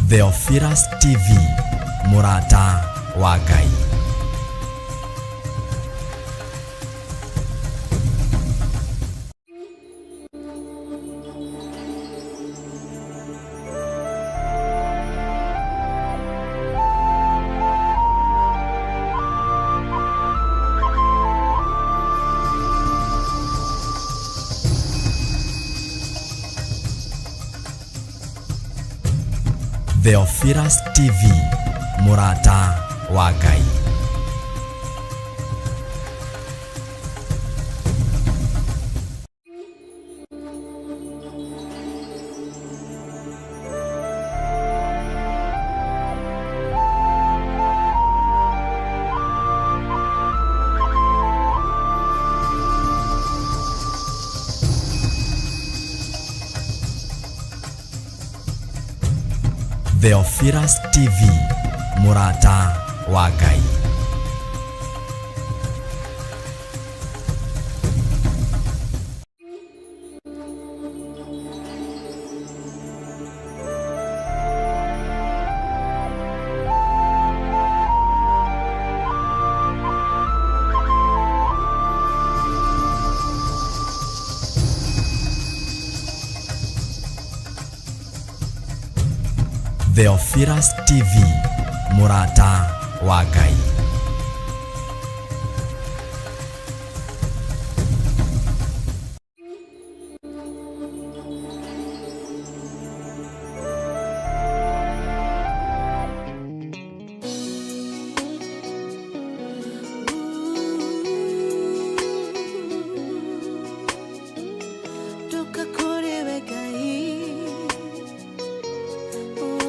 Theophilus TV, mũrata wa Ngai. Theophilus TV, mũrata wa Ngai. Theophilus TV, mũrata wa Ngai. Theophilus TV, mũrata wa Ngai. Ndoka kũrĩ we Ngai. Oh.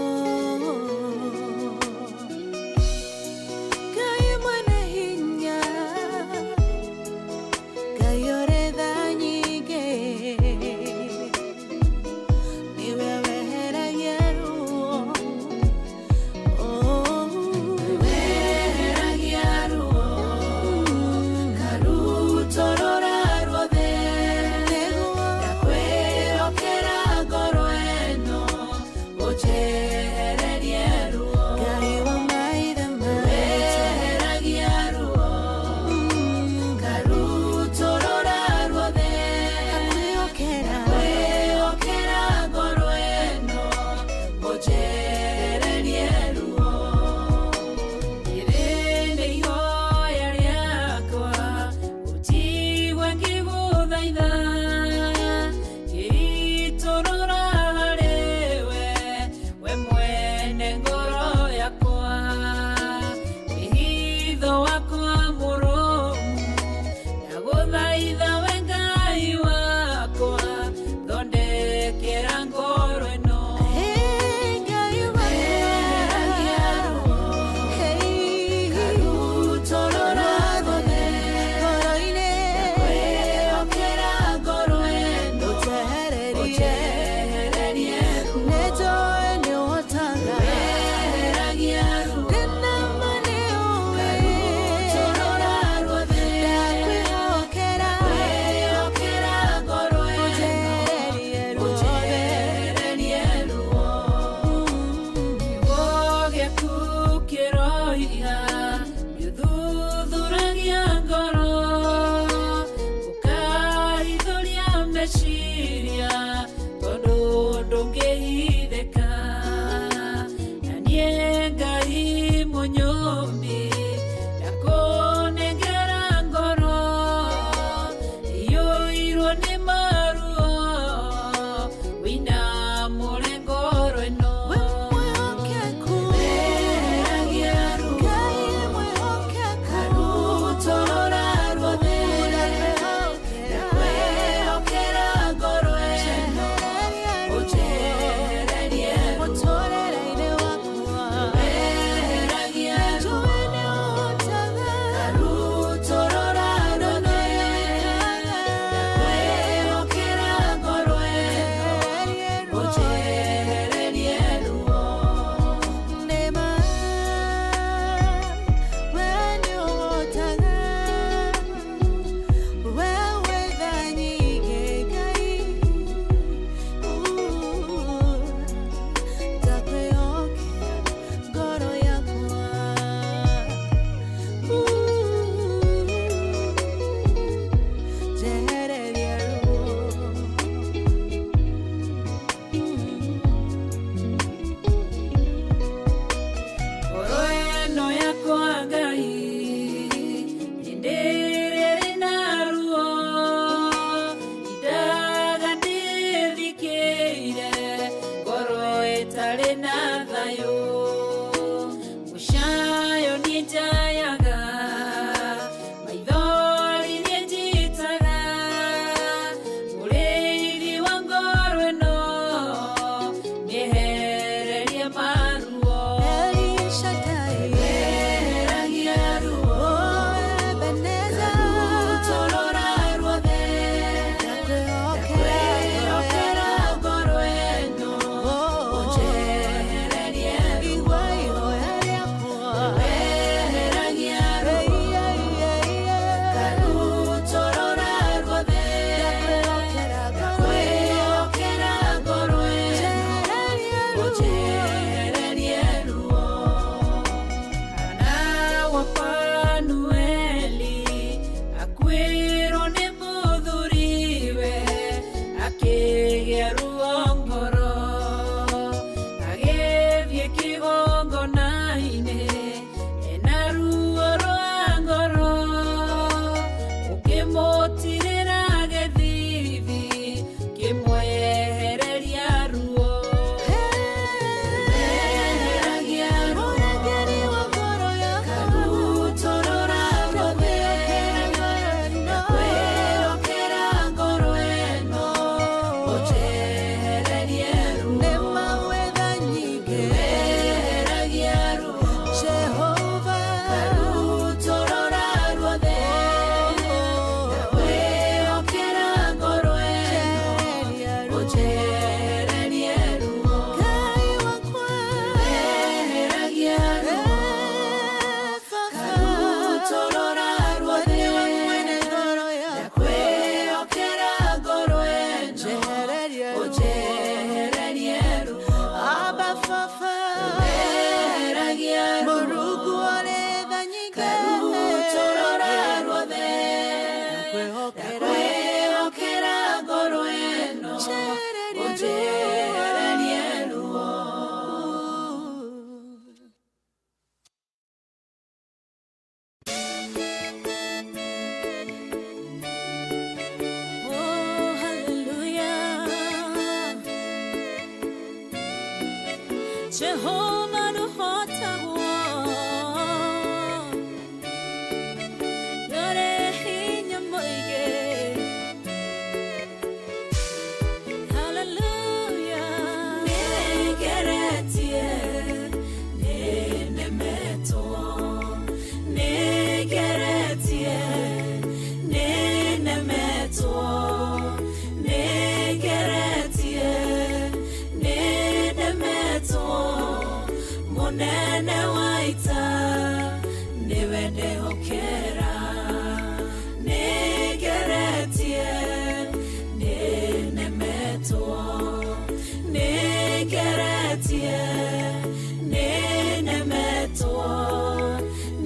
Nĩngeretie, nĩnemetwo.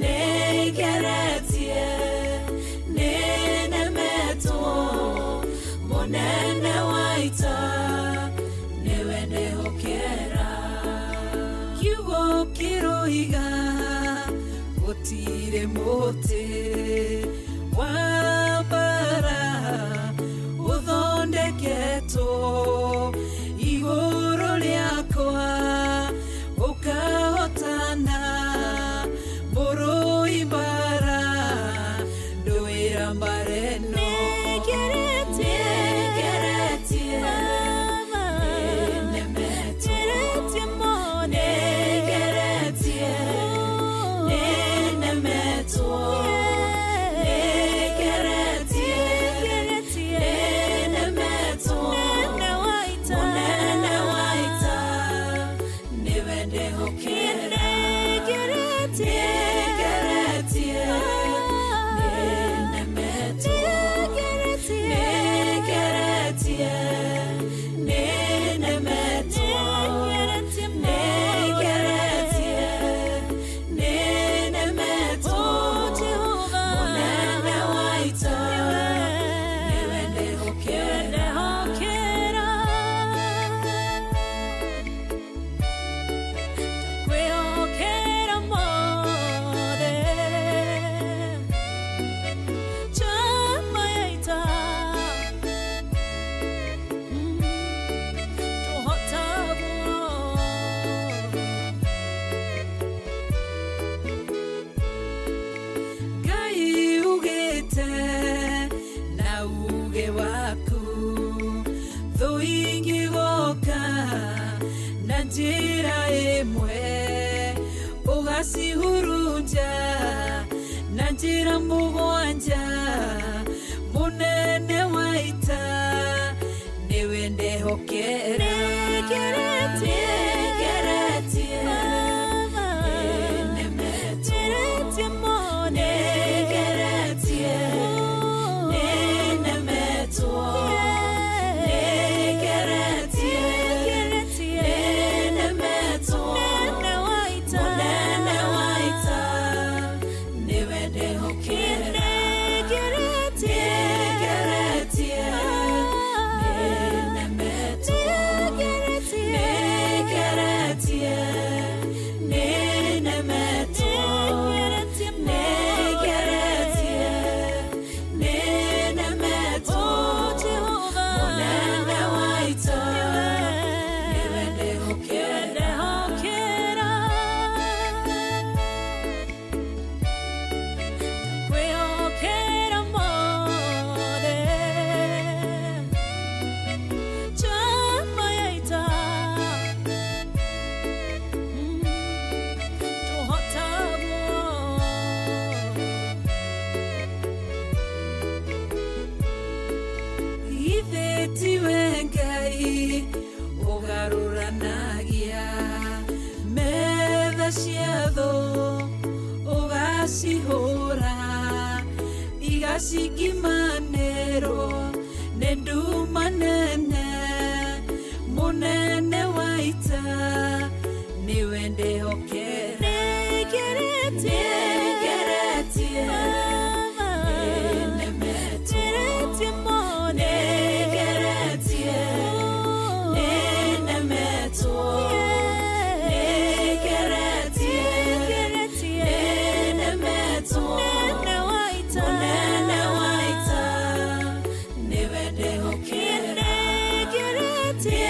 Nĩngeretie, nĩnemetwo. Mũnene wa ita nĩwe ndĩhokera. Kiugo kĩroiga gũtirĩ mũtĩ wa mbara ũthondeketwo igũrũ rĩakwa ũkahotana. Mũrũi mbara ndũĩra mbara ĩno. Nĩngeretie. Nĩngeretie, nĩnemetwo. Nĩngeretie, nĩnemetwo. Nĩngeretie, nĩnemetwo. Mũnene wa ita nĩwe ndĩhokera. Nĩngeretie, nĩnemetwo. Nĩngeretie, nĩnemetwo. Nĩngeretie, nĩnemetwo. Mũnene wa ita nĩwe ndĩhokera. Kwĩhokera mothe chama ya ita tũhotagwo. Ngai ugĩte na uge waku thũ ingĩgoka na njĩra ĩmwe ũgacihurunja na njĩra mũgwanja. Mũnene wa ita nĩwe ndehokera. Nĩngeretie. Nĩngeretie, nĩnemetwo. Nĩngeretie, nĩnemetwo. Nĩngeretie, nĩnemetwo. Mũnene wa ita nĩwe ndĩhokera. Nĩngeretie, nĩnemetwo. Nĩngeretie, nĩnemetwo. Nĩngeretie, nĩnemetwo. Mũnene wa ita nĩwe ndĩhokera. Kwĩhokera mothe chama ya ita tũhotagwo. Ithe tiwe Ngai ũgarũranagia metha cia thũ, ũgacihũra igacingimanĩrwo nĩ nduma nene. Mũnene wa ita nĩwe ndĩhokera. Nĩngeretie. Nĩngeretie, nĩnemetwo. Nĩngeretie, nĩnemetwo. Nĩngeretie, nĩnemetwo. Mũnene wa ita nĩwe ndĩhokera. Nĩngeretie,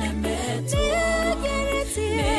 nĩnemetwo. Nĩngeretie,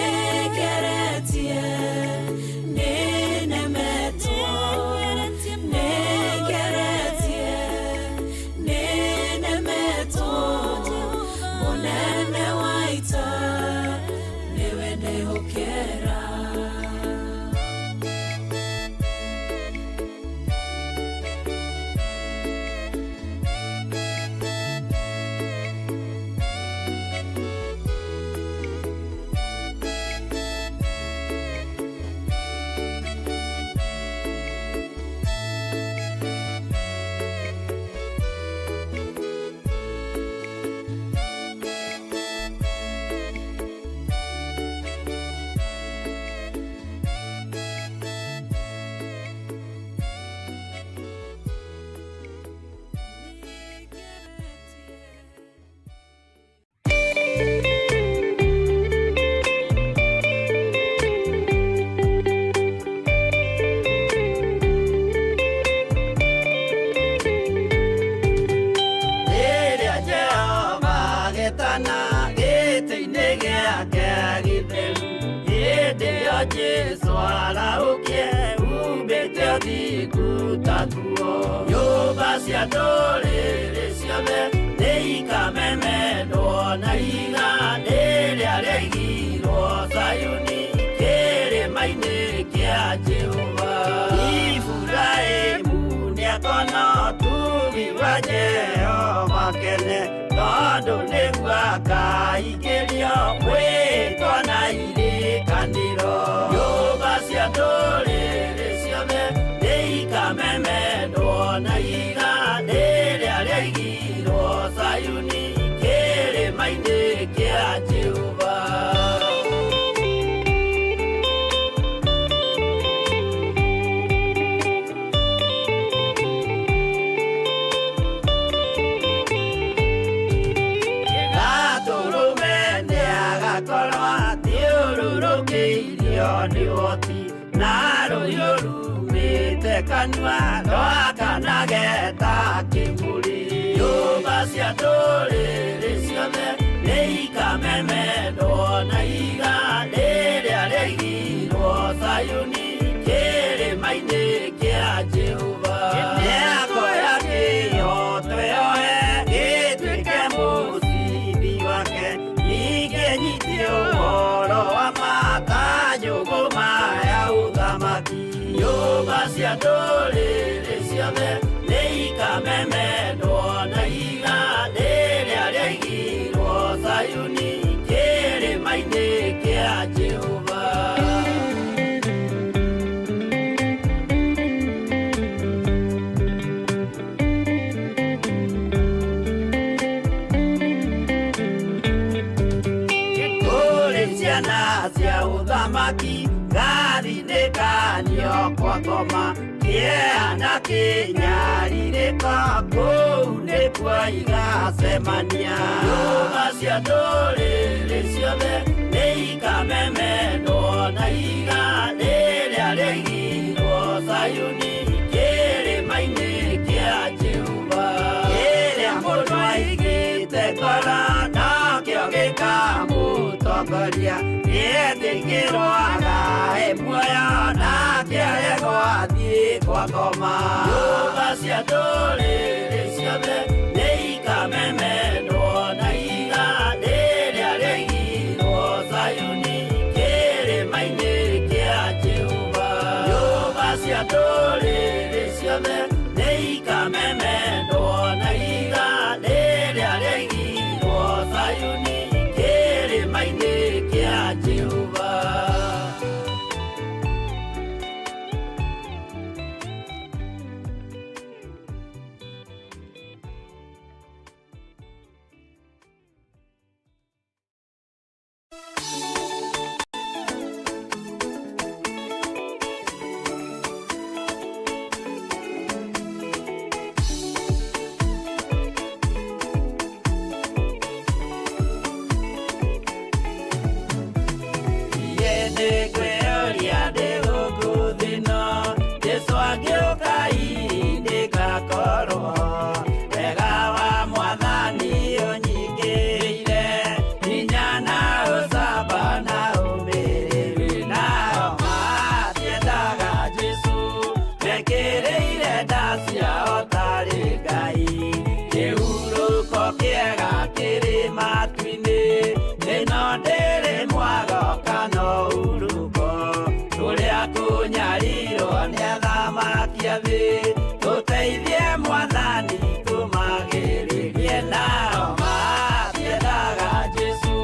Arahũkie umbĩte ũthingu ta nguo. Nyũmba cia ndũrĩrĩ ciothe nĩikamemendwo na ihiga rĩrĩa rĩaigirwo Zayuni kĩrĩma-inĩ kĩa Jehova. Iburahĩmu nĩakona ũtugi wa Jehova kene, tondũ nĩguo akaingĩrio mwĩtwa na irĩkanĩro. Nyũmba cia ndũrĩrĩ ciothe nĩikamemendwo na ihiga rĩrĩa rĩaigirwo Zayuni kĩrĩma-inĩ kĩa Jehova. Gatũrũme nĩagakorwo athiũrũrũkĩirio nĩ ũhoti, na rũhiũ rumĩte kanua rwakanage ta kĩmũrĩ. Nyũmba cia ndũrĩrĩ ciothe nĩikamemendwo na ihiga rĩrĩa rĩaigirwo Zayuni kĩrĩma-inĩ kĩa Jehova. Nĩakoya kĩhooto yoe gĩtuĩke mũcibi wake, ningĩ nyitie ũhoro wa ma ta njũgũma ya ũthamaki. Nyũmba cia ndũrĩrĩ ciothe nĩikamemendwo na ihiga rĩrĩa rĩaigirwo Zayuni kĩrĩma-inĩ kĩa Jehova. Kũrĩ ciana cia ũthamaki ngathinĩkanio kwa ngoma, kĩeha na kĩnyarirĩko kũu nĩkuo igacemania. Nyũmba cia ndũrĩrĩ ciothe nĩikamemendwo na ihiga rĩrĩa rĩaigirwo Zayuni kĩrĩma-inĩ kĩa Jehova. Kĩrĩa mũndũ aigĩte ngoro nokĩo gĩkamũtongoria, nĩetĩkĩrwo agae muoyo nake aregwo athiĩ kwa ngoma. Nyũmba cia ndũrĩrĩ ciothe nĩikamemendwo na ihiga rĩrĩa rĩaigirwo Zayuni kĩrĩma-inĩ kĩa Jehova. Nyũmba cia ndũrĩrĩ ciothe nĩikamemendwo na ihiga rĩrĩa rĩaigirwo Zayuni kĩrĩma-inĩ kĩa Jehova. Nĩngwĩyũria ndĩ gũkũ thĩ ĩno, Jesũ angĩũka hihi nĩngakorwo ho. Wega wa Mwathani ũnyingĩrĩire, hinya na ũcamba na ũmĩrĩru. Nao matiendaga Jesũ, mekĩrĩire nda ciao tarĩ Ngai. Kĩhurũko kĩega kĩrĩ matu-inĩ, ĩno ndĩrĩ mwago kana ũhurũko. Kũrĩa kũnyarirwo nĩ athamaki a thĩ, tũteithie Mwathani tũmagĩrĩrie. Nao matiendaga Jesũ,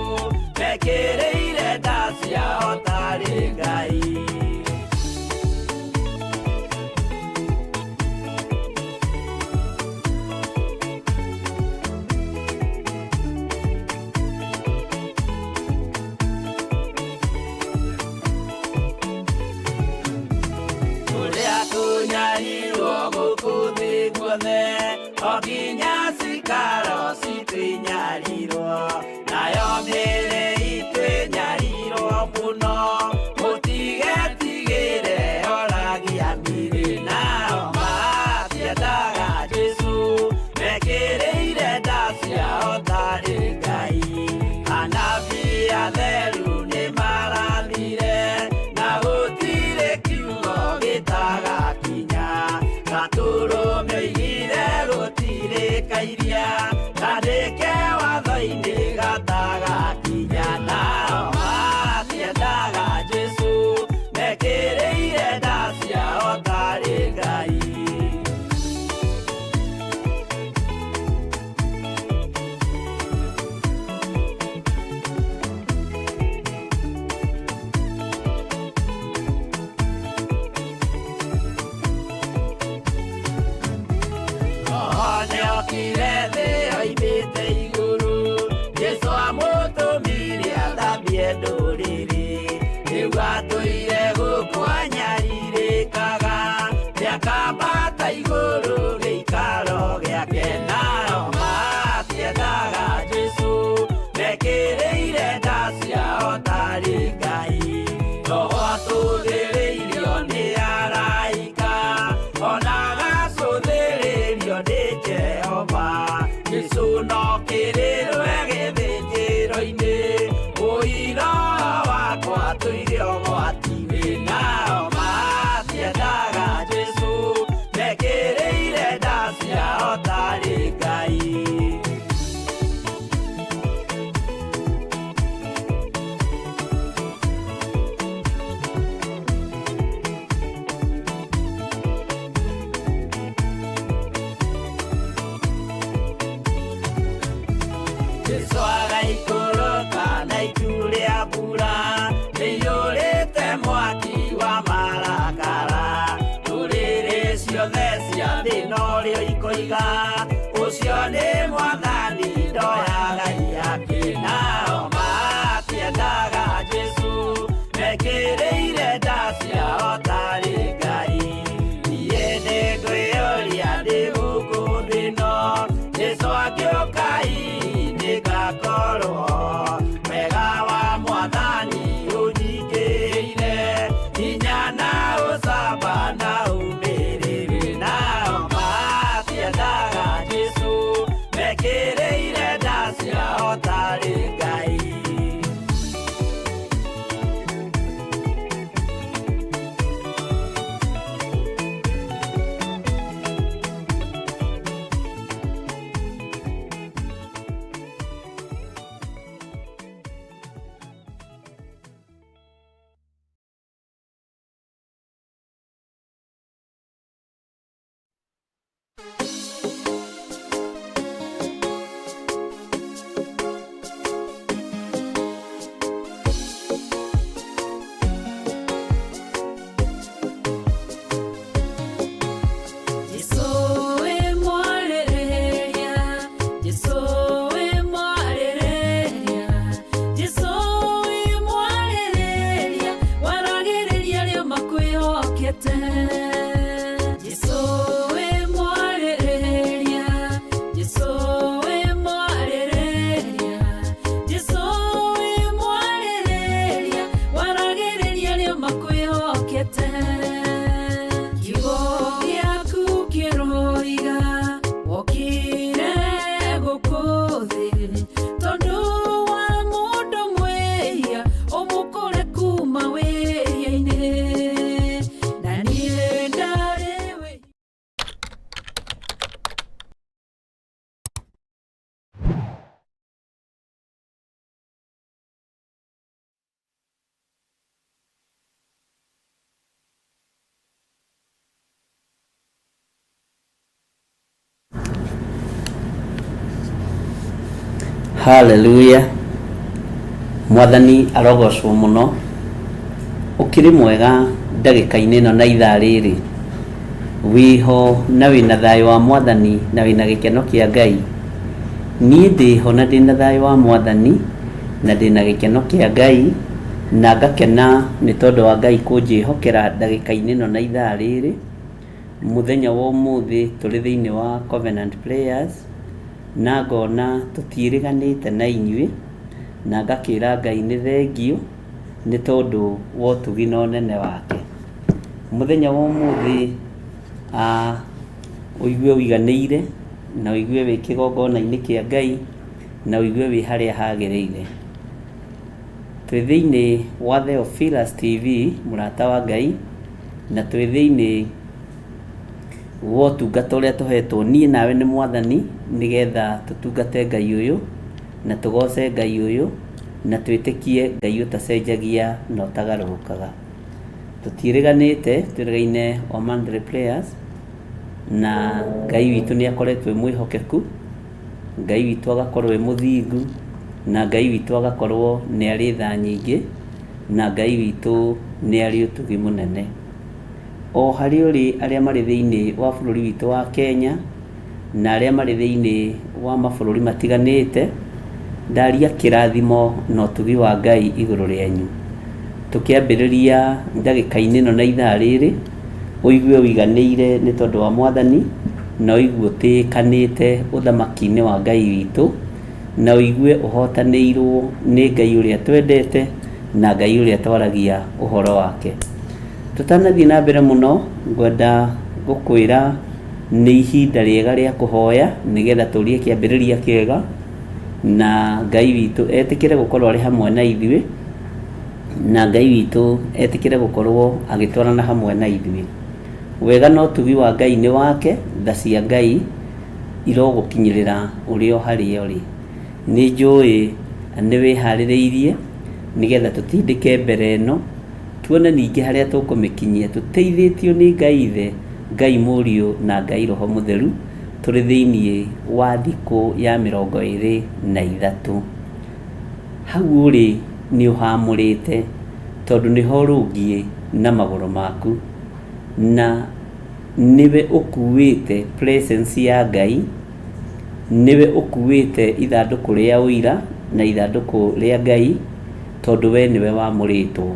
mekĩrĩire nda ciao tarĩ Ngai. Kũrĩa kũnyarirwo gũkũ thĩ guothe, o nginya cikaro citũ inyarirwo, nayo mĩĩrĩ itũ ĩnyarirwo mũno, mũtigetigĩre oragia mĩĩrĩ. Nao matiendaga Jesũ, mekĩrĩire nda ciao tarĩ Ngai. Anabii atheru nĩmarathire, na gũtirĩ Jesũ wĩ mwarĩrĩria, Jesũ wĩ mwarĩrĩria, Jesũ wĩ mwarĩrĩria, waragĩrĩria arĩa makwĩhokete. Jesũ wĩ mwarĩrĩria, Jesũ wĩ mwarĩrĩria, Jesũ wĩ mwarĩrĩria, waragĩrĩria arĩa makwĩhokete. Kiugo gĩaku kĩroiga wokire gũkũ thĩ tondũ wa mũndũ mwĩhia ũmũkũre kuma wĩhia-inĩ na niĩ ndarĩ wĩ Haleluya. Mwathani arogocwo mũno. Ũkĩrĩ mwega ndagĩka-inĩ ĩno na ithaa rĩrĩ. Wĩho na wĩna thayũ wa Mwathani na wĩna gĩkeno kĩa Ngai. Niĩ ndĩho na ndĩna thayũ wa Mwathani na ndĩna gĩkeno kĩa Ngai na ngakena nĩ tondũ wa Ngai kũnjĩhokera ndagĩka-inĩ ĩno na ithaa rĩrĩ. Mũthenya wa ũmũthĩ tũrĩ thĩinĩ wa Covenant Prayers na ngona tũtiĩrĩganĩte na inyuĩ na ngakĩra Ngai nĩ thengiũ nĩ tondũ wa ũtugi na ũnene wake. Mũthenya wa ũmũthĩ ũigue ũiganĩire na ũigue wĩ kĩgongona-inĩ kĩa Ngai na ũigue wĩ harĩa hagĩrĩire. Twĩ thĩinĩ wa Theophilus TV mũrata wa Ngai na twĩ thĩinĩ wa ũtungata ũrĩa tũhetwo niĩ nawe nĩ Mwathani nĩgetha tũtungate Ngai ũyũ na tũgoce Ngai ũyũ na twĩtĩkie Ngai ũtacenjagia na ũtagarũrũkaga. Tũtiĩrĩganĩte, twĩrĩgaine o monthly prayers na Ngai witũ nĩ akoretwo e mwĩhokeku, Ngai witũ agakorwo e mũthingu, na Ngai witũ agakorwo nĩ arĩ tha nyingĩ, na Ngai witũ nĩ arĩ ũtugi mũnene. O harĩa ũrĩ arĩa marĩ thĩinĩ wa bũrũri witũ wa Kenya na arĩa marĩ thĩinĩ wa mabũrũri matiganĩte, ndaria kĩrathimo na ũtugi wa Ngai igũrũ rĩanyu. Tũkĩambĩrĩria ndagĩka-inĩ ĩno na ithaa rĩrĩ, ũigue ũiganĩire nĩ tondũ wa Mwathani, na ũigue ũtĩĩkanĩte ũthamaki-inĩ wa Ngai witũ, na ũigue ũhotanĩirwo nĩ Ngai ũrĩa twendete na Ngai ũrĩa twaragia ũhoro wake. Tũtanathiĩ na mbere mũno, ngwenda gũkwĩra nĩ ihinda rĩega rĩa kũhoya nĩgetha tũrie kĩambĩrĩria kĩega na Ngai witũ etĩkĩre gũkorwo arĩ hamwe na ithuĩ na Ngai witũ etĩkĩre gũkorwo agĩtwarana hamwe na ithuĩ. Wega na ũtugi wa Ngai nĩ wake, tha cia Ngai irogũkinyĩrĩra ũrĩ o harĩa ũrĩ. Nĩ njũĩ nĩ wĩharĩrĩirie nĩgetha tũtindĩke mbere ĩno tuone ningĩ harĩa tũkũmĩkinyia tũteithĩtio nĩ Ngai Ithe, Ngai Mũriũ na Ngai Roho Mũtheru tũrĩ thĩinĩ wa thikũ ya 23. Hau ũrĩ nĩ ũhamũrĩte tondũ nĩho ũrũngiĩ na magũrũ maku na nĩwe ũkuĩte presence ya Ngai, nĩwe ũkuĩte ithandũkũ rĩa ũira na ithandũkũ rĩa Ngai tondũ we nĩwe wamũrĩtwo.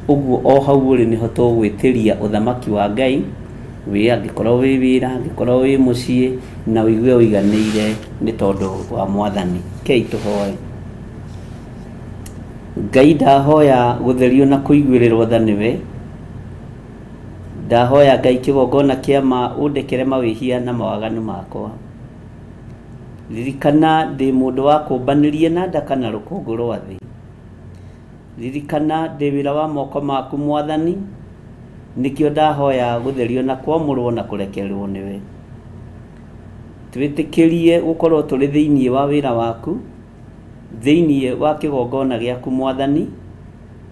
Ũguo o hau ũrĩ nĩho tũgwĩtĩria ũthamaki wa Ngai, wĩ angĩkorwo wĩ wĩra, angĩkorwo wĩ mũciĩ, na ũigue ũiganĩire nĩ tondũ wa Mwathani. Rekei tũhoe. Ngai ndahoya gũtherio na kũiguĩrĩrwo tha nĩwe. Ndahoya Ngai kĩgongona kĩa ma ũndekere mawĩhia na mawaganu makwa. Ririkana ndĩ mũndũ wa kũmbanĩrie na ndaka na rũkũngũ rwa thĩ. Ririkana ndĩ wĩra wa moko maku Mwathani, nĩkĩo ndahoya gũtherio na kwamũrwo na kũrekerwo nĩwe. Twĩtĩkĩrie gũkorwo tũrĩ thĩinĩ wa wĩra waku, thĩinĩ wa kĩgongona gĩaku Mwathani,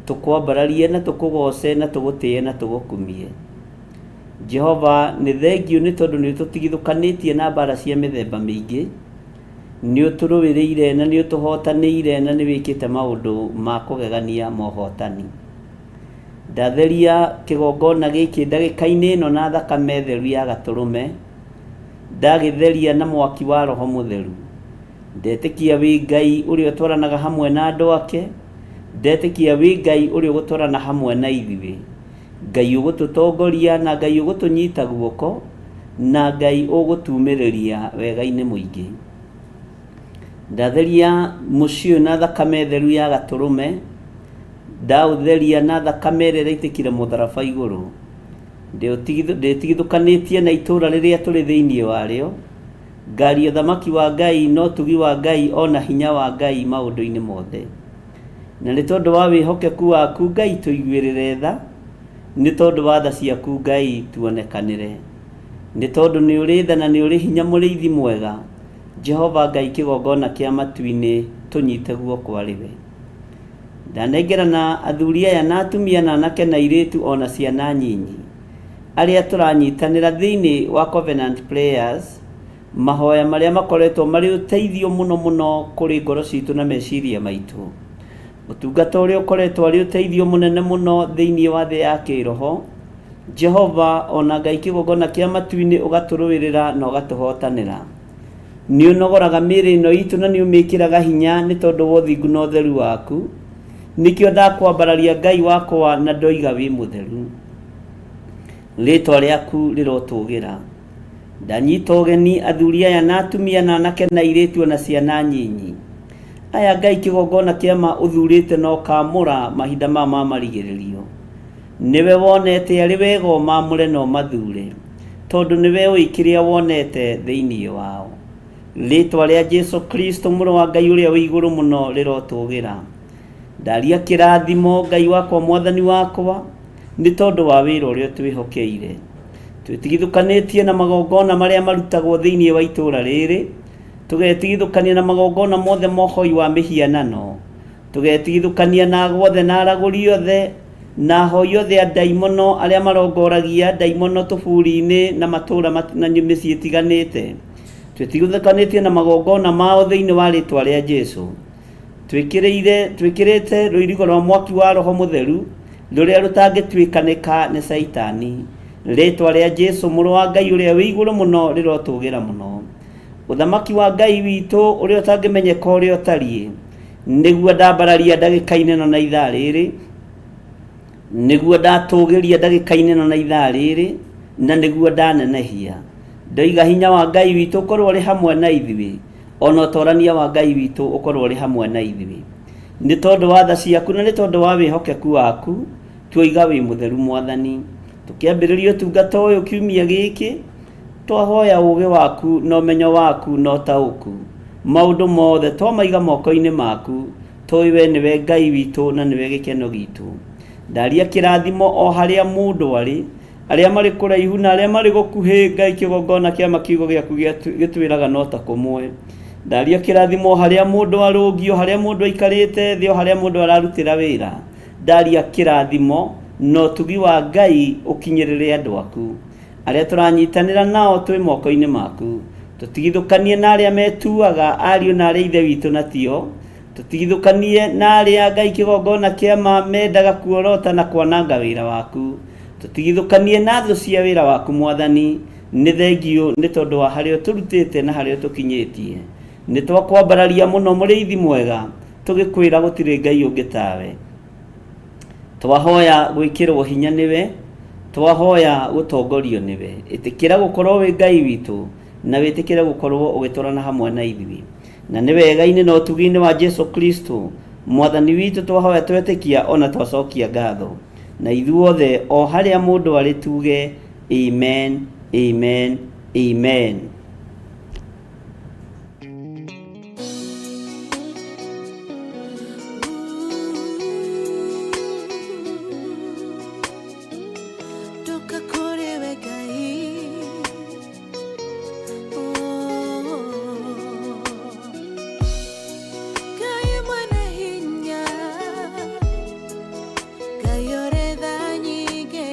tũkwambararie na tũkũgoce na tũgũtĩe na tũgũkumie. Jehova nĩ thengiũ nĩ tondũ nĩ ũtũtigithũkanĩtie na mbara cia mĩthemba mĩingĩ, nĩ ũtũrũĩrĩire na nĩ ũtũhotanĩire na nĩ wĩkĩte maũndũ ma kũgegania mohotani. Ndatheria kĩgongona gĩkĩ ndagĩka-inĩ ĩno na thakame theru ya gatũrũme, ndagĩtheria na mwaki wa Roho Mũtheru. Ndetĩkia wĩ Ngai ũrĩa ũtwaranaga hamwe na andũ ake, ndetĩkia wĩ Ngai ũrĩa ũgũtwarana hamwe na ithuĩ, Ngai ũgũtũtongoria na Ngai ũgũtũnyita guoko, na Ngai ũgũtumĩrĩria wega-inĩ mũingĩ. Ndatheria mũciĩ ũyũ na thakame theru ya gatũrũme, ndaũtheria na thakame ĩrĩa ĩraitĩkire mũtharaba igũrũ. Ndĩtigithũkanĩtie na itũũra rĩrĩa tũrĩ thĩinĩ warĩo, ngaria ũthamaki wa Ngai na ũtugi wa Ngai o na hinya wa Ngai maũndũ-inĩ mothe. Na nĩ tondũ wa wĩhokeku waku Ngai tũiguĩrĩre tha, nĩ tondũ wa tha ciaku Ngai tuonekanĩre. Nĩ tondũ nĩ ũrĩ tha na nĩ ũrĩ hinya mũrĩithi mwega, Jehova Ngai kĩgongona kĩa matu-inĩ tũnyite guoko arĩ we. Ndanengerana athuri aya na atumia na anake na airĩtu o na ciana nyinyi arĩa tũranyitanĩra thĩinĩ wa Covenant Prayers, mahoya marĩa makoretwo marĩ ũteithio mũno mũno kũrĩ ngoro citũ na meciria maitũ. Ũtungata ũrĩa ũkoretwo arĩ ũteithio mũnene mũno thĩinĩ wa thĩ ya kĩroho, Jehova ona Ngai kĩgongona kĩa matu-inĩ ũgatũrũĩrĩra na ũgatũhotanĩra. Nĩ ũnogoraga mĩĩrĩ ĩno itũ na nĩ ũmĩkĩraga hinya nĩ tondũ wa ũthingu na ũtheru waku. Nĩkĩo ndakwambararia Ngai wakwa na ndoiga wĩ mũtheru. Rĩtwa rĩaku rĩrotũgĩra. Ndanyita ũgeni athuri aya na atumia na anake na airĩtu ona ciana nyinyi. Aya Ngai kĩgongona kĩa ma ũthurĩte na ũkaamũra mahinda maya ma marigĩrĩrio. Nĩwe wonete arĩ wega ũmaamũre na ũmathure, tondũ nĩwe ũĩ kĩrĩa wonete thĩinĩ wao. Rĩĩtwa rĩa Jesu Kristo mũrũ wa Ngai ũrĩa wĩ igũrũ mũno rĩrotũgĩra. Ndaria kĩrathimo Ngai wakwa mwathani wakwa, nĩ tondũ wa wĩra ũrĩa ũtwĩhokeire. Twĩtigithũkanĩtie na magongona marĩa marutagwo thĩinĩ wa itũũra rĩrĩ, tũgetigithũkania na magongona mothe ma ũhoi wa mĩhianano, tũgetigithũkania na ago othe na aragũri othe, na ahoi othe a ndaimono arĩa marongoragia ndaimono tũburi-inĩ na matũũra na mĩciĩ ĩtiganĩte. Twĩtigithũkanĩtie na magongona mao thĩinĩ wa rĩtwa rĩa Jesu. Twĩkĩrĩire twĩkĩrĩte rũirigo rwa mwaki wa Roho Mũtheru rũrĩa rũtangĩtuĩkanĩka nĩ Caitani. Rĩtwa rĩa Jesu mũrũ wa Ngai ũrĩa wĩ igũrũ mũno rĩrotũgĩra mũno. Ũthamaki wa Ngai witũ ũrĩa ũtangĩmenyeka ũrĩa ũtariĩ nĩguo ndambararia ndagĩka-inĩ ĩno na ithaa rĩrĩ, nĩguo ndatũgĩria ndagĩka-inĩ ĩno na ithaa rĩrĩ, na nĩguo ndanenehia. Ndoiga hinya wa Ngai witũ ũkorwo ũrĩ hamwe na ithuĩ, ona ũtorania wa Ngai witũ ũkorwo ũrĩ hamwe na ithuĩ. Nĩ tondũ wa tha ciaku na nĩ tondũ wa wĩhokeku waku, tuoiga wĩ mũtheru Mwathani. Tũkĩambĩrĩria ũtungata ũyũ kiumia gĩkĩ, twahoya ũũgĩ waku na ũmenyo waku na ũtaũku. Maũndũ mothe twamaiga moko-inĩ maku, tũĩ we nĩwe Ngai witũ na nĩwe gĩkeno gitũ. Ndaria kĩrathimo o harĩa mũndũ arĩ, arĩa marĩ kũraihu na arĩa marĩ gũkuhĩ, Ngai kĩgongona kĩa ma kiugo gĩaku gĩtwĩraga no ta kũmwe. Ndaria kĩrathimo o harĩa mũndũ arũngiĩ, o harĩa mũndũ aikarĩte thĩ, o harĩa mũndũ ararutĩra wĩra. Ndaria kĩrathimo na ũtugi wa Ngai ũkinyĩrĩre andũ aku. Arĩa tũranyitanĩra nao twĩ moko-inĩ maku. Tũtigithũkanie na arĩa metuaga ariũ na arĩ ithe witũ na tio. Tũtigithũkanie na arĩa Ngai kĩgongona kĩa ma mendaga kuorota na kwananga wĩra waku. Tũtigithũkanie na thũ cia wĩra waku Mwathani. Nĩ thengiũ nĩ tondũ wa harĩa ũtũrutĩte na harĩa ũtũkinyĩtie. Nĩ twakwambararia mũno mũrĩithi mwega, tũgĩkwĩra gũtirĩ Ngai ũngĩ tawe. Twahoya gwĩkĩrwo hinya nĩwe, twahoya gũtongorio nĩwe. Ĩtĩkĩra gũkorwo wĩ Ngai witũ na wĩtĩkĩre gũkorwo ũgĩtwarana hamwe na ithuĩ. Na nĩ wega-inĩ na ũtugi-inĩ wa Jesu Kristo Mwathani witũ twahoya twetĩkia ona twacokia ngatho. Na ithuothe o harĩa mũndũ arĩ tuge amen, amen, amen. Ndoka kũrĩ we Ngai. Oh. Ngai mwene hinya, Ngai ũrĩ tha nyingĩ.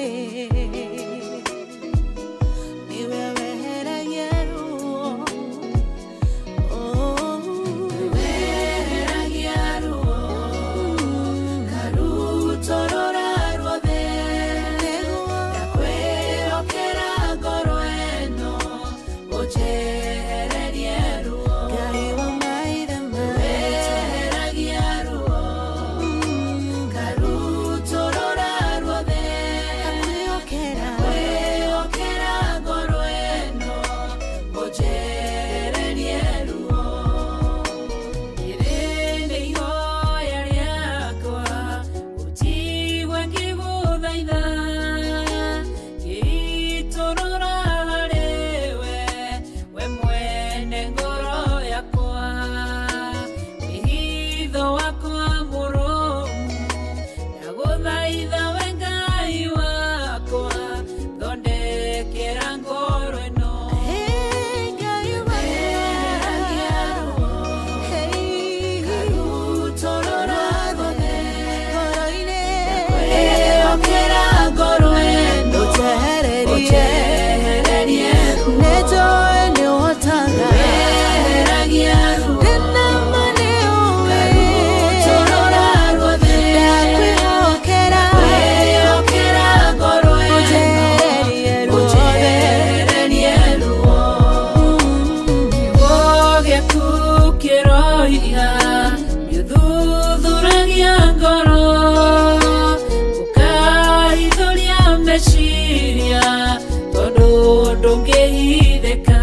Meciria tondũ ndũngĩhithĩka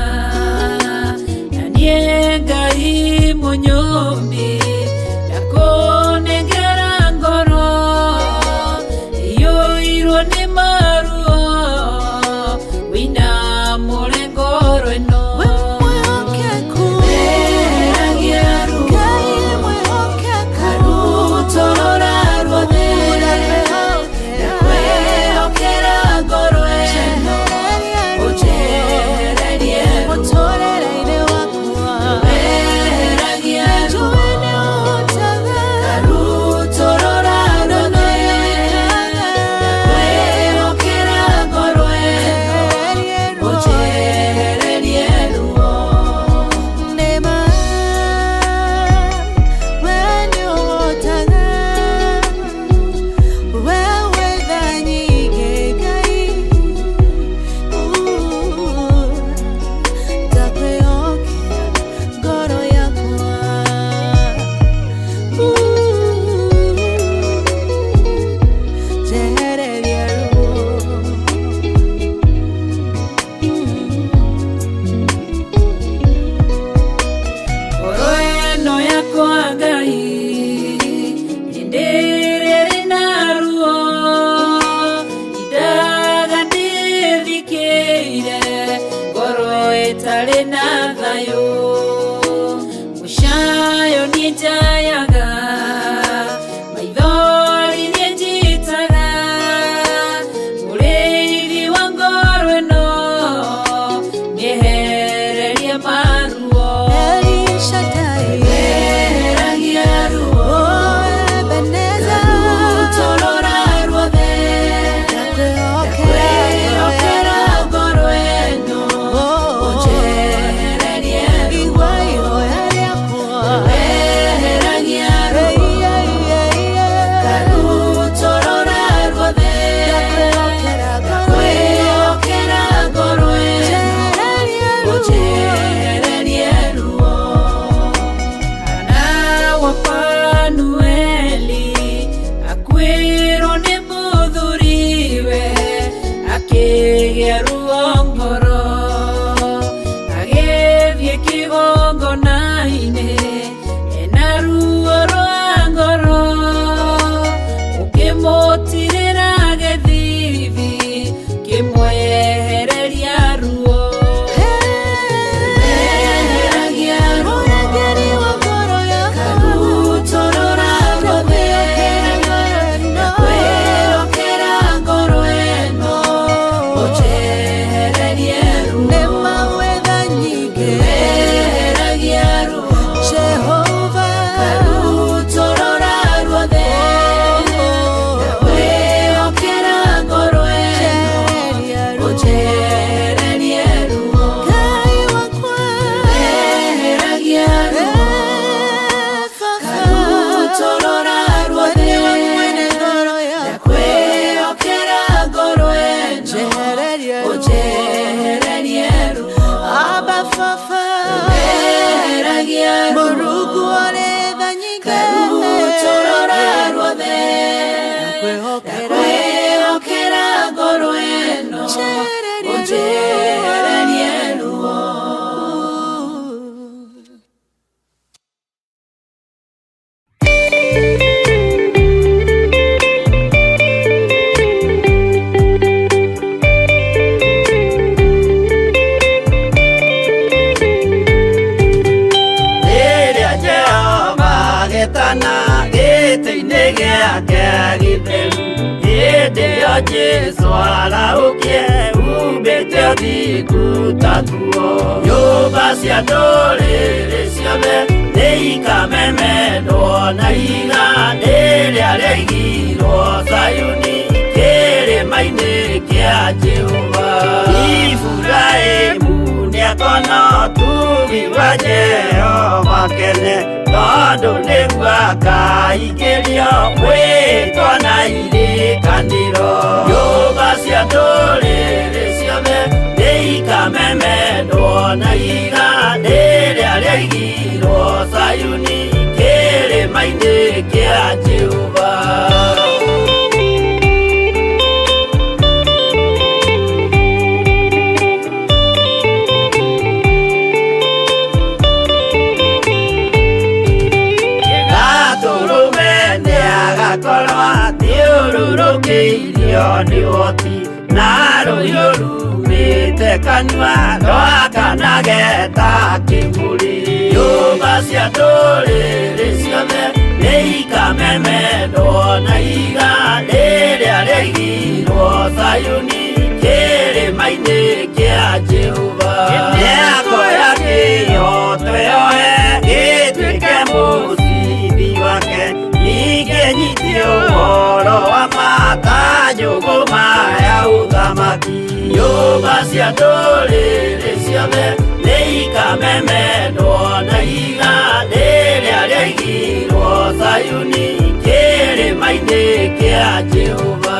na niĩ Ngai mũnyũmbi ndakũnengera ngoro iyũirwo nĩ maruo wĩna mũrengoro ĩno. We mwĩhokeku. Weheragia ruo. Ngai mwĩhokeku. Karutorora ruothe. Ndakwĩhokera ngoro ĩno. Ũnjehererie ruo. Mũtũrĩre-inĩ wakwa. Weheragia ruo. Njũĩ nĩ ũhotaga. Karutorora ruothe. Ndakwĩhokera ngoro ĩno. Njehererie ruo. Ũnjehererie ruo. Nĩ ma, we nĩ ũhotaga. We wĩ tha nyingĩ, Ngai. Ndakwĩhokera ngoro yakwa. Njehererie ruo. Ngoro ĩno yakwa Ngai nĩndĩrĩrĩ na ruo indaga ndĩthikĩire ngoro ĩtarĩ na thayũ mũcayo niĩ njayaga maithori niĩ njitaga mũrĩithi wa ngoro ĩno mĩehererie maruo. El Shaddai. Weheragia ruo. Oh, Ebenezer. Karutorora ruothe. Ndakwĩhokera ngoro ĩno. Ũnjehererie ruo. Igua ihoya rĩakwa. Weheragia ruo. Karutorora ruothe. Ndakwĩhokera ngoro ĩno. Ũnjehererie ruo. Hana wa Fanueli akuĩrwo nĩ mũthuriwe akĩgĩa ruo ngoro agĩthiĩ kĩgongona-inĩ ena ruo rwa ngoro ũkĩmũtirĩra gĩthithi kĩmwehereria ruo. Weheragia ruo. Mũrangĩri wa ngoro yakwa. Karutorora ruothe. Ndakwĩhokera ngoro ĩno. Ũnjehererie ruo. Nĩ ma wĩ tha nyingĩ. Weheragia ruo. Jehova. Karutorora ruothe. Ndakwĩhokera ngoro ĩno. Njehererie ruo. Ũnjehererie ruo. Ngai wakwa. Weheragia ruo. Karutorora ruothe. Nĩwe mwene ngoro yakwa. Ndakwĩhokera ngoro ĩno. Njehererie ruo. Ũnjehererie ruo. Abba Baba. Weheragia ruo. Mũrungu ũrĩ tha nyingĩ. Karutorora ruothe. Ndakwĩhokera. Ndakwĩhokera ngoro ĩno. Njehererie ruo. Ũnjehererie ruo. Rĩrĩa Jehova agetana gĩtĩ-inĩ gĩake gĩtheru, hĩndĩ ĩyo Jesũ arahũkie umbĩte ũthingu ta nguo. Nyũmba cia ndũrĩrĩ ciothe nĩikamemendwo na ihiga rĩrĩa rĩaigirwo Zayuni kĩrĩma-inĩ kĩa Jehova. Iburahĩmu nĩakona ũtugi wa Jehova kene tondũ nĩguo akaingĩrio mwĩtwa na irĩkanĩro. Nyũmba cia ndũrĩrĩ ciothe nĩikamemendwo na ihiga rĩrĩa rĩaigirwo Zayuni kĩrĩma-inĩ kĩa Jehova. nĩ ũhoti na rũhiũ rumĩte kanua rwakanage ta kĩmũrĩ. Nyũmba cia ndũrĩrĩ ciothe nĩ ikamemendwo na ihiga rĩrĩa rĩaigirwo Zayuni kĩrĩma-inĩ kĩa Jehova. Mĩako ya kĩhooto yoe gĩtuĩke mũcibi wake, ningĩ nyitie ũhoro wa ma ta njũgũma ya ũthamaki. Nyũmba cia ndũrĩrĩ ciothe nĩ ikamemendwo na ihiga rĩrĩa rĩaigirwo Zayuni kĩrĩma-inĩ kĩa Jehova.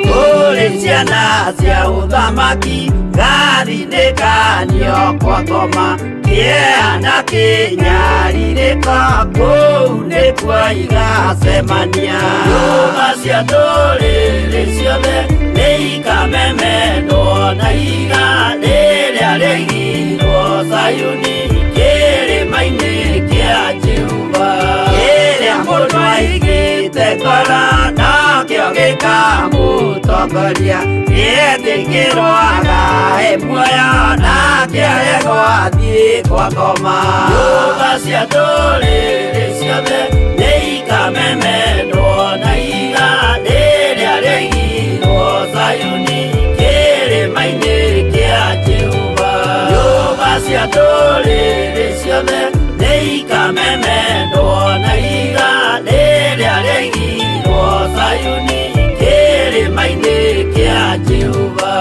Kũrĩ ciana cia ũthamaki gathinĩkanio kwa ngoma kĩeha na kĩnyarirĩko kũu nĩkuo igacemania. Nyũmba cia ndũrĩrĩ ciothe nĩ ikamemendwo na ihiga rĩrĩa rĩaigirwo Zayuni kĩrĩma-inĩ kĩa Jehova. Kĩrĩa mũndũ aigĩte ngoro nokĩo gĩkamũtongoria, gĩetĩkĩrwo agae muoyo nake aregwo athiĩ kwa ngoma. Nyũmba cia ndũrĩrĩ ciothe nĩ ikamemendwo na ihiga rĩrĩa rĩaigirwo Zayuni kĩrĩma-inĩ kĩa Jehova. Nyũmba cia ndũrĩrĩ ciothe nĩ ikamemendwo na ihiga rĩrĩa rĩaigirwo Zayuni kĩrĩma-inĩ kĩa Jehova.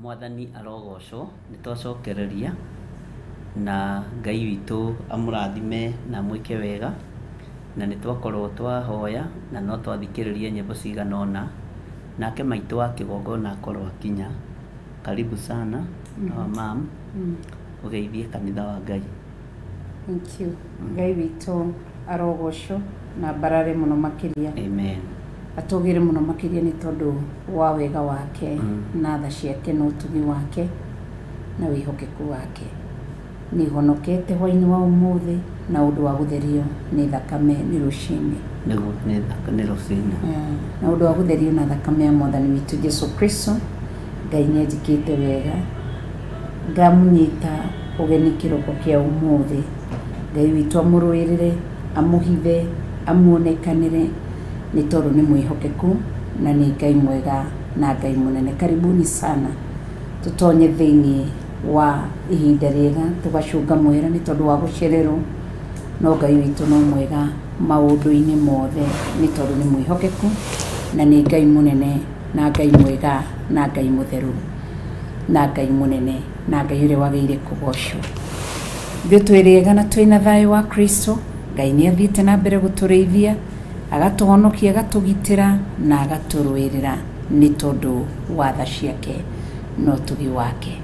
Mwathani arogocwo nĩ twacokereria na Ngai witũ amũrathime na amwĩke wega na nĩ twakorwo twahoya na no twathikĩrĩria nyĩmbo cigana ũna nake maitũ wa kĩgongona akorwo akinya. Karibu sana our mom, ũgeithie kanitha wa Ngai. Thank you. Ngai witũ arogocwo na mbarare mũno makĩria. Amen. Atũgĩre mũno makĩria nĩ tondũ wa wega wake na tha ciake na ũtugi wake na wĩhokeku wake. Nĩ honokete hwainĩ wa ũmũthĩ na ũndũ wa gũtherio nĩ thakame nĩ rũcinĩ. Nĩguo nĩ rũcinĩ. Na ũndũ wa gũtherio na thakame ya mwathani witũ Jesu Kristo. Ngai nĩ anjĩkĩte wega, ngamũnyita ũgeni kĩroko kĩa ũmũthĩ. Ngai witũ amũrũĩrĩre, amũhithe, amuonekanĩre nĩ tondũ nĩ mwĩhokeku na nĩ Ngai mwega na Ngai mũnene. Karibuni sana tũtonye thĩinĩ wa ihinda rĩega tũgacũnga mũhera nĩ tondũ wa gũcererwo, no Ngai witũ no mwega maũndũ-inĩ mothe nĩ tondũ nĩ mwĩhokeku na nĩ Ngai mũnene na Ngai mwega na Ngai mũtheru na Ngai mũnene na Ngai ũrĩa wagĩrĩire kũgocwo. Ithuĩ twĩ rĩega na twĩna thayũ wa Kristo. Ngai nĩ athiĩte na mbere gũtũrĩithia, agatũhonokia, agatũgitĩra na agatũrũĩrĩra nĩ tondũ wa tha ciake na ũtugi wake.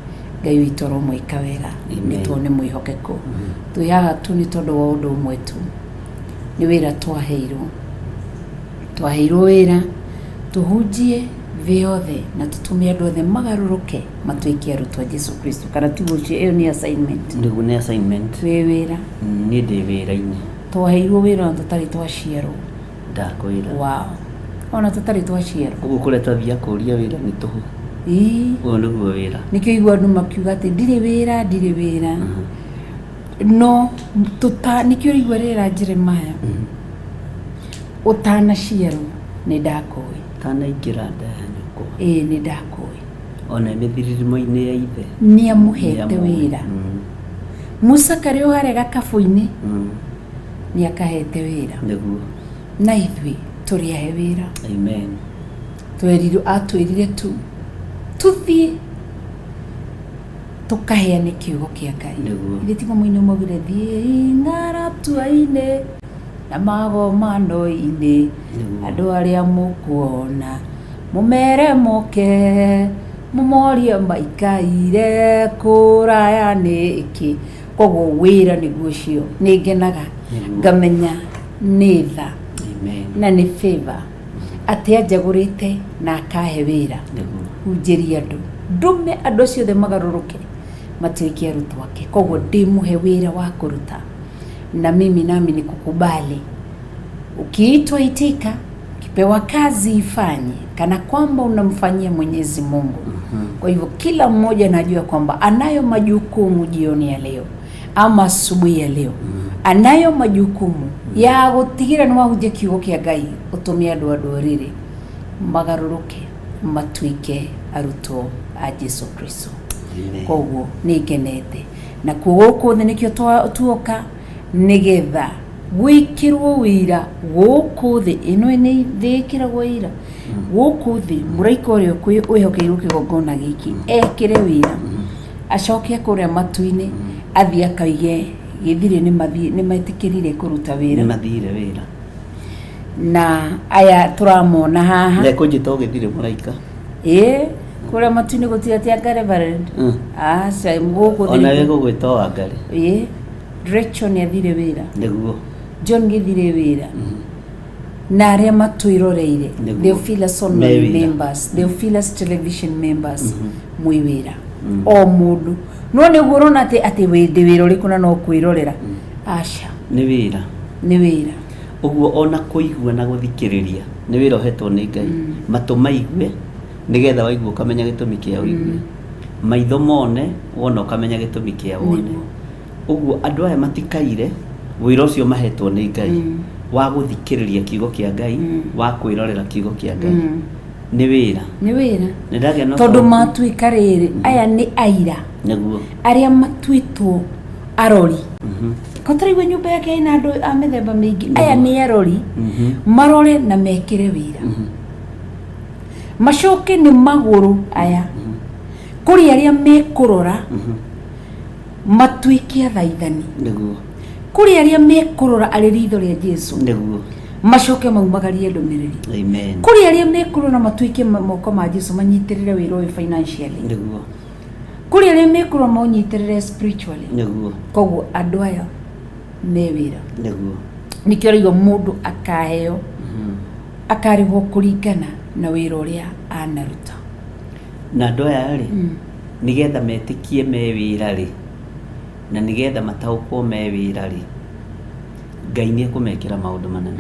Ngai witũ aromwĩka wega nĩ tondũ nĩ mwĩhokeku. Twĩ haha tu nĩ tondũ wa ũndũ ũmwe tu, nĩ wĩra twaheirwo. Twaheirwo wĩra tũhunjie thĩ yothe na tũtũme andũ othe magarũrũke matuĩke arutwo a Jesu Kristo. Kana tiguo ũcio, ĩyo nĩ assignment. Nĩguo nĩ assignment. Wĩ wĩra. Niĩ ndĩ wĩra-inĩ. Twaheirwo wĩra ona tũtarĩ twaciarwo. Ndakwĩra. Wow. Ona tũtarĩ twaciarwo. Ũguo kũrĩa twathiaga kũria wĩra nĩ tũhũ. Ĩĩ. Ũyũ nĩguo wĩra. Nĩkĩo igua andũ makiuga atĩ ndirĩ wĩra, ndirĩ wĩra. No tũta nĩkĩo ũraigua rĩra Jeremiah. Ũtanaciarwo nĩ ndakũĩ. Ũtanaingĩra nda ya nyũkwa. Ĩĩ nĩ ndakũĩ. Ona mĩthiririmo-inĩ ya ithe. Nĩ amũhete wĩra. Musa karĩ o harĩa gakabũ-inĩ. Nĩ akahete wĩra. Nĩguo. Na ithuĩ tũrĩ ahe wĩra. Amen. Twerirwo, atwĩrire tu tuthiĩ tũkaheane kiugo kĩa Ngai. Nĩguo. Ithe tiguo mũini maugire thiĩi ng'aratua-inĩ na magomano-inĩ. Nĩguo. Andũ arĩa mũkuona mũmere moke, mũmorie maikaire kũraya nĩkĩ. Koguo wĩra nĩguo ũcio, nĩ ngenaga. Nĩguo. Ngamenya nĩ tha. Amen. Na nĩ favor atĩ anjagũrĩte na akahe wĩra. Nĩguo. Hunjĩria andũ, ndũme andũ acio othe magarũrũke matuĩke arutwo ake. Koguo ndĩmũhe wĩra wa kũruta, na mimi nami ni kukubali. Ukiitwa itika, ukipewa kazi ifanye kana kwamba unamfanyia Mwenyezi Mungu. Kwa hivyo kila mmoja anajua kwamba anayo majukumu jioni ya leo ama asubuhi ya leo. Anayo majukumu ya gũtigĩra nĩ wahunjia kiugo kĩa Ngai, ũtũme andũ a ndũrĩrĩ magarũrũke matuĩke arutwo a Jesu Kristo. Amen. Koguo nĩ ngenete nakuo gũkũ thĩ nĩkĩo tuoka nĩgetha gwĩkĩrwo wĩira gũkũ thĩ ĩno nĩ thĩ ĩkĩragwo wĩira gũkũ thĩ. Mũraika ũrĩa wĩhokeirwo kĩgongona gĩkĩ ekĩre wĩra, acoke kũrĩa matu-inĩ athiĩ akaige gĩthirĩ nĩ metĩkĩrire kũruta wĩra. Nĩ mathire wĩra. Na aya tũramona haha. Nekũnjĩta ũgĩthire mũraika. Ĩ kũrĩa matu-inĩ gũtirĩ atĩ anga reverend. Aca, gũkũ thĩ. Ona we gũgwĩta o Wangarĩ. Ĩ Rachel nĩ athire wĩra. Nĩguo. John gĩthire wĩra na arĩa matwĩroreire. Nĩguo. Theophilus Me online wĩra. members, Theophilus television members, mwĩ wĩra o mũndũ. No nĩguo ũrona atĩ ndĩ wĩra ũrĩkũ na no kwĩrorera, aca. Nĩ wĩra. Nĩ wĩra. Ũguo ona kũigua na gũthikĩrĩria nĩ wĩra ũhetwo nĩ Ngai. Matũ maigue nĩgetha waigua ũkamenya gĩtũmi kĩa ũigue, maitho mone wona ũkamenya gĩtũmi kĩa wone. Ũguo andũ aya matikaire wĩra ũcio mahetwo nĩ Ngai wa gũthikĩrĩria kiugo kĩa Ngai, wa kwĩrorera kiugo kĩa Ngai. Nĩ wĩra. Nĩ wĩra. Nĩ ndagĩa na Tondũ ũtaũku. matuĩka rĩrĩ, aya nĩ aira. Nĩguo. Arĩa matuĩtwo arori. Kotaraigua nyũmba yake ĩna andũ a mĩthemba mĩingĩ. Aya nĩ arori, marore na mekĩre wĩra. Macoke nĩ magũrũ aya kũrĩ arĩa mekũrora matuĩke athaithani. Nĩguo. Kũrĩ arĩa mekũrora arĩ ritho rĩa Jesu. Nĩguo. Macoke maumagarie ndũmĩrĩri. Amen. Kũrĩ arĩa mekũrora matuĩke moko ma Jesu, manyitĩrĩre wĩra ũyũ financially. Nĩguo. Kũrĩ arĩa mekũrora maũnyitĩrĩre spiritually. Nĩguo. Koguo andũ aya me wĩra. Nĩguo. Nĩkĩo ũraigua mũndũ akaheo, akarĩhwo kũringana na wĩra ũrĩa anaruta. Na andũ aya rĩ, nĩgetha metĩkie me wĩra rĩ, na nĩgetha mataũkwo me wĩra rĩ, Ngai nĩ ekũmekĩra maũndũ manene,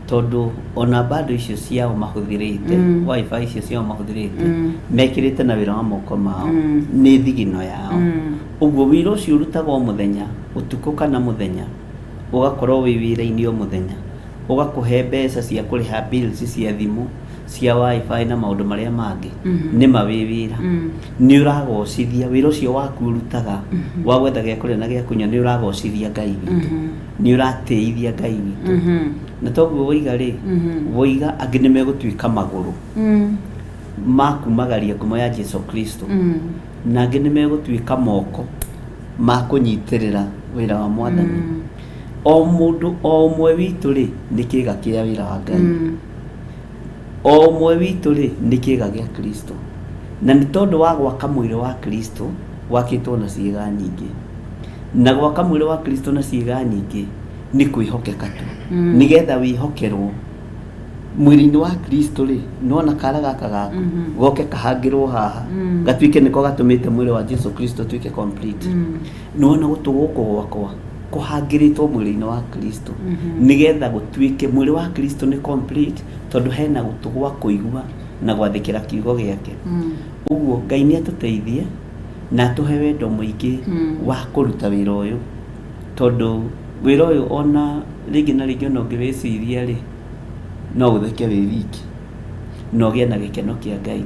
tondũ ona bando icio ciao mahũthĩrĩte, wifi icio ciao mahũthĩrĩte, mekĩrĩte na wĩra wa moko mao, nĩ thigino yao. Ũguo wĩra ũcio ũrutaga o mũthenya, ũtukũ kana mũthenya, ũgakorwo wĩ wĩra-inĩ o mũthenya, ũgakũhe mbeca cia kũrĩha bills cia thimũ, cia wifi na maũndũ marĩa mangĩ. Nĩ ma wĩ wĩra, nĩ ũragocithia wĩra ũcio waku ũrutaga wa gwetha gĩa kũrĩa na gĩa kũnyua. Nĩ ũragocithia Ngai witũ, nĩ ũratĩithia Ngai witũ. Na toguo woiga rĩ, woiga angĩ nĩ megũtuĩka magũrũ ma kumagaria ngumo ya Jesu Kristo, na angĩ nĩ megũtuĩka moko ma kũnyitĩrĩra wĩra wa Mwathani. O mũndũ o ũmwe witũ rĩ, nĩ kĩga kĩa wĩra wa Ngai. O ũmwe witũ rĩ, nĩ kĩga gĩa Kristo, na nĩ tondũ wa gwaka mwĩrĩ wa Kristo wakĩtwo na ciĩga nyingĩ. Na gwaka mwĩrĩ wa Kristo na ciĩga nyingĩ nĩ kwĩhokeka tu. Nĩgetha wĩhokerwo mwĩrĩ-inĩ wa Kristo rĩ, nĩwona kara gaka gaku goke kahangĩrwo haha, gatuĩke nĩko gatũmĩte mwĩrĩ wa Jesu Kristo ũtuĩke complete. Nĩwona gũtũ gũkũ gwakwa kũhangĩrĩtwo mwĩrĩ-inĩ wa Kristo nĩgetha gũtuĩke mwĩrĩ wa Kristo nĩ complete, tondũ hena gũtũ gwa kũigua na gwathĩkĩra kiugo gĩake. Ũguo Ngai nĩ atũteithie na atũhe wendo mũingĩ wa kũruta wĩra ũyũ, tondũ wĩra ũyũ ona rĩngĩ na rĩngĩ ona ũngĩwĩciria rĩ, no ũtheke wĩ wiki na ũgĩe na gĩkeno kĩa Ngai,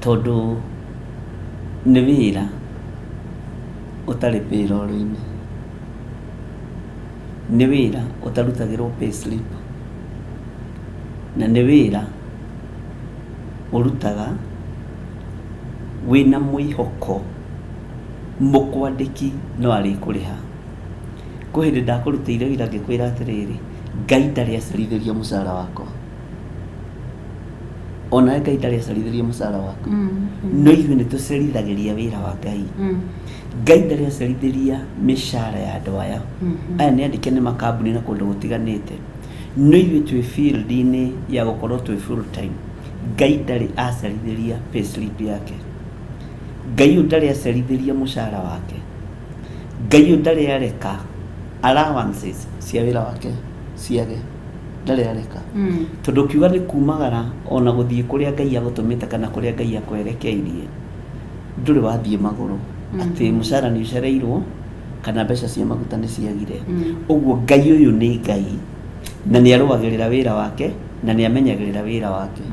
tondũ nĩ wĩra ũtarĩ payroll-inĩ. Nĩ wĩra ũtarutagĩrwo payslip, na nĩ wĩra ũrutaga wĩna mwĩhoko mũkwandĩki no arĩkũrĩha. Kwĩ hĩndĩ ndakũrutĩire wĩra ngĩkwĩra atĩrĩrĩ, Ngai ndarĩ acerithĩria mũcara wakwa. Onawe Ngai ndarĩ acerithĩria mũcara waku. No ithuĩ nĩ tũcerithagĩria wĩra wa Ngai. Ngai ndarĩ acerithĩria mĩcara ya andũ aya. Aya nĩ andĩke nĩ makambuni na kũndũ gũtiganĩte. No ithuĩ twĩ field-inĩ ya gũkorwo twĩ full time. Ngai ndarĩ acerithĩria pay slip yake. Ngai ũyũ ndarĩ acerithĩria mũcara wake. Ngai ũyũ ndarĩ areka allowances cia wĩra wake ciage. Ndarĩ areka. Tondũ ũkiuga nĩ kumagara ona gũthiĩ kũrĩa Ngai agũtũmĩte kana kũrĩa Ngai akwerekeirie, ndũrĩ wathiĩ magũrũ atĩ mũcara nĩ ũcereirwo kana mbeca cia maguta nĩ ciagire. Ũguo Ngai ũyũ nĩ Ngai na nĩ arũagĩrĩra wĩra wake na nĩ amenyagĩrĩra wĩra wake.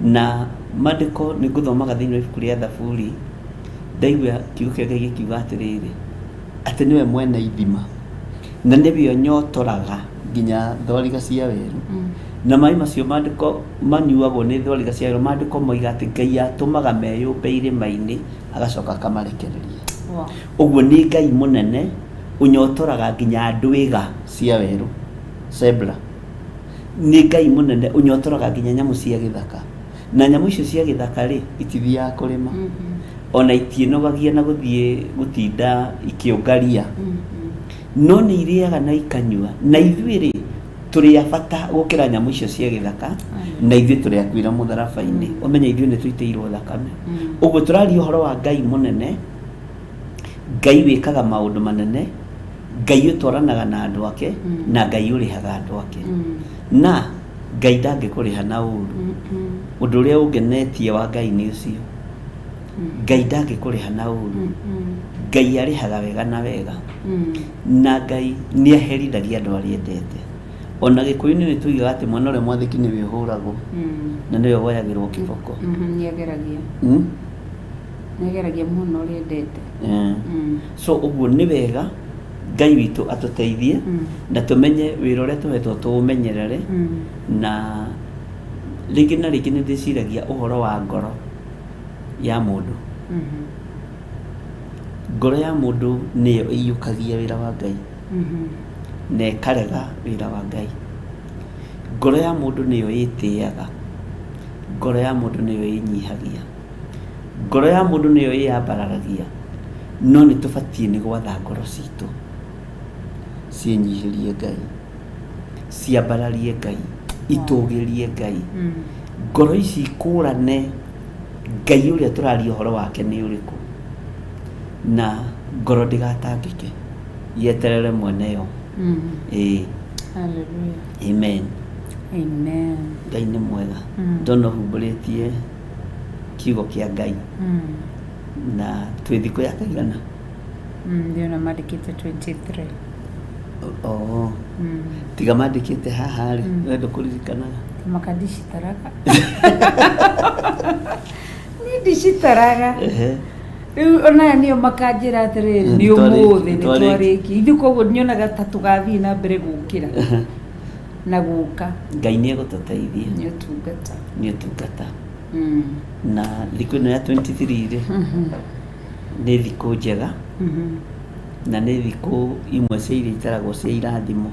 Na mandĩko nĩ ngũthomaga thĩinĩ wa ibuku rĩa Thaburi, ndaigua kiugo kĩa Ngai gĩkiuga atĩrĩrĩ, atĩ nĩwe mwene ithima na nĩwe ũnyotoraga nginya thwariga cia werũ. Na maĩ macio mandĩko manyuagwo nĩ thwariga cia werũ, mandĩko moiga atĩ Ngai atũmaga meyũmbe irĩma-inĩ agacoka akamarekereria. Wow. Ũguo nĩ Ngai mũnene ũnyotoraga nginya ndwĩga cia werũ, zebra. Nĩ Ngai mũnene ũnyotoraga nginya nyamũ cia gĩthaka. Na nyamũ icio cia gĩthaka rĩ, itithiaga kũrĩma. Ona itiĩnogagia na gũthiĩ gũtinda ikĩũngaria. No nĩ irĩaga na ikanyua. Na ithuĩ rĩ, tũrĩ a bata gũkĩra nyamũ icio cia gĩthaka, na ithuĩ tũrĩ akuĩra mũtharaba-inĩ. Ũmenye ithuĩ nĩ tũitĩirwo thakame. Ũguo tũraria ũhoro wa Ngai mũnene, Ngai wĩkaga maũndũ manene, Ngai ũtwaranaga na andũ ake, na Ngai ũrĩhaga andũ ake. Na Ngai ndangĩkũrĩha na ũru. Ũndũ ũrĩa ũngenetie wa Ngai nĩ ũcio. Ngai ndangĩkũrĩha na ũru. Ngai arĩhaga wega na wega. Na Ngai nĩ aherithagia andũ arĩa endete. Ona Gĩkũyũ-inĩ nĩ tuigaga atĩ mwana ũrĩa mwathĩki nĩwe ũhũragwo na nĩwe woyagĩrwo kĩboko. Nĩ ageragia. Nĩ ageragia mũno ũrĩa endete. So ũguo nĩ wega Ngai witũ atũteithie na tũmenye wĩra ũrĩa tũhetwo tũũmenyerere na rĩngĩ na rĩngĩ nĩ ndĩciragia ũhoro wa ngoro ya mũndũ. Ngoro ya mũndũ nĩyo ĩiyũkagia wĩra wa Ngai na ĩkarega wĩra wa Ngai. Ngoro ya mũndũ nĩyo ĩtĩaga, ngoro ya mũndũ nĩyo ĩnyihagia, ngoro ya mũndũ nĩyo ĩyambararagia, no nĩ tũbatiĩ nĩ gwatha ngoro citũ ciĩnyihĩrie Ngai, ciambararie Ngai, itũgĩrie Ngai. Ngoro ici ikũrane Ngai ũrĩa tũraria ũhoro wake nĩ ũrĩkũ, na ngoro ndĩgatangĩke, yeterere mwene yo. Ĩĩ, Hallelujah. amen. Amen. Ngai nĩ mwega. Ndona ũhumbũrĩtie kiugo kĩa Ngai na twĩ thikũ ya kaigana. Ndĩrona mandĩkĩte 23. Oo. Tiga mandĩkĩte haha rĩ, we ndũkũririkanaga. Maka ndicitaraga. Niĩ ndicitaraga. Ehe. Rĩu onaya nĩo makanjĩra atĩrĩrĩ, nĩ ũmũthĩ nĩ twarĩkia. Ithuĩ koguo nyonaga ta tũgathiĩ na mbere gũkĩra na gũka. Ngai nĩ egũtũteithia. Nĩ ũtungata. Nĩ ũtungata. Na thikũ ĩno ya 23 rĩ, nĩ thikũ njega na nĩ thikũ imwe cia iria itaragwo cia irathimo.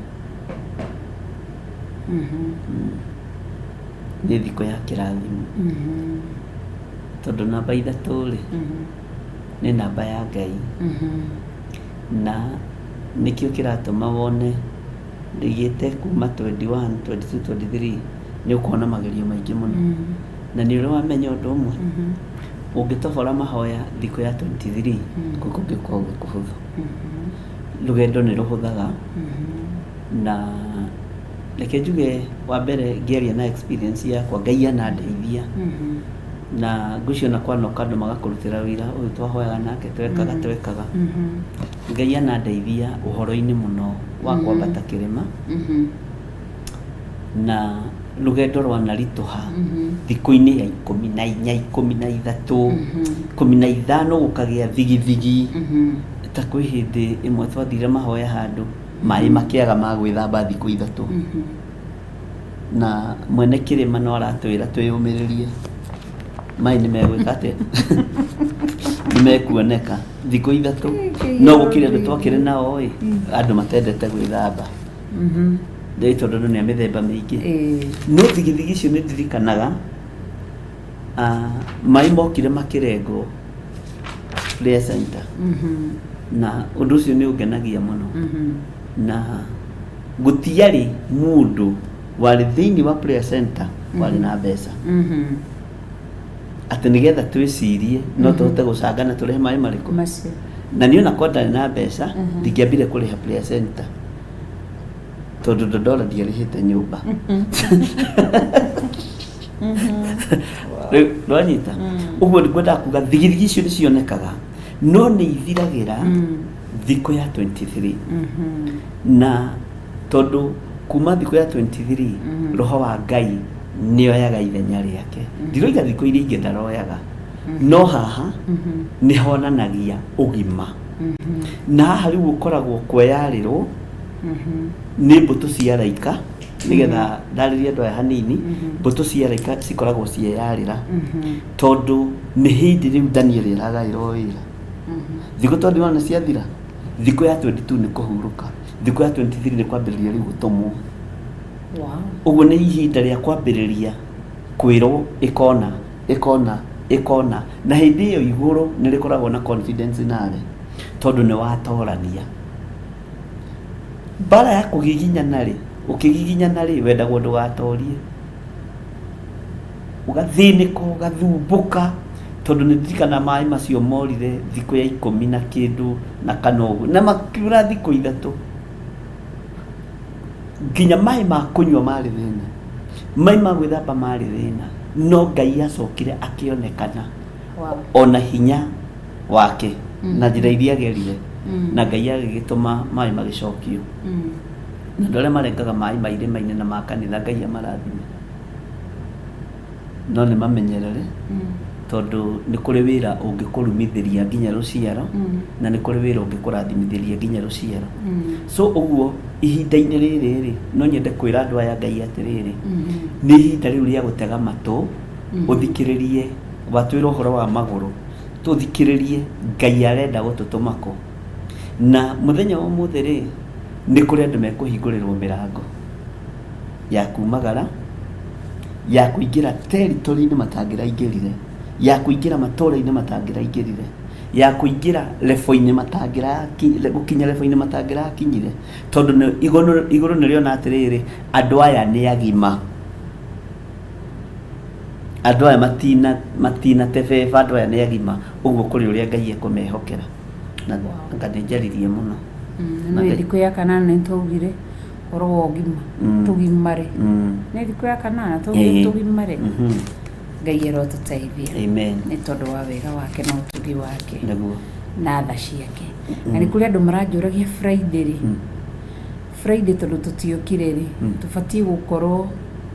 Nĩ thikũ ya kĩrathimo. Tondũ namba ithatũ rĩ, nĩ namba ya Ngai. Na nĩkĩo kĩratũma wone rĩgĩte kuma 21, 22, 23 nĩ ũkuona magerio maingĩ mũno. Na nĩ ũrĩ wamenya ũndũ ũmwe? Ũngĩtobora mahoya thikũ ya 23, kũu kũngĩkorwo gwĩ kũhũthũ. Rũgendo nĩ rũhũthaga na reke njuge wa mbere ngĩaria na experience yakwa Ngai anandeithia na ngwĩciria ona kwanoka andũ magakũrutĩra wĩra ũyũ twahoyaga nake twekaga twekaga. Ngai anandeithia ũhoro-inĩ mũno wa kwambata kĩrĩma na rũgendo rwanaritũha thikũ-inĩ ya 14, 13, 15 gũkagĩa thigithigi. Ta kwĩ hĩndĩ ĩmwe twathire mahoya handũ. Maĩ makĩaga ma gwĩthamba thikũ 3. Na mwene kĩrĩma no aratwĩra twĩyũmĩrĩrie, maĩ nĩ megwĩka atĩa? Nĩ mekuoneka thikũ 3. No gũkĩrĩ andũ twakĩrĩ nao ĩ, andũ matendete gwĩthamba. Rĩu tondũ andũ nĩ a mĩthemba mĩingĩ. No thigithigi icio nĩ ndirikanaga, maĩ mokire makĩrengwo prayer center. Na ũndũ ũcio nĩ ũngenagia mũno. Na gũtiarĩ mũndũ warĩ thĩinĩ wa prayer center warĩ na mbeca atĩ nĩgetha twĩcirie no tũhote gũcangana tũrehe maĩ marĩkũ. Macio. Na niĩ ona korwo ndarĩ na mbeca, ndingĩambire kũrĩha prayer center tondũ Dodora ndiarĩhĩte nyũmba. Rĩu ndwanyita ũguo, ngwendaga kuga thigithigi icio nĩ cionekaga no nĩ ithiragĩra thikũ ya 23. Na tondũ kuma thikũ ya 23 roho wa Ngai nĩ oyaga ithenya rĩake. Ndiroiga thikũ iria ingĩ ndaroyaga, no haha nĩ honanagia ũgima. Na haha rĩu ũkoragwo kweyarĩrwo nĩ mbũtũ cia araika. Nĩgetha ndarĩrie andũ aya hanini, mbũtũ cia araika cikoragwo cieyarĩra tondũ nĩ hĩndĩ rĩu Daniel ĩragaĩrwo wĩra. Thikũ 21 nĩ ciathira, thikũ ya 22 nĩ kũhurũka, thikũ ya 23 nĩ kwambĩrĩria rĩu gũtũmwo. Ũguo nĩ ihinda rĩa kwambĩrĩria kwĩrwo ĩkona ĩkona ĩkona. Na hĩndĩ ĩyo igũrũ nĩ rĩkoragwo na confidence nawe tondũ nĩ watorania mbara ya kũgiginyana rĩ, ũkĩgiginyana rĩ, wendagwo ndũgatorie, ũgathĩnĩka, ũgathumbũka, tondũ nĩ ndirikana maĩ macio morire thikũ ya 14 na kĩndũ ũguo, na makiura thikũ 3, nginya maĩ ma kũnyua marĩ thĩna, maĩ ma gwĩthamba marĩ thĩna. No Ngai acokire akĩonekana ona hinya wake na njĩra iria agerire, na Ngai agĩgĩtũma maĩ magĩcokio. Na andũ arĩa marengaga maĩ ma irĩma-inĩ na ma kanitha, Ngai amarathime, no nĩ mamenyerere tondũ nĩ kũrĩ wĩra ũngĩkũrumithĩria nginya rũciaro, na nĩ kũrĩ wĩra ũngĩkũrathimithĩria nginya rũciaro. So ũguo ihinda-inĩ rĩrĩ rĩ, no nyende kwĩra andũ aya Ngai atĩrĩrĩ, nĩ ihinda rĩu rĩa gũtega matũ ũthikĩrĩrie. Watwĩra ũhoro wa magũrũ, tũthikĩrĩrie Ngai arenda gũtũtũma kũ. Na mũthenya wa ũmũthĩ rĩ, nĩ kũrĩ andũ mekũhingũrĩrwo mĩrango ya kumagara, ya kũingĩra territory-inĩ matangĩraingĩrire, ya kũingĩra matũra-inĩ matangĩraingĩrire, ya kũingĩra level-inĩ gũkinya level-inĩ matangĩrakinyire, tondũ igũrũ igũrũ nĩ rĩona atĩrĩrĩ, andũ aya nĩ agima, andũ aya matinatebeba, andũ aya nĩ agima. Ũguo kũrĩ ũrĩa Ngai ekũmehokera. Na anga nĩ njaririe mũno. No thikũ ya kanana nĩ twaugire ũhoro wa ũgima, tũgimare. Nĩ thikũ ya kanana twaugire tũgimare. Ngai arotũteithia. Amen. Nĩ tondũ wa wega wake na ũtugi wake Nĩguo. na tha ciake. Na nĩ kũrĩ andũ maranjũragia Friday rĩ, Friday tondũ tũtiokire rĩ, tũbatiĩ gũkorwo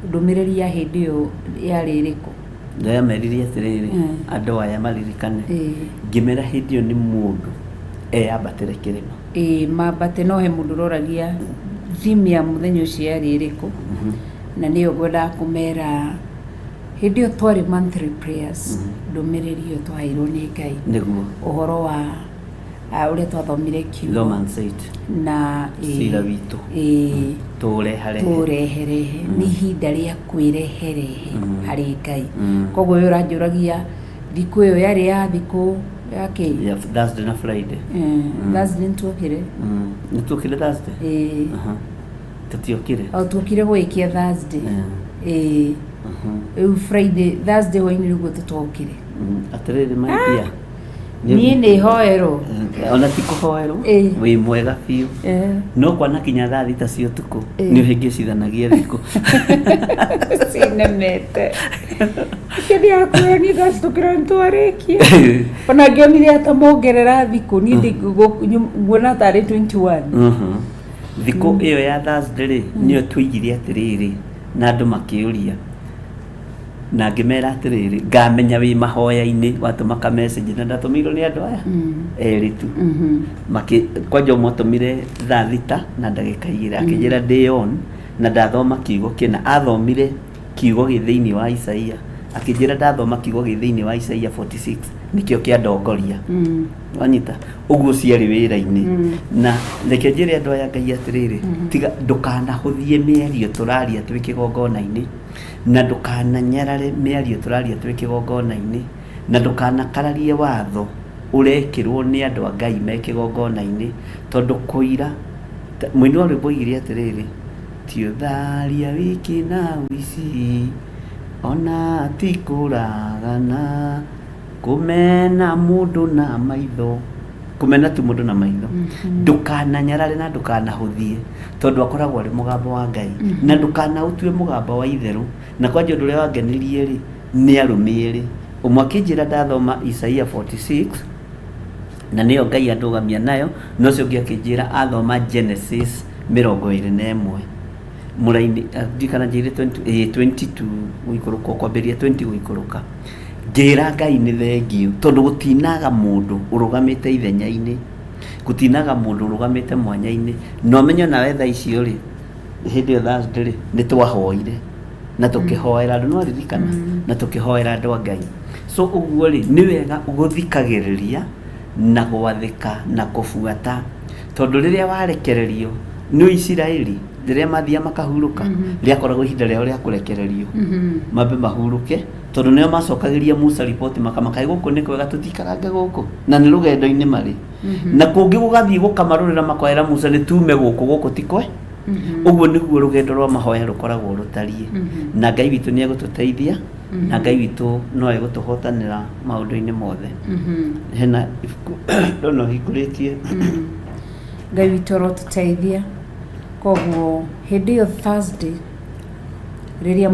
ndũmĩrĩri ya hĩndĩ ĩyo yarĩ ĩrĩkũ? Ndĩrameririe atĩrĩrĩ, andũ aya maririkane, ngĩmera hĩndĩ ĩyo nĩ mũndũ eyambatĩre kĩrĩma. Ĩĩ, mambate. No he mũndũ ũroragia theme ya mũthenya ũcio yarĩ ĩrĩkũ, na nĩyo ngwendaga kũmera. Hĩndĩ ĩyo twarĩ monthly prayers, ndũmĩrĩri ĩyo twaheirwo nĩ Ngai, ũhoro wa ũrĩa twathomire kiugo Romans 8. Na Cira witũ. Tũũreharehe. Tũreherehe, nĩ ihinda rĩa kwĩreherehe harĩ Ngai. Koguo ũyũ ũranjũragia thikũ ĩyo yarĩ ya thikũ ya kĩ? Yeah, Thursday na Friday. Thursday nĩtuokire. Nĩ tuokire Thursday? Ĩĩ. Aha. Tũtiokire. O tuokire gwĩkia Thursday. Ĩĩ, rĩu Friday, Thursday hwainĩ nĩguo tũtokire. Atĩrĩrĩ, my dear. Niĩ nĩ hoerwo. Ona ti kũhoerwo. Wĩ mwega biũ. No kwanakinya thaa 6 cia ũtukũ, nĩ ũhĩngĩcithanagia thikũ. Cinemete kĩndĩ yakwĩra niĩ ndacitũkĩra nĩtwarĩkia, ona ngĩonire atamongerera thikũ, niĩ nguona tarĩ 21. Thikũ ĩyo ya Thursday rĩ, nĩyo tũigire atĩrĩrĩ, na andũ makĩũria. Na ngĩmera atĩrĩrĩ, ngamenya wĩ mahoya-inĩ watũma ka message, na ndatũmĩirwo nĩ andũ aya erĩ tu. Makĩ kwanja ũmwe atũmire 6:02, akĩnjĩra ndĩ on na ndathoma kiugo kĩna. Athomire kiugo gĩ thĩinĩ wa Isaia, akĩnjĩra ndathoma kiugo gĩ thĩinĩ wa Isaia 46 nĩkĩo kĩandongoria. Wanyita ũguo ciarĩ wĩra-inĩ. Na reke njĩre andũ aya Ngai atĩrĩrĩ, tiga ndũkanahũthie mĩario tũraria twĩ kĩgongona-inĩ, na ndũkananyarare mĩario tũraria twĩ kĩgongona-inĩ, na ndũkanakararie watho ũrekĩrwo nĩ andũ a Ngai me kĩgongona-inĩ, tondũ kũira mũini wa rwĩmbo oigire atĩrĩrĩ, ti ũtharia wiki na ũici, ona ti kũragana, kũmena mũndũ na maitho, kũmena tu mũndũ na maitho. Ndũkananyarare na ndũkanahũthie, tondũ akoragwo arĩ mũgambo wa Ngai, na ndũkanaũtue mũgambo wa itherũ. Na kwanja ũndũ ũrĩa wangenirie rĩ, nĩ arũme erĩ, ũmwe akĩnjĩra ndathoma Isaia 46 na nĩyo Ngai andũgamia nayo, na ũcio ũngĩ akĩnjĩra athoma Genesis 21 mũraini, ndirikana njĩrire 20, 22 gũikũrũka, kwambĩrĩria 20 gũikũrũka. Ngĩra Ngai nĩ thengiũ, tondũ gũtinaga mũndũ ũrũgamĩte ithenya-inĩ, gũtinaga mũndũ ũrũgamĩte mwanya-inĩ. Na ũmenye onawe thaa icio rĩ, hĩndĩ ĩyo Thursday rĩ, nĩ twahoire na tũkĩhoera andũ, no ririkana, na tũkĩhoera andũ a Ngai. So ũguo rĩ, nĩ wega gũthikagĩrĩria na gwathĩka na kũbuata, tondũ rĩrĩa warekererio nĩ Isiraeli, rĩrĩa mathiaga makahurũka, rĩakoragwo ihinda rĩao rĩa kũrekererio mambe mahurũke, tondũ nĩo macokagĩria Musa riboti makamakaĩ gũkũ nĩ kwega, tũtikarange gũkũ, na nĩ rũgendo-inĩ marĩ na kũngĩ gũgathiĩ gũkamarũrĩra, makoera Musa nĩ tume gũkũ, gũkũ ti kwe. Ũguo nĩguo rũgendo rwa mahoya rũkoragwo rũtariĩ, na Ngai witũ nĩ egũtũteithia, na Ngai witũ no egũtũhotanĩra maũndũ-inĩ mothe. Hena ibuku ndona ũhingũrĩtie. Ngai witũ arotũteithia. Koguo hĩndĩ ĩyo Thursday, rĩrĩa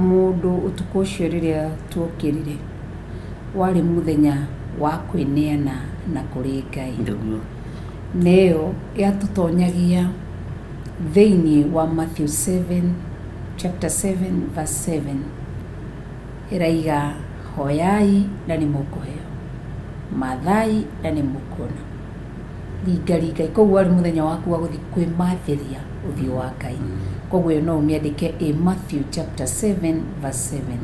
mũndũ ũtukũ ũcio rĩrĩa tuokĩrire, warĩ mũthenya wa kwĩneana na kũrĩ Ngai. Nĩguo. Na ĩyo yatũtonyagia thĩinĩ wa Matthew 7, chapter 7 verse 7, ĩraiga, hoyai na nĩ mũkũheo, mathai na nĩ mũkuona, ringaringai. Koguo warĩ mũthenya waku wa gũthiĩ kwĩmathĩria ũthiũ wa Ngai. Koguo ĩyo no ũmĩandĩke ĩ Matthew chapter 7 verse 7,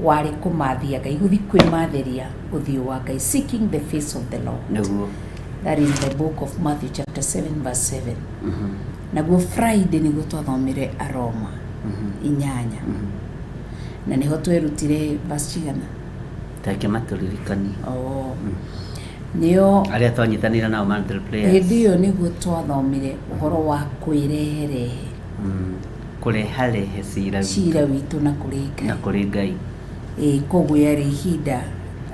warĩ kũmathia Ngai, gũthiĩ kwĩmathĩria ũthiũ wa Ngai, seeking the face of the Lord. Nĩguo. That is the book of Matthew chapter 7 verse 7. Naguo Friday nĩguo twathomire Aroma 8, na nĩho twerutire verse cigana? Tareke matũririkanie. Oh. Nĩo arĩa twanyitanĩra nao Mantle Players. Hĩndĩ ĩyo nĩguo twathomire ũhoro wa kwĩreherehe. Kũreharehe cira witũ. Cira witũ na kũrĩ Ngai. Na kũrĩ Ngai. Ĩĩ, koguo yarĩ ihinda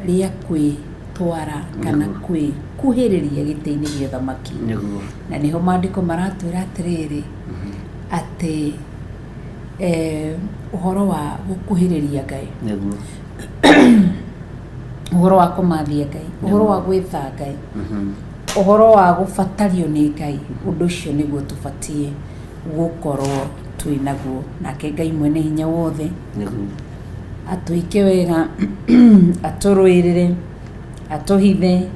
rĩa kwĩtwara kana kwĩkuhĩrĩria gĩtĩ-inĩ gĩa ũthamaki. Nĩguo. Na nĩho maandĩko maratwĩra atĩrĩrĩ, atĩ ũhoro wa gũkuhĩrĩria Ngai, Nĩguo. ũhoro wa kũmathia Ngai, ũhoro wa gwĩtha Ngai, ũhoro wa gũbatario nĩ Ngai, ũndũ ũcio nĩguo tũbatiĩ gũkorwo twĩ naguo. Nake Ngai mwene hinya wothe Nĩguo. atwĩke wega, atũrũĩrĩre, atũhithe,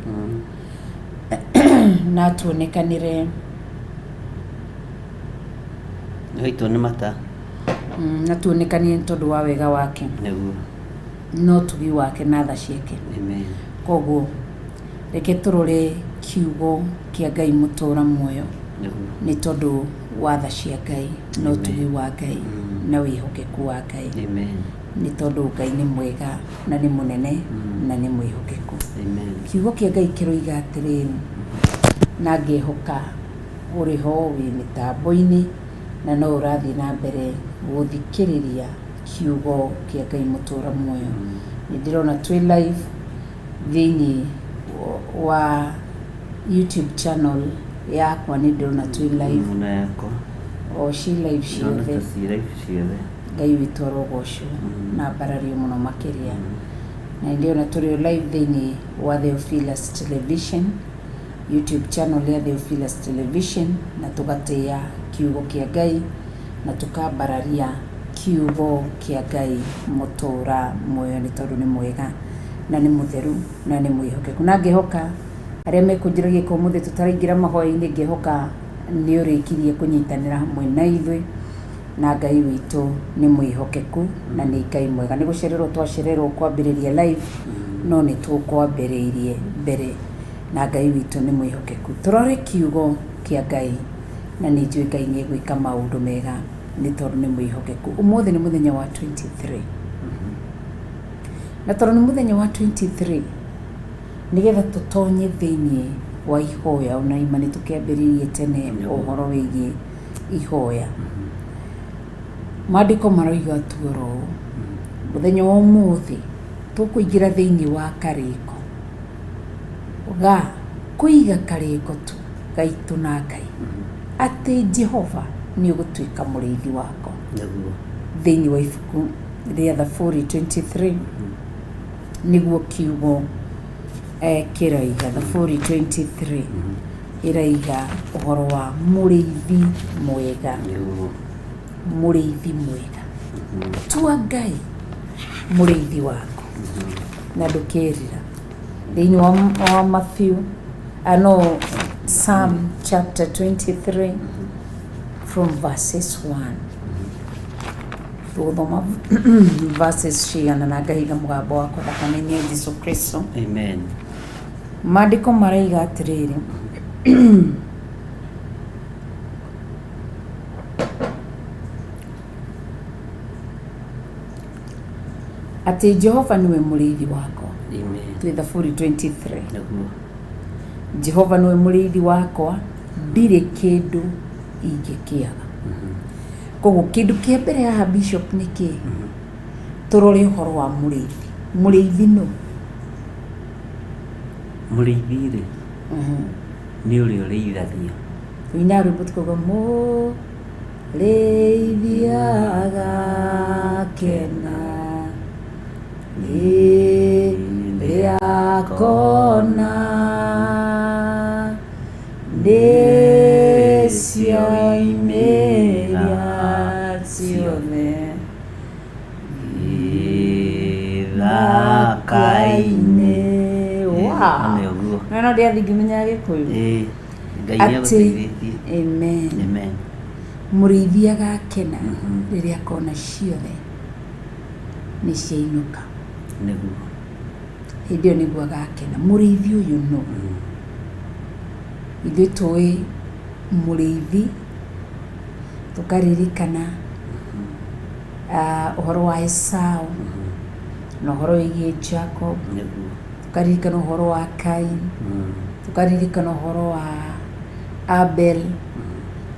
na atuonekanĩre. Nĩwaitwo nĩ mata. Na tuonekanĩre nĩ tondũ wa wega wake, Nĩguo. no tugi wake na tha ciake. Amen. Koguo reke tũrore kiugo kĩa Ngai mũtũra muoyo, Nĩguo. nĩ tondũ wa tha cia Ngai na ũtugi wa Ngai na wĩhokeku wa Ngai. Amen. Nĩ tondũ Ngai nĩ mwega na nĩ mũnene na nĩ mwĩhokeku. Amen. Kiugo kĩa Ngai kĩroiga atĩrĩrĩ, na ngehoka ũrĩ ho wĩ mĩtambo-inĩ na no ũrathiĩ na mbere gũthikĩrĩria kiugo kĩa Ngai mũtũra muoyo. Nĩ ndĩrona twĩ live thĩinĩ wa YouTube channel yakwa, nĩ ndĩrona twĩ live. Ona yakwa. O ci live Ndĩrona ciothe. ta ci live ciothe. Ngai witũ arogocwo na mbarario mũno makĩria. Na ndĩrona tũrĩ o live thĩinĩ wa Theophilus Television, YouTube channel ya Theophilus Television, na tũgatĩĩa kiugo kĩa Ngai na tũkambararia. Kiugo kĩa Ngai mũtũra muoyo nĩ tondũ nĩ mwega na nĩ mũtheru na nĩ mwĩhokeku. Na ngĩhoka arĩa mekũnjĩragia ko ũmũthĩ tũtaraingĩra mahoya-inĩ, ngĩhoka nĩ ũrĩkirie kũnyitanĩra hamwe na ithuĩ, na Ngai witũ nĩ mwĩhokeku na nĩ Ngai mwega. Nĩ gũcererwo twacererwo kwambĩrĩria live, no nĩ tũkwambĩrĩirie mbere, na Ngai witũ nĩ mwĩhokeku. Tũrore kiugo kĩa Ngai, na nĩ njũĩ Ngai nĩ egwĩka maũndũ mega nĩ tondũ nĩ mwĩhokeku. Ũmũthĩ nĩ mũthenya wa 23, na tondũ nĩ mũthenya wa 23, nĩgetha tũtonye thĩinĩ wa ihoya, ona ima nĩ tũkĩambĩrĩirie tene ũhoro wĩgiĩ ihoya. Maandĩko maroiga tuoro ũũ, mũthenya wa ũmũthĩ tũkũingĩra thĩinĩ wa karĩko ga kũiga karĩko tu gaitũ na Ngai, atĩ Jehova nĩ ũgũtuĩka mũrĩithi wakwa. Nĩguo. Thĩinĩ wa ibuku rĩa Thaburi 23 nĩguo kiugo kĩroiga. Thaburi 23 ĩraiga ũhoro wa mũrĩithi mwega. Nĩguo. Mũrĩithi mwega, tua Ngai mũrĩithi waku na ndũkerira. Thĩinĩ wa Matthew, no Psalm chapter 23 from verses 1, tũgũthoma verses cigana na ngahinga mũgambo wakwa thakame-inĩ ya Jesu Kristo. Amen. Maandĩko maraiga atĩrĩrĩ, atĩ Jehova nĩwe mũrĩithi wakwa. Amen. Twĩ Thaburi 23. Nĩguo. Jehova nĩwe mũrĩithi wakwa, ndirĩ kĩndũ ingĩkĩaga. Koguo kĩndũ kĩa mbere haha, Bishop, nĩ kĩ tũrore ũhoro wa mũrĩithi. Mũrĩithi nũ? Mũrĩithi rĩ, nĩ ũrĩa ũrĩithagia. Wĩina rwĩmbo tukauga mũrĩithi agakena rĩrĩa akona nĩcio imĩria ciothe Gĩthaka-inĩ. Wow. Nĩ ũguo. No no ndiathi ngĩmenya Gĩkũyũ. Ĩĩ. Ngai nĩ Atĩ agũteithĩtie. Amen. Amen. Mũrĩithi agakena rĩrĩa akona ciothe nĩ ciainũka. Nĩguo. Hĩndĩ ĩyo nĩguo agakena. Mũrĩithi ũyũ nũ? Ithuĩ tũĩ mũrĩithi, tũkaririkana ũhoro wa Esau na ũhoro wĩgiĩ Jacob. Nĩguo. Tũkaririkana ũhoro wa Kain, tũkaririkana ũhoro wa Abel,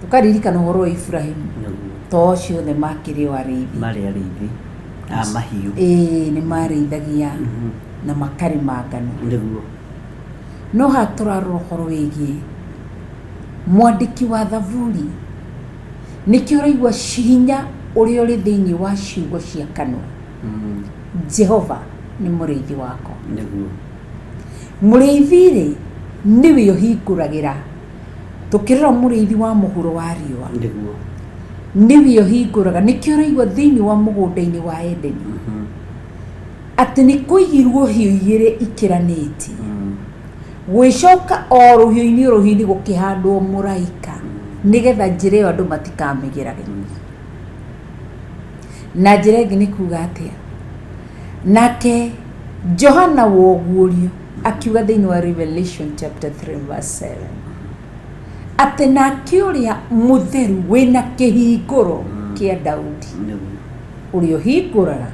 tũkaririkana ũhoro wa Ibrahimu. Nĩguo. To acio othe makĩrĩ o arĩithi. Marĩ arĩithi a mahiũ. Ĩĩ, nĩ marĩithagia na makarĩma ngano. Nĩguo. No haha tũrarora ũhoro wĩgiĩ mwandĩki wa Thaburi, nĩkĩo ũraigua hinya ũrĩa ũrĩ thĩinĩ wa ciugo cia kanua, Jehova nĩ mũrĩithi wakwa. Nĩguo. Mũrĩithi rĩ, nĩwe ũhingũragĩra. Tũkĩrora mũrĩithi wa mũhuro wa riũa, Nĩguo. nĩwe ũhingũraga. Nĩkĩo ũraigua thĩinĩ wa mũgũnda-inĩ wa Edeni atĩ nĩ kũigirwo hiũ igĩrĩ ikĩranĩtie, gwĩcoka o rũhiũ-inĩ gũkĩhandwo mũraika, nĩgetha njĩra ĩyo andũ matikamĩgerage. Na njĩra ĩngĩ nĩ kuga atĩa? Nake Johana woguũrio akiuga thĩinĩ wa Revelation chapter 3 verse 7 atĩ nake ũrĩa mũtheru wĩna kĩhingũro kĩa Daudi, Nĩguo. ũrĩa ũhingũraga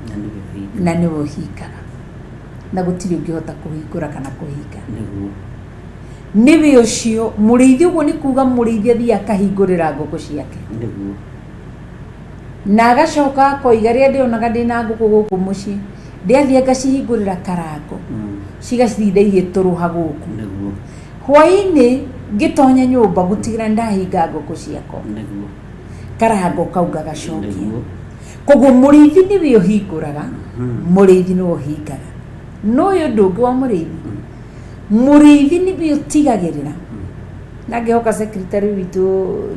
Na nĩwe ũhinga. Na nĩwe ũhingaga, na gũtirĩ ũngĩhota kũhingũra kana kũhinga. Nĩguo. Nĩwe ũcio mũrĩithi. Ũguo nĩ kuga mũrĩithi athiĩ akahingũrĩra ngũkũ ciake Nĩguo. na agacoka akoiga, rĩrĩa ndĩonaga ndĩna ngũkũ gũkũ mũciĩ, ndĩathiĩ ngacihingũrĩra karango, cigacinda igĩtũrũha gũkũ. Nĩguo. Hwaĩ-inĩ ngĩtonya nyũmba gũtigĩra ndahinga ngũkũ ciakwa, Nĩguo. karango kau gagacokia. Nĩguo. Koguo mũrĩithi nĩwe ũhingũraga, mũrĩithi nĩwe ũhingaga. No ũyũ ũndũ ũngĩ wa mũrĩithi, mũrĩithi nĩwe ũtigagĩrĩra. Na ngĩhoka secretary witũ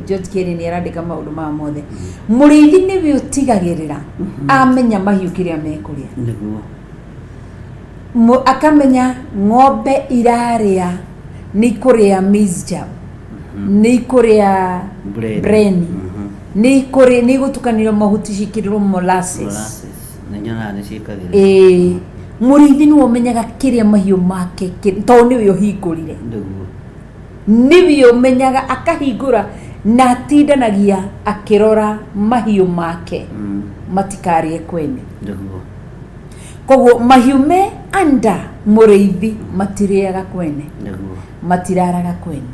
George Kieni nĩ arandĩka maũndũ maya mothe. Mũrĩithi nĩwe ũtigagĩrĩra amenya mahiũ kĩrĩa mekũrĩa. Nĩguo. Akamenya ng'ombe irarĩa nĩ ikũrĩa maize germ, nĩ ikũrĩa Brain. breni, nĩ ikũrĩa, nĩ igũtukanĩrio mahuti ciĩkĩrĩrwo molasses. Molasses. Na nyonaga nĩ ciĩkagĩrwo. Ĩĩ, mũrĩithi nĩwe ũmenyaga kĩrĩa mahiũ make tondũ nĩwe ũhingũrire. Nĩguo. Nĩwe ũmenyaga, akahingũra na atindanagia akĩrora mahiũ make matikarĩe kwene. Nĩguo. Koguo mahiũ me anda mũrĩithi matirĩaga kwene. Nĩguo. Matiraraga kwene.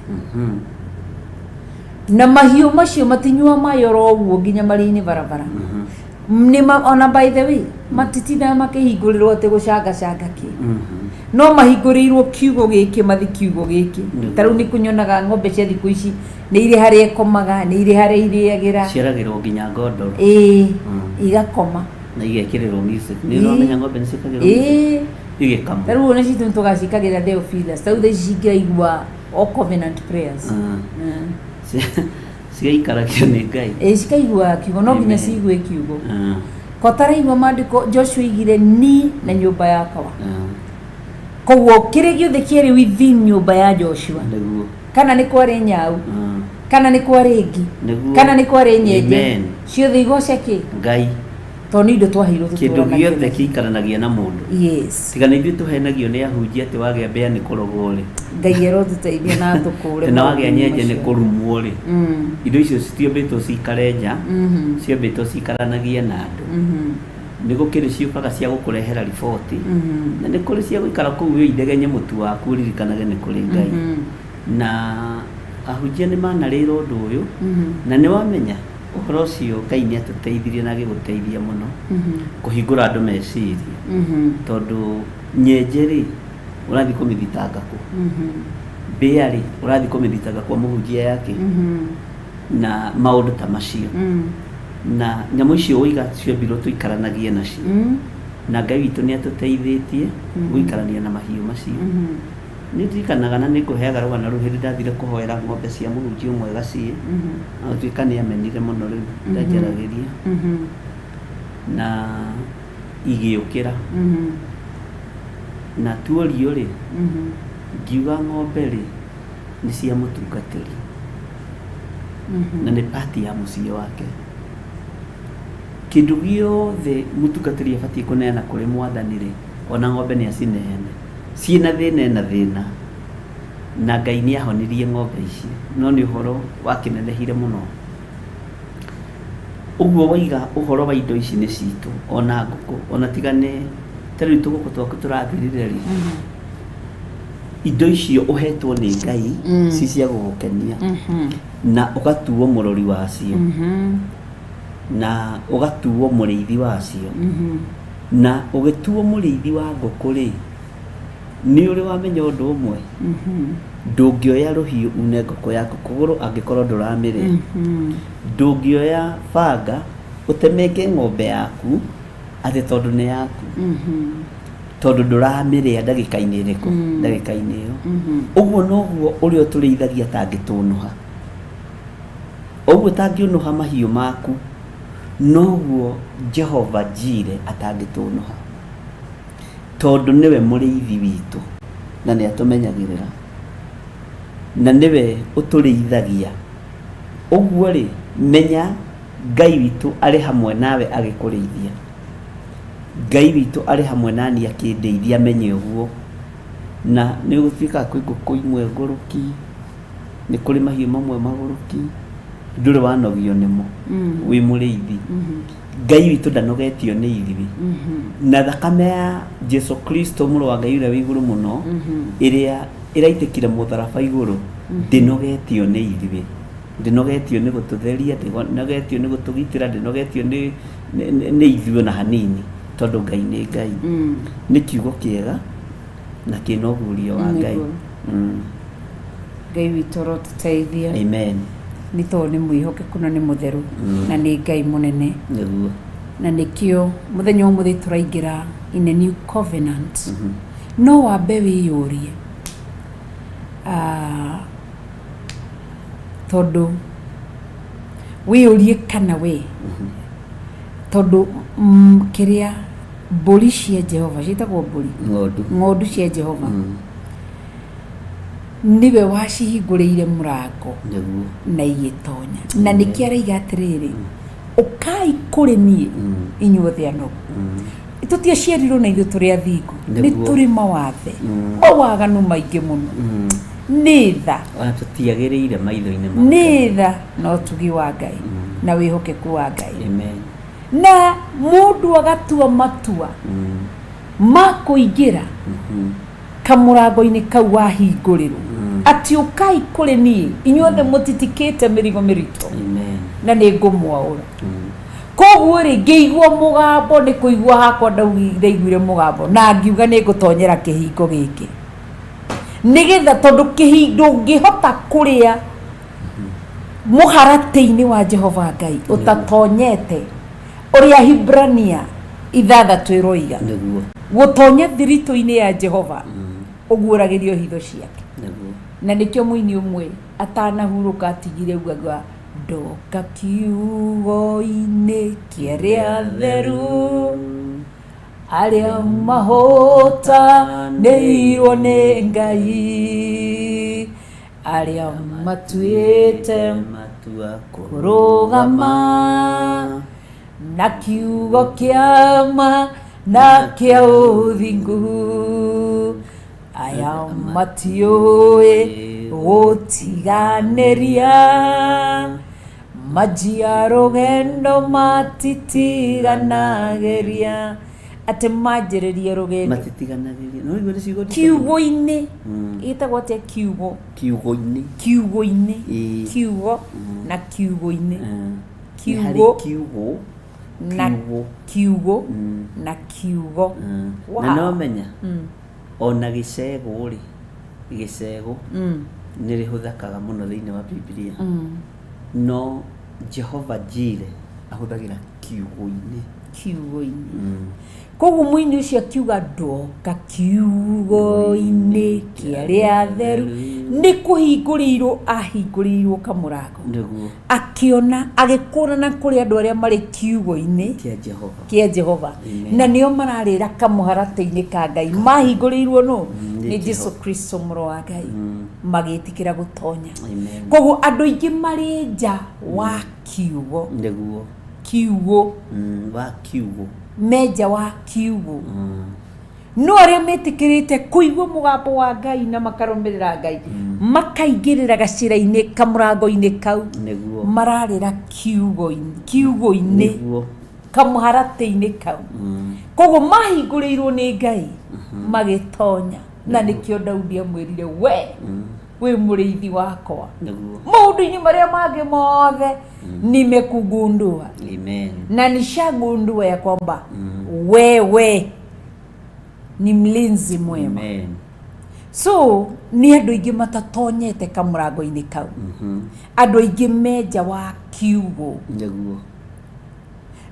Na mahiũ macio matinyua maĩ oro ũguo nginya marĩ-inĩ barabara. Nĩ ona by the way, matitindaga makĩhingũrĩrwo atĩ gũcangacanga kĩ. No mahingũrĩirwo kiugo gĩkĩ mathi kiugo gĩkĩ. Ta rĩu nĩ kũnyonaga ng'ombe cia thikũ ici nĩ irĩ harĩa ĩkomaga, nĩ irĩ harĩa irĩagĩra. Ciaragĩrwo nginya ngondoro. Ĩĩ, igakoma. Na igekĩrĩrwo music. Nĩ ũramenya ng'ombe nĩ ciĩkagĩrwo music? Ĩĩ. Igĩkamwo. Ta rĩu ona citũ nĩtũgacikagĩra Theophilus. Ta rĩu thaa ici cingĩraigua o covenant prayers. Cigaikaragio nĩ Ngai. Ĩĩ, cikaigua kiugo, no nginya Amen. ciigue kiugo. Ko taraigua maandĩko Joshua oigire ni na nyũmba yakwa. Koguo kĩrĩa gĩothe kĩarĩ within nyũmba ya Joshua. Nĩguo. Kana nĩ kwarĩ nyau, kana nĩ kwarĩ ngi, Nĩguo. kana nĩ kwarĩ nyenje, Amen. ciothe igoce kĩ? Ngai. Tondũ nĩ indo twaheirwo Kĩndũ tũtũranagie gĩothe nacio. kĩikaranagia na mũndũ. Yes. Tiga nĩ ithuĩ tũhenagio nĩ ahunjia atĩ wagĩa mbĩa nĩ kũrogwo rĩ. Ngai arotũteithia na atũkũre Na wagĩa maũndũ-inĩ nyenje nĩ macio. kũrumwo rĩ. Indo icio citiombĩtwo cikare nja, ciombĩtwo cikaranagie na andũ. Nĩ gũkĩrĩ ciũkaga cia gũkũrehera riboti. Na nĩ kũrĩ cia gũikara kũu wĩ indegenye mũtu waku ũririkanage nĩ kũrĩ Ngai. Na ahunjia nĩ manarĩra ũndũ ũyũ, na nĩ wamenya ũhoro ũcio Ngai nĩ atũteithirie na agĩgũteithia mũno kũhingũra andũ meciria. Tondũ nyenje rĩ, ũrathiĩ kũmĩthitanga kũ? Mbĩa rĩ, ũrathiĩ kũmĩthitanga kwa mũhunjia yake? Na maũndũ ta macio. Na nyamũ icio ũiga ciombirwo tũikaranagie nacio. Na Ngai witũ nĩ atũteithĩtie gũikarania na mahiũ macio. Nĩ ndirikanaga na nĩ ngũheaga rũgano rũu hĩndĩ ndathire kũhoera ng'ombe cia mũhunjia ũmwe gaciĩ. Na gũtuĩka nĩ amenire mũno rĩu ndanjaragĩria. Na igĩũkĩra. Na tuorio rĩ, ngiuga ng'ombe rĩ, nĩ cia mũtungatĩri. Na nĩ part ya mũciĩ wake. Kĩndũ gĩothe mũtungatĩri abatiĩ kũneana kũrĩ mwathani rĩ, ona ng'ombe nĩ acineane. Ciĩna thĩna ena thĩna. Na Ngai nĩ ahonirie ng'ombe ici, no nĩ ũhoro wakĩnenehire mũno. Ũguo waiga ũhoro wa indo ici nĩ citũ, ona ngũkũ, ona tiga nĩ ta rĩu tũgũkũ twaku tũrathirire rĩ, indo icio ũhetwo nĩ Ngai ci cia gũgũkenia, na ũgatuo mũrori wacio, na ũgatuo mũrĩithi wacio, na ũgĩtuo mũrĩithi wa ngũkũ rĩ, nĩ ũrĩ wamenya ũndũ ũmwe? Ndũngĩoya rũhiũ une ngũkũ yaku kũgũrũ angĩkorwo ndũramĩrĩa. Ndũngĩoya banga ũtemenge ng'ombe yaku atĩ tondũ nĩ yaku, tondũ ndũramĩrĩa ndagĩka-inĩ ĩrĩkũ, ndagĩka-inĩ ĩyo. Ũguo noguo ũrĩa ũtũrĩithagia atangĩtũnũha. Ũguo ũtangĩũnũha mahiũ maku, noguo Jehova Jire atangĩtũnũha. Tondũ nĩwe mũrĩithi witũ na nĩ atũmenyagĩrĩra, na nĩwe ũtũrĩithagia. Ũguo rĩ, menya Ngai witũ arĩ hamwe nawe agĩkũrĩithia. Ngai witũ arĩ hamwe nani akĩndeithia menye ũguo. Na nĩ gũtuĩkaga kwĩ ngũkũ imwe ngũrũki, nĩ kũrĩ mahiũ mamwe magũrũki, ndũrĩ wanogio nĩmo, wĩ mũrĩithi. Ngai witũ ndanogetio nĩ ithuĩ. Na thakame ya Jesu Kristo mũrũ wa Ngai ũrĩa wĩ igũrũ mũno, ĩrĩa ĩraitĩkire mũtharaba igũrũ, ndĩnogetio nĩ ithuĩ. Ndĩnogetio nĩ gũtũtheria, ndĩnogetio nĩ gũtũgitĩra, ndĩnogetio nĩ ithuĩ ona hanini, tondũ Ngai nĩ Ngai. Nĩ kiugo kĩega na kĩna ũguũrio wa Ngai. Nĩguo. Ngai witũ arotũteithia. Amen. Nĩ tondũ nĩ mwĩhokeku na nĩ mũtheru, na nĩ Ngai mũnene. Nĩguo. Na nĩkĩo mũthenya ũmũthĩ tũraingĩra in a new covenant. No wambe wĩyũrie, Tondũ wĩyũrie kana we, tondũ kĩrĩa mbũri cia Jehova ciĩtagwo mbũri, Ng'ondu. Ng'ondu cia Jehova, nĩwe wacihingũrĩire mũrango na igĩtonya, na nĩkĩo araiga atĩrĩrĩ, ũkai kũrĩ niĩ inyuothe anogu. Tũtiaciarirwo na ithuĩ tũrĩ athingu, nĩ tũrĩ mawathe, mawaganu maingĩ mũno. Nĩ tha, Ona tũtiagĩrĩire maitho-inĩ ma nĩ Ngai. tha na ũtugi wa Ngai na wĩhokeku wa Ngai. Amen. Na mũndũ agatua matua ma kũingĩra kamũrango-inĩ kau wahingũrĩrwo atĩ ũkai kũrĩ niĩ inyuothe mũtitikĩte mĩrigo mĩritũ, Amen. na nĩ ngũmwaũra. Koguo rĩ, ngĩigua mũgambo, nĩ kũigua hakwa ndaiguire mũgambo na ngiuga nĩ ngũtonyera kĩhingo gĩkĩ, nĩgetha tondũ ndũngĩhota kũrĩa mũharatĩ-inĩ wa Jehova Ngai ũtatonyete ũrĩa Hibrania 6 ĩroiga. Gũtonya thiritũ-inĩ ya Jehova ũguũragĩrio hitho ciake. Na nĩkĩo mũini ũmwe atanahurũka atigire ugaga, ndoka kiugo-inĩ kĩa arĩa atheru, arĩa mahotanĩirwo nĩ Ngai, arĩa matuĩte matua kũrũgama na kiugo kĩa ma na kĩa ũthingu, aya matiũĩ gũtiganĩria, manjia rũgendo matitiganagĩria, atĩ manjĩrĩrie rũgendo Matitiganagĩria, no igua nĩ ciugo nditũ mũno. Kiugo-inĩ ĩtagwo atĩa? Kiugo. Kiugo-inĩ. Kiugo-inĩ. Kiugo na kiugo-inĩ. Nĩ harĩ Kiugo kiugo na kiugo. Kiugo na kiugo. Na no menya ona gĩcegũ rĩ, gĩcegũ nĩ rĩhũthĩkaga mũno thĩinĩ wa Bibilia, no Jehova Jire ahũthagĩra kiugo-inĩ. Kiugo-inĩ. Koguo mũini ũcio akiuga ndoka kiugo-inĩ kĩa arĩa atheru, nĩ kũhingũrĩirwo ahingũrĩirwo kamũrango, akĩona, agĩkũrana kũrĩ andũ arĩa marĩ kiugo-inĩ kĩa Jehova. Kĩa Jehova. Amen. Na nĩo mararĩra kamũharatĩ-inĩ ka Ngai mahingũrĩirwo nũ? Nĩ Nĩ Jesu Jehova. Kristo, mũrũ wa Ngai, magĩtĩkĩra gũtonya. Amen. Koguo andũ aingĩ marĩ nja wa kiugo. Kiugo. Wa kiugo. Me nja wa kiugo, no arĩa metĩkĩrĩte kũigua mũgambo wa Ngai na makarũmĩrĩra Ngai, makaingĩrĩra gacĩra-inĩ kamũrango-inĩ kau, mararĩra kiugo-inĩ, kamũharatĩ-inĩ kau. Koguo mahingũrĩirwo nĩ Ngai magĩtonya, na nĩkĩo Daudi amwĩrire, we wĩ mũrĩithi wakwa, maũndũ-inĩ marĩa mangĩ mothe nimekugundua. Amen. Na nishagundua ya kwamba wewe ni mlinzi mwema. Amen. So nĩ andũ aingĩ matatonyete kamũrango-inĩ kau, andũ aingĩ menja wa kiugo.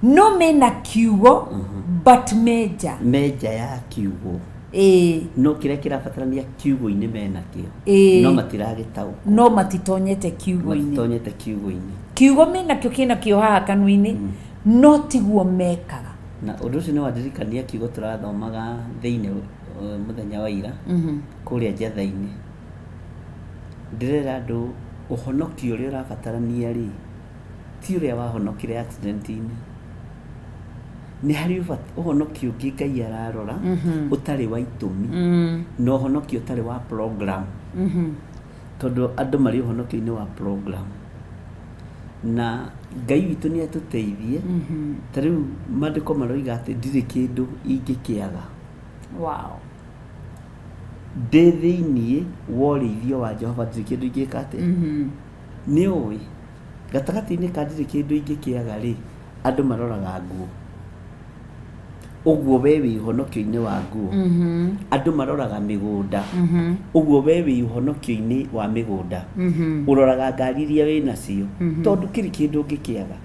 No mena kiugo but menja. Menja ya kiugo. No kĩrĩa kĩrabatarania kiugo-inĩ menakĩo, no matiragĩtaũkwo. No matitonyete kiugo-inĩ. Matitonyete kiugo-inĩ. Kiugo menakĩo, kĩnakĩo haha kanua-inĩ, no tiguo mekaga. Na ũndũ ũcio nĩ wandirikania kiugo tũrathomaga thĩinĩ mũthenya wa ira kũrĩa njatha-inĩ. Ndĩrera andũ ũhonokio ũrĩa ũrabatarania rĩ, ti ũrĩa wahonokire accident-inĩ. Nĩ harĩ ũhonokio ũngĩ Ngai ararora ũtarĩ wa itũmi, na ũhonokio ũtarĩ wa program, tondũ andũ marĩ ũhonokio-inĩ wa program. Na Ngai witũ nĩ atũteithie. Ta rĩu maandĩko maroiga atĩ ndirĩ kĩndũ ingĩkĩaga ndĩ thĩiniĩ wa ũrĩithio wa Jehova, ndirĩ kĩndũ ingĩka atĩa. Nĩ ũĩ gatagatĩ-inĩ ka ndirĩ kĩndũ ingĩkĩaga rĩ, andũ maroraga nguo, ũguo we wĩ ũhonokio-inĩ wa nguo. Andũ maroraga mĩgũnda, ũguo we wĩ ũhonokio-inĩ wa mĩgũnda. Ũroraga ngari iria wĩ nacio, tondũ kĩrĩ kĩndũ ũngĩkĩaga.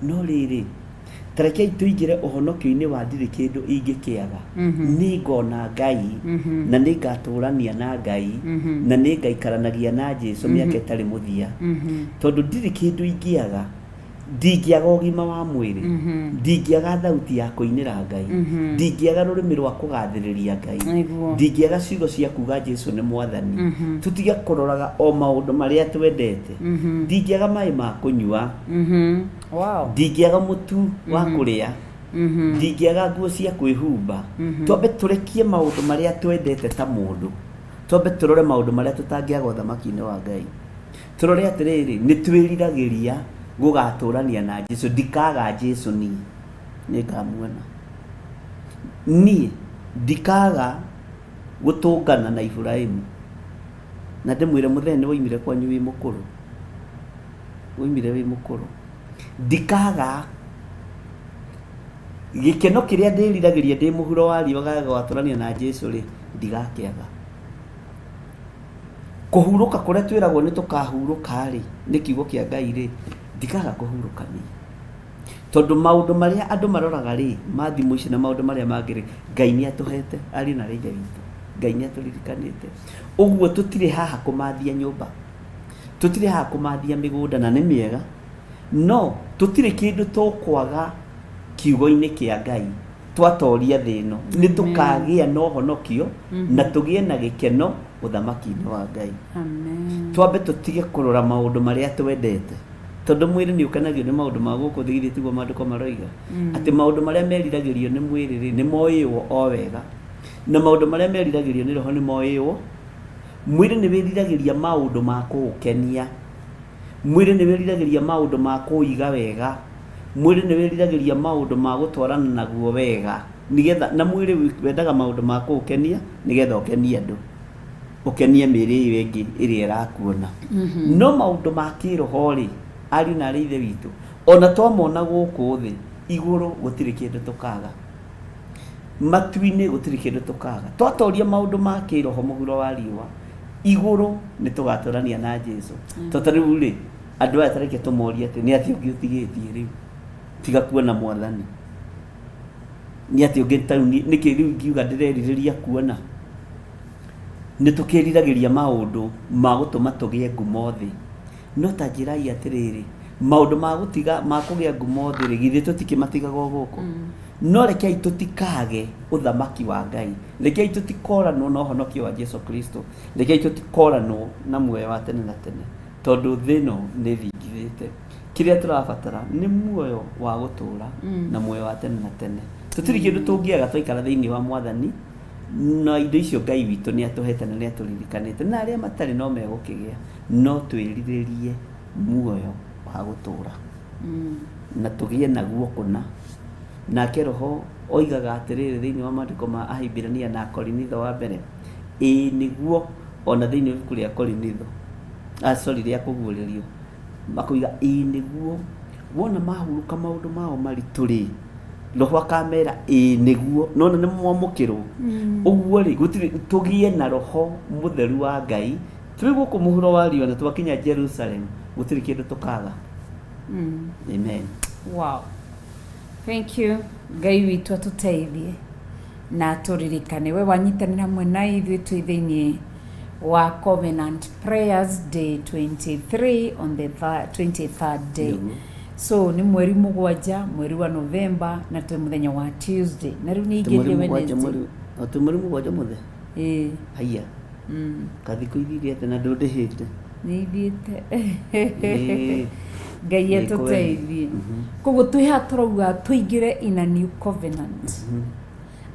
No rĩrĩ, Tarekei tũingĩre ũhonokio-inĩ wa ndirĩ kĩndũ ingĩkĩaga. Niĩ ngona Ngai, na nĩ ngatũrania na Ngai, na nĩ ngaikaranagia na Jesu mĩaka ĩtarĩ mũthia. Tondũ ndirĩ kĩndũ ingĩaga. Ndingĩaga ũgima wa mwĩrĩ, ndingĩaga thauti ya kũinĩra Ngai, ndingĩaga rũrĩmĩ rwa kũgathĩrĩria Ngai, Nĩguo. ndingĩaga ciugo cia kuga Jesu nĩ mwathani. Tũtige kũroraga o maũndũ marĩa twendete. Ndingĩaga maĩ ma kũnyua, Wow. Ndingĩaga mũtu wa kũrĩa, ndingĩaga nguo cia kwĩhumba. Twambe tũrekie maũndũ marĩa twendete ta mũndũ, twambe tũrore maũndũ marĩa tũtangĩaga ũthamaki-inĩ wa Ngai. Tũrore atĩrĩrĩ, nĩ twĩriragĩria gũgatũrania na Jesu. Ndikaga Jesu niĩ, nĩ ngamuona. Niĩ ndikaga gũtũngana na Iburahĩmu, na ndĩmwĩre mũthee nĩ woimire kwanyu wĩ mũkũrũ, woimire wĩ mũkũrũ. Ndikaga gĩkeno kĩrĩa ndĩriragĩria ndĩ mũhuro wa riũa gagwatũrania na Jesu rĩ, ndigakĩaga. Kũhurũka kũrĩa twĩragwo nĩ tũkahurũka rĩ, nĩ kiugo kĩa Ngai rĩ, ndikaga kũhurũka niĩ. Tondũ maũndũ marĩa andũ maroraga rĩ, ma thimũ ici na maũndũ marĩa mangĩ rĩ, Ngai nĩ atũhete ariũ na arĩ a Ithe witũ. Ngai nĩ atũririkanĩte. Ũguo tũtirĩ haha kũmathia nyũmba. Tũtirĩ haha kũmathia mĩgũnda na nĩ mĩega, no tũtirĩ kĩndũ tũkwaga kiugo-inĩ kĩa Ngai twatoria thĩ ĩno. Nĩ tũkagĩa na ũhonokio na tũgĩe na gĩkeno ũthamaki-inĩ wa Ngai. Amen. Twambe tũtige kũrora maũndũ marĩa twendete, tondũ mwĩrĩ nĩ ũkenagio nĩ maũndũ ma gũkũ thĩ, githĩ tiguo maandĩko maroiga? Atĩ maũndũ marĩa meriragĩrio nĩ mwĩrĩ rĩ, nĩ moĩywo o wega, na maũndũ marĩa meriragĩrio nĩ roho nĩ moĩywo. Mwĩrĩ nĩ wĩriragĩria maũndũ ma kũũkenia. Mwĩrĩ nĩ wĩriragĩria maũndũ ma kũũiga wega. Mwĩrĩ nĩ wĩriragĩria maũndũ ma gũtwarana naguo wega, nĩgetha, na mwĩrĩ wendaga maũndũ ma kũũkenia nĩgetha ũkenie andũ, ũkenie mĩĩrĩ ĩyo ĩngĩ ĩrĩa ĩrakuona. No maũndũ ma kĩroho-rĩ, ariũ na aarĩ a Ithe witũ, ona twamona gũkũ thĩ, igũrũ gũtirĩ kĩndũ tũkaga. Matu-inĩ gũtirĩ kĩndũ tũkaga. Twatoria maũndũ ma kĩroho mũhuro wa riũa, igũrũ nĩ tũgatũrania na Jesu. To ta rĩu rĩ, andũ aya tareke tũmorie atĩ nĩ atĩa ũngĩ ũtigĩtie rĩu tiga kuona mwathani? Nĩ atĩa ũngĩ ta rĩu nĩkĩ rĩu ingiuga ndĩrerirĩria kuona? Nĩ tũkĩriragĩria maũndũ ma gũtũma tũgĩe ngumo thĩ. No ta njĩrai atĩrĩrĩ, maũndũ ma gũtiga ma kũgĩa ngumo thĩ rĩ, githĩ tũtikĩmatigaga o gũkũ? No rekei tũtikage ũthamaki wa Ngai. Rekei tũtikoranwo na ũhonokio wa Jesu Kristo. Rekei tũtikoranwo na muoyo wa tene na tene, tondũ thĩ ĩno nĩ ĩthingithĩte. Kĩrĩa tũrabatara nĩ muoyo wa gũtũra na muoyo wa tene na tene. Tũtirĩ kĩndũ tũngĩaga twaikara thĩinĩ wa Mwathani, na indo icio Ngai witũ nĩ atũhete na nĩ atũririkanĩte, na arĩa matarĩ no megũkĩgĩa. No twĩrirĩrie muoyo wa gũtũra na tũgĩe naguo kũna. Nake Roho oigaga atĩrĩrĩ thĩinĩ wa maandĩko ma Ahibirania na Akorinitho wa mbere, ĩĩ nĩguo, o na thĩinĩ wa ibuku rĩa Korinitho, ah, sorry, rĩa Kũguũrĩrio, makoiga ĩĩ nĩguo, wona mahurũka maũndũ mao maritũ rĩ, Roho akamera ĩĩ nĩguo, nona nĩ mwamũkĩrwo. Ũguo rĩ, gũtirĩ, tũgĩe na Roho Mũtheru wa Ngai, twĩ gũkũ mũhuro wa riũa na twakinya Jerusalem, gũtirĩ kĩndũ tũkaga. Amen. Wow. Thank you. Ngai witũ atũteithie na atũririkane. We wanyitanĩra hamwe na ithuĩ twĩ thĩinĩ wa Covenant Prayers Day 23 on the 23rd day. Nĩguo. So nĩ mweri mũgwanja, mweri wa November na twĩ mũthenya wa Tuesday. Na rĩu nĩ Twĩ mweri ingĩrie mũgwanja Wednesday. mweri, o twĩ mweri mũgwanja mũthĩ? Ĩĩ. Haiya. Kathikũ ithire atĩa na ndũndĩhĩte? Nĩ ithiĩte. Ĩĩ. Ngai Nĩ kweli. atũteithie. Koguo twĩ haha tũrauga tũingĩre in a new covenant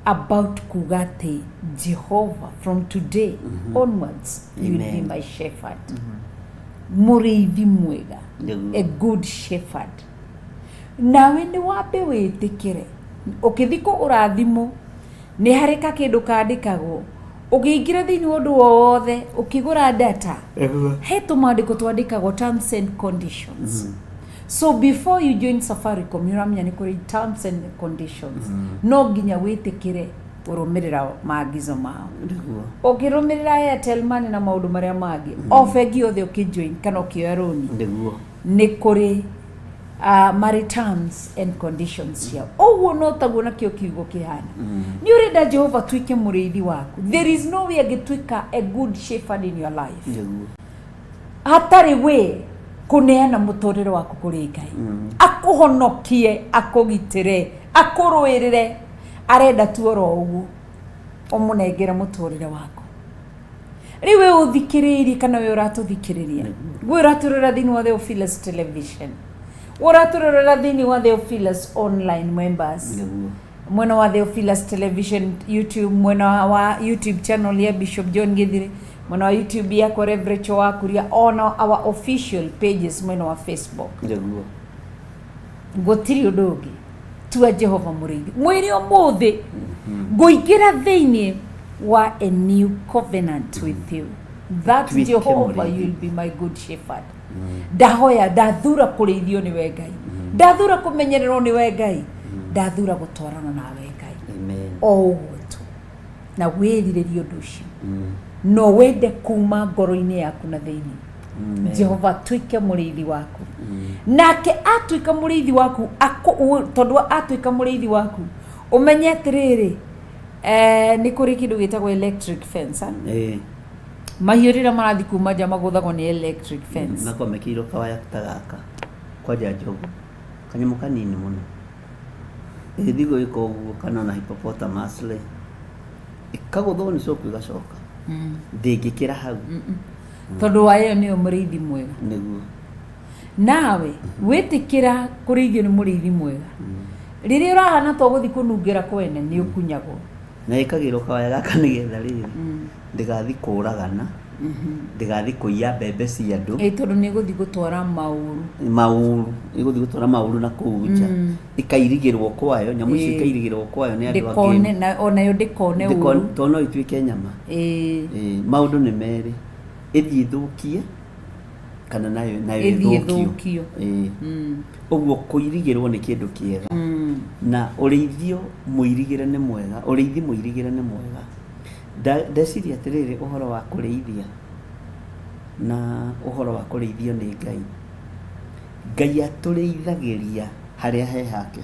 about kuga atĩ Jehovah from today onwards you will be Amen. my shepherd. Mũrĩithi mwega. Nĩguo. A good shepherd. Nawe nĩ wambe wĩtĩkĩre. Ũkĩthiĩ kũgũra thimũ nĩ harĩ kakĩndũ kandĩkagwo ũkĩingĩra thĩinĩ wa ũndũ wothe ũkĩgũra data he tũmandĩko twandĩkagwo terms and conditions so before you join Safaricom nĩ ũramenya nĩ kũrĩ terms and conditions no nginya wĩtĩkĩre kũrũmĩrĩra maagizo mao Nĩguo. ũkĩrũmĩrĩra Airtel Money na maũndũ marĩa mangĩ o bengi yothe ũkĩjoin kana ũkĩoya rũni Nĩguo. nĩ kũrĩ Marĩ terms and conditions ciao. Ũguo no taguo nakĩo kiugo kĩhana. Nĩ ũrenda Jehova atuĩke mũrĩithi waku, there is no way angĩtuĩka a good shepherd in your life hatarĩ we kũneana mũtũrĩre waku kũrĩ Ngai, akũhonokie, akũgitĩre, akũrũĩrĩre. Arenda tu oro ũguo ũmũnengere mũtũrĩre waku. Rĩu we ũthikĩrĩirie kana we ũratũthikĩrĩria, we ũratũrora thĩinĩ wa Theophilus Television, we ũratũrorera thĩinĩ wa Theophilus online members, mwena wa Theophilus Television YouTube, mwena wa YouTube channel ya Bishop John Githiri, mwena wa YouTube yakwa Rev Rachel Wakuria, ona our official pages mwena wa Facebook, gũtirĩ ũndũ ũngĩ. Tua Jehova mũrĩithi. Mwĩre ũmũthĩ ngũingĩra thĩinĩ wa a new covenant with you that Tuĩke Jehova, mũrĩithi. you will be my good shepherd. Ndahoya, ndathura kũrĩithio nĩwe Ngai, ndathura kũmenyererwo nĩwe Ngai, ndathura gũtwarana nawe Ngai. Amen. O ũguo tu, na wĩrirĩrie ũndũ ũcio, no wende kuma ngoro-inĩ yaku na thĩinĩ. Amen. Jehova atuĩke mũrĩithi waku, nake atuĩka mũrĩithi waku, tondũ atuĩka mũrĩithi waku, ũmenye atĩrĩrĩ, nĩ kũrĩ kĩndũ gĩtagwo electric fence, ah? Mahiũ rĩrĩa marathiĩ kuma nja magũthagwo nĩ electric fence. Nako mekĩirwo kawaya ta gaka kwanja njogu, kanyamũ kanini mũno, ĩgĩthiĩ gwĩka ũguo, kana ona hippopotamus rĩ, ĩkagũthwo nĩ coku, ĩgacoka ndĩngĩkĩra hau. Tondũ wa ĩyo nĩyo mũrĩithi mwega. Nawe wĩtĩkĩra kũrĩithio nĩ mũrĩithi mwega, rĩrĩa ũrahana to gũthiĩ kũnungĩra kwene, nĩ ũkunyagwo. Na ĩkagĩrwo kawaya gaka nĩgetha rĩrĩ ndĩgathiĩ kũragana, ndĩgathiĩ kũiya mbembe cia andũ. Ĩ, tondũ nĩ ĩgũthiĩ gũtwara maũru. Maũru, ĩgũthiĩ gũtwara maũru na kũu nja, ĩkairigĩrwo kwayo nyamũ icio, ikairigĩrwo kwayo nĩ andũ Ndĩkone angĩ. na onayo ndĩkone ũru. Tondũ no ituĩke nyama. Ĩ, maũndũ nĩ merĩ, ĩthiĩ ĩthũkie kana nayo Ĩthiĩ ĩthũkio. ĩthũkio. Ĩ. Ũguo kũirigĩrwo nĩ kĩndũ kĩega, na ũrĩithio mũirigĩre nĩ mwega, ũrĩithi mũirigĩre nĩ mwega. Ndeciria atĩrĩrĩ, ũhoro wa kũrĩithia na ũhoro wa kũrĩithio nĩ Ngai, Ngai atũrĩithagĩria harĩa he hake,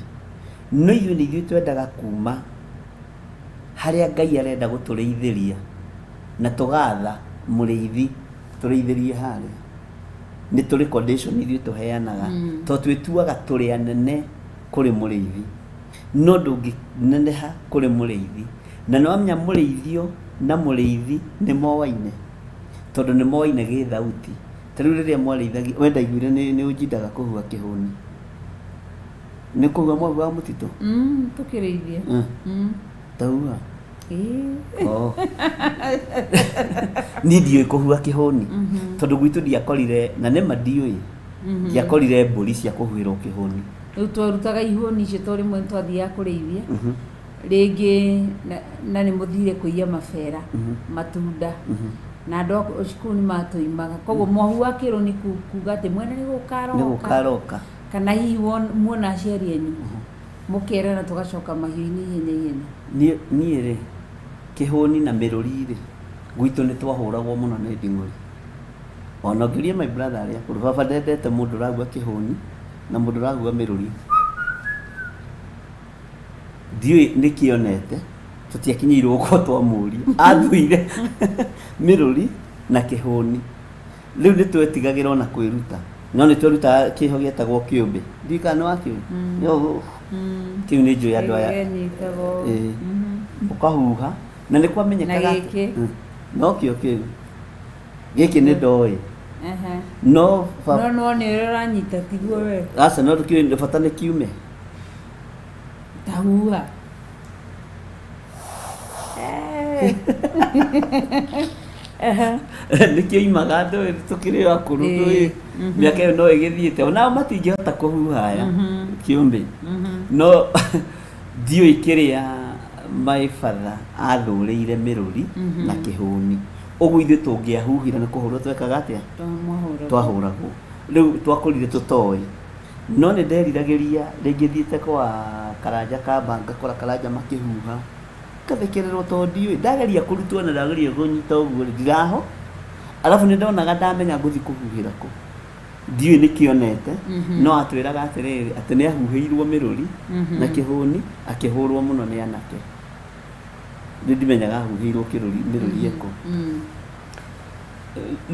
no ithuĩ nĩ ithuĩ twendaga kuma harĩa Ngai arenda gũtũrĩithĩria, na tũgatha mũrĩithi tũrĩithĩrie harĩa. Nĩ tũrĩ condition ithuĩ tũheanaga, tondũ twĩtuaga tũrĩ anene kũrĩ mũrĩithi, no ndũngĩneneha kũrĩ mũrĩithi. Na nĩ wamenya mũrĩithio na mũrĩithi nĩ moaine, tondũ nĩ moaine gĩthauti. Ta rĩu rĩrĩa mwarĩithagia, we ndaiguire nĩ ũnjindaga kũhua kĩhũni, nĩ kũhua mwahuaga mũtitũ? Tũkĩrĩithia. Tahuha. Ĩĩ. Oh. Niĩ ndiũĩ kũhua kĩhũni, tondũ gwitũ ndiakorire, na nĩma ndiũĩ, ndiakorire mbũri cia kũhuhĩrwo kĩhũni. Rĩu twarutaga ihũni icio to rĩmwe twathiaga kũrĩithia rĩngĩ na nĩ mũthire kũiya mabera, matunda, na andũ a cukuru nĩ matũimaga. Koguo mwahu wa kĩrwo nĩ kuga atĩ mwene nĩ gũka Nĩ aroka. gũka aroka. Kana hihi muona aciari anyu, mũkerana tũgacoka mahiũ-inĩ ihenya ihenya. Niĩ rĩ, kĩhũni na mĩrũri rĩ, gwitũ nĩ twahũragwo mũno nĩ nding'ũri. Ona ũngĩũria my brother arĩa akũrũ, baba ndendete mũndũ ũrahua kĩhũni na mũndũ ũrahua mĩrũri. Ndiũĩ nĩkĩ onete, tũtiakinyĩirwo gũkorwo twamũria. Athũire mĩrũri na kĩhũni. Rĩu nĩ twetigagĩra ona kwĩruta, no nĩ twerutaga kĩho gĩetagwo kĩũmbĩ. Ndiũĩ kana nĩ wakĩũĩ. Kĩu nĩ njũĩ andũ aya. Kĩanyitagwo. Ĩĩ. Ũkahuha na nĩ kwamenyekaga Na gĩkĩ? No kĩo kĩu gĩkĩ nĩ ndoĩ, no No no nĩ ũrĩa ũranyita tiguo we. Aca, no kĩu bata nĩ kiume. Tahuha. Nĩkĩo imaga ndũĩ tũkĩrĩ akũrũ, ndũĩ mĩaka ĩyo no ĩgĩthiĩte, onao matingĩhota kũhuha aya kĩũmbĩ. No ndiũĩ kĩrĩa my father athũrĩire mĩrũri na kĩhũni. Ũguo ithuĩ tũngĩahuhire nĩ kũhũrwo twekaga atĩa? Mwahũragwo. Twahũragwo. Rĩu twakũrire tũtoĩ, no nĩ nderiragĩria rĩngĩ thiĩte kwa Karanja kamba, ngakora Karanja makĩhuha, ngathekererwo tondũ ndiũĩ. Ndageria kũrutwo na ndageria kũnyita ũguo rĩ, ndiraho. Arabu nĩ ndonaga ndamenya ngũthiĩ kũhuhĩra kũ. Ndiũĩ nĩ kĩonete, no atwĩraga atĩrĩrĩ atĩ nĩ ahuhĩirwo mĩrũri na kĩhũni, akĩhũrwo mũno nĩ anake. Rĩu ndimenyaga ahuhĩirwo kĩrũri mĩrũri ĩkũ.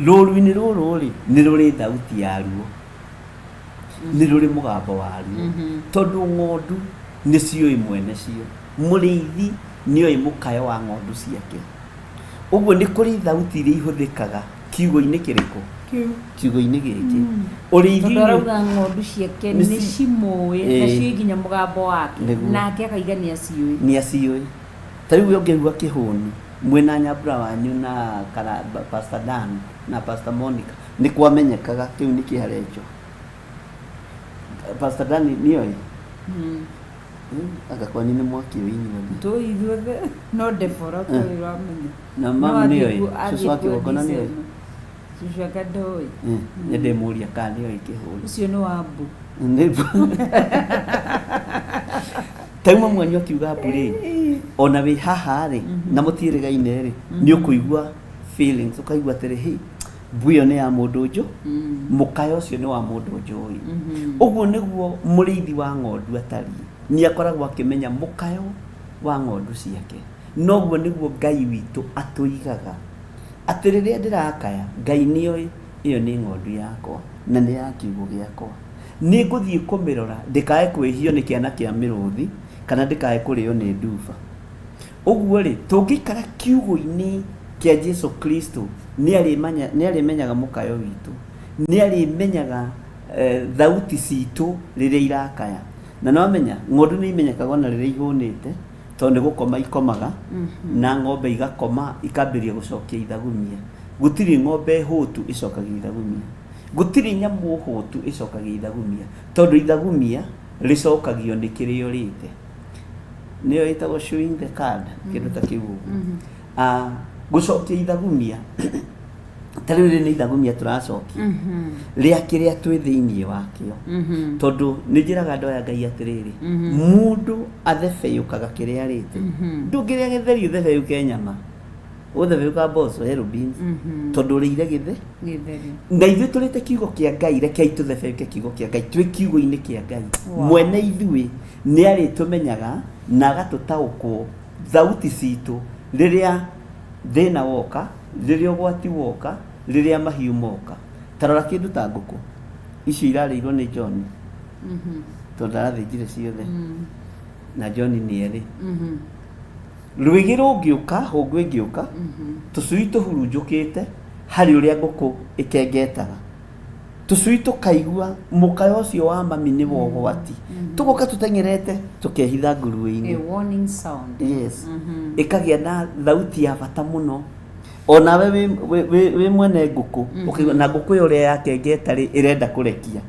Rũru-inĩ rũrũ rĩ, nĩ rũrĩ thauti yaruo, nĩ rũrĩ mũgambo waruo, tondũ ng'ondu nĩ ciũĩ mwene cio. Mũrĩithi nĩ oĩ mũkayo wa ng'ondu ciake. Ũguo nĩ kũrĩ thauti iria ihũthĩkaga kiugo-inĩ kĩrĩkũ? Kiugo-inĩ gĩkĩ. Ũrĩithi. Tondũ arauga ng'ondu ciake Nĩ nĩ cimũĩ na ciũĩ nginya mũgambo wake. Nĩguo. Nake akaiga nĩ aciũĩ. Nĩ aciũĩ. Ta rĩu we ũngĩigua kĩhũni mwĩna Nyambura wanyu na kara, Pastor Dan na Pastor Monica, nĩ kwamenyekaga kĩu nĩ kĩarenjo. Pastor Dan nĩoĩ? Anga kwanyu nĩ mwakĩũĩ inyuothe. Tũĩ ithuothe no Deborah tũĩ ũramenya. Na No mamu athiĩ nĩoĩ? athiĩ Cũcũ wa kuo kĩgongona nĩoĩ? December. Cũcũ anga ndoĩ. Nĩ ndĩmũria kana nĩoĩ kĩhũni. Ũcio nĩ wa mbu. Ta rĩu mamu wanyu akiuga mbu rĩ, ona wĩ haha rĩ, na mũtiĩrĩgaine rĩ, nĩ ũkũigua feelings, ũkaigua atĩrĩ, "Hĩ, mbu ĩyo nĩ ya mũndũ njũ, mũkayo ũcio nĩ wa mũndũ njũĩ." Ũguo nĩguo mũrĩithi wa ng'ondu atariĩ. Nĩ akoragwo akĩmenya mũkayo wa ng'ondu ciake. Noguo nĩguo Ngai witũ atũigaga. Atĩ rĩrĩa ndĩrakaya, Ngai nĩoĩ ĩyo nĩ ng'ondu yakwa na nĩ ya kiugũ gĩakwa. Nĩ ngũthiĩ kũmĩrora ndĩkae kwĩhio nĩ kĩana kĩa mĩrũthi kana ndĩkae kũrĩo nĩ nduba. Ũguo rĩ, tũngĩikara kiugũ-inĩ kĩa Jesu Kristo, nĩ arĩmenyaga mũkayo witũ, nĩ arĩmenyaga thauti citũ rĩrĩa irakaya. Na nĩwamenya, ng'ondu nĩ imenyekaga ona rĩrĩa ihũnĩte, tondũ nĩ gũkoma ikomaga, na ng'ombe igakoma ikambĩrĩria gũcokia ithagumia. Gũtirĩ ng'ombe hũtu ĩcokagia ithagumia. Gũtirĩ nyamũ hũtu ĩcokagia ithagumia, tondũ ithagumia rĩcokagio nĩ kĩrĩa ũrĩte. Nĩyo ĩtagwo chewing the cud, kĩndũ ta kĩu ũguo. Gũcokia ithagumia, ta rĩu rĩrĩ nĩ ithagumia tũracokia rĩa kĩrĩa twĩ thĩinĩ wakĩo. Tondũ nĩ njĩraga andũ aya Ngai atĩrĩrĩ, mũndũ athebeyũkaga kĩrĩa arĩte. Ndũngĩrĩa gĩtheri ũthebeyũke nyama, ũthebeyũka mboco, yellow beans, tondũ ũrĩire gĩthe. Gĩtheri. Na ithuĩ tũrĩte kiugo kĩa Ngai, rekei tũthebeyũke kiugo kĩa Ngai, twĩ kiugo-inĩ kĩa Ngai. Mwene ithuĩ nĩ arĩtũmenyaga na agatũtaũkwo thauti citũ rĩrĩa thĩna woka, rĩrĩa ũgwati woka, rĩrĩa mahiũ moka. Ta rora kĩndũ ta ngũkũ icio irarĩirwo nĩ John, tondũ ndarathĩnjire ciothe, na John nĩ erĩ. Rwĩgĩ rũngĩũka, hũngũ ĩngĩũka, tũcui tũhurunjũkĩte harĩ ũrĩa ngũkũ ĩkengetaga. Tũcui tũkaigua mũkayo ũcio wa mami nĩ wa ũgwati, tũgoka tũteng'erete tũkehitha nguruĩ-inĩ. A warning sound. Yes. Ĩkagĩa na thauti ya bata mũno. Onawe wĩ mwene ngũkũ, ũkaigua na ngũkũ ĩyo ũrĩa yakengeta rĩ, ĩrenda kũrekia.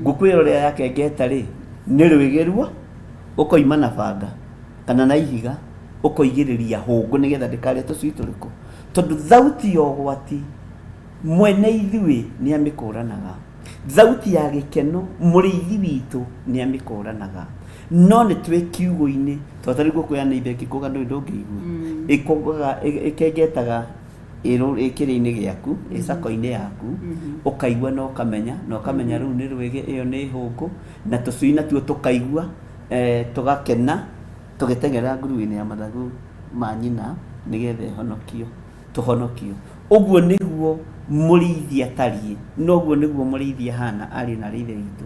Ngũkũ ĩyo ũrĩa yakengeta rĩ, nĩ rwĩgĩ ruo, ũkoima na banga kana na ihiga, ũkoigĩrĩria hũngũ nĩgetha ndĩkarĩe tũcui tũrĩkũ. Tondũ thauti ya ũgwati mwene ithuĩ nĩ amĩkũranaga. Thauti ya gĩkeno mũrĩithi witũ nĩ amĩkũranaga. No nĩ twĩ kiugũ-inĩ, tondũ ta rĩu ngũkũ ya neighbor ĩngĩkũga ndũĩ ndũngĩigua. Ĩkũgaga, ĩkengetaga ĩ kĩrĩa-inĩ gĩaku, ĩ sako-inĩ yaku, ũkaigua na ũkamenya, na ũkamenya rĩu nĩ rwĩgĩ, ĩyo nĩ hũngũ, na tũcui natuo tũkaigua, tũgakena, tũgĩteng'erera nguruĩ-inĩ ya mathagu ma nyina nĩgetha ĩhonokio, tũhonokio. Ũguo nĩguo mũrĩithi atariĩ, na ũguo nĩguo mũrĩithi ahana arĩ na arĩ ithe witũ.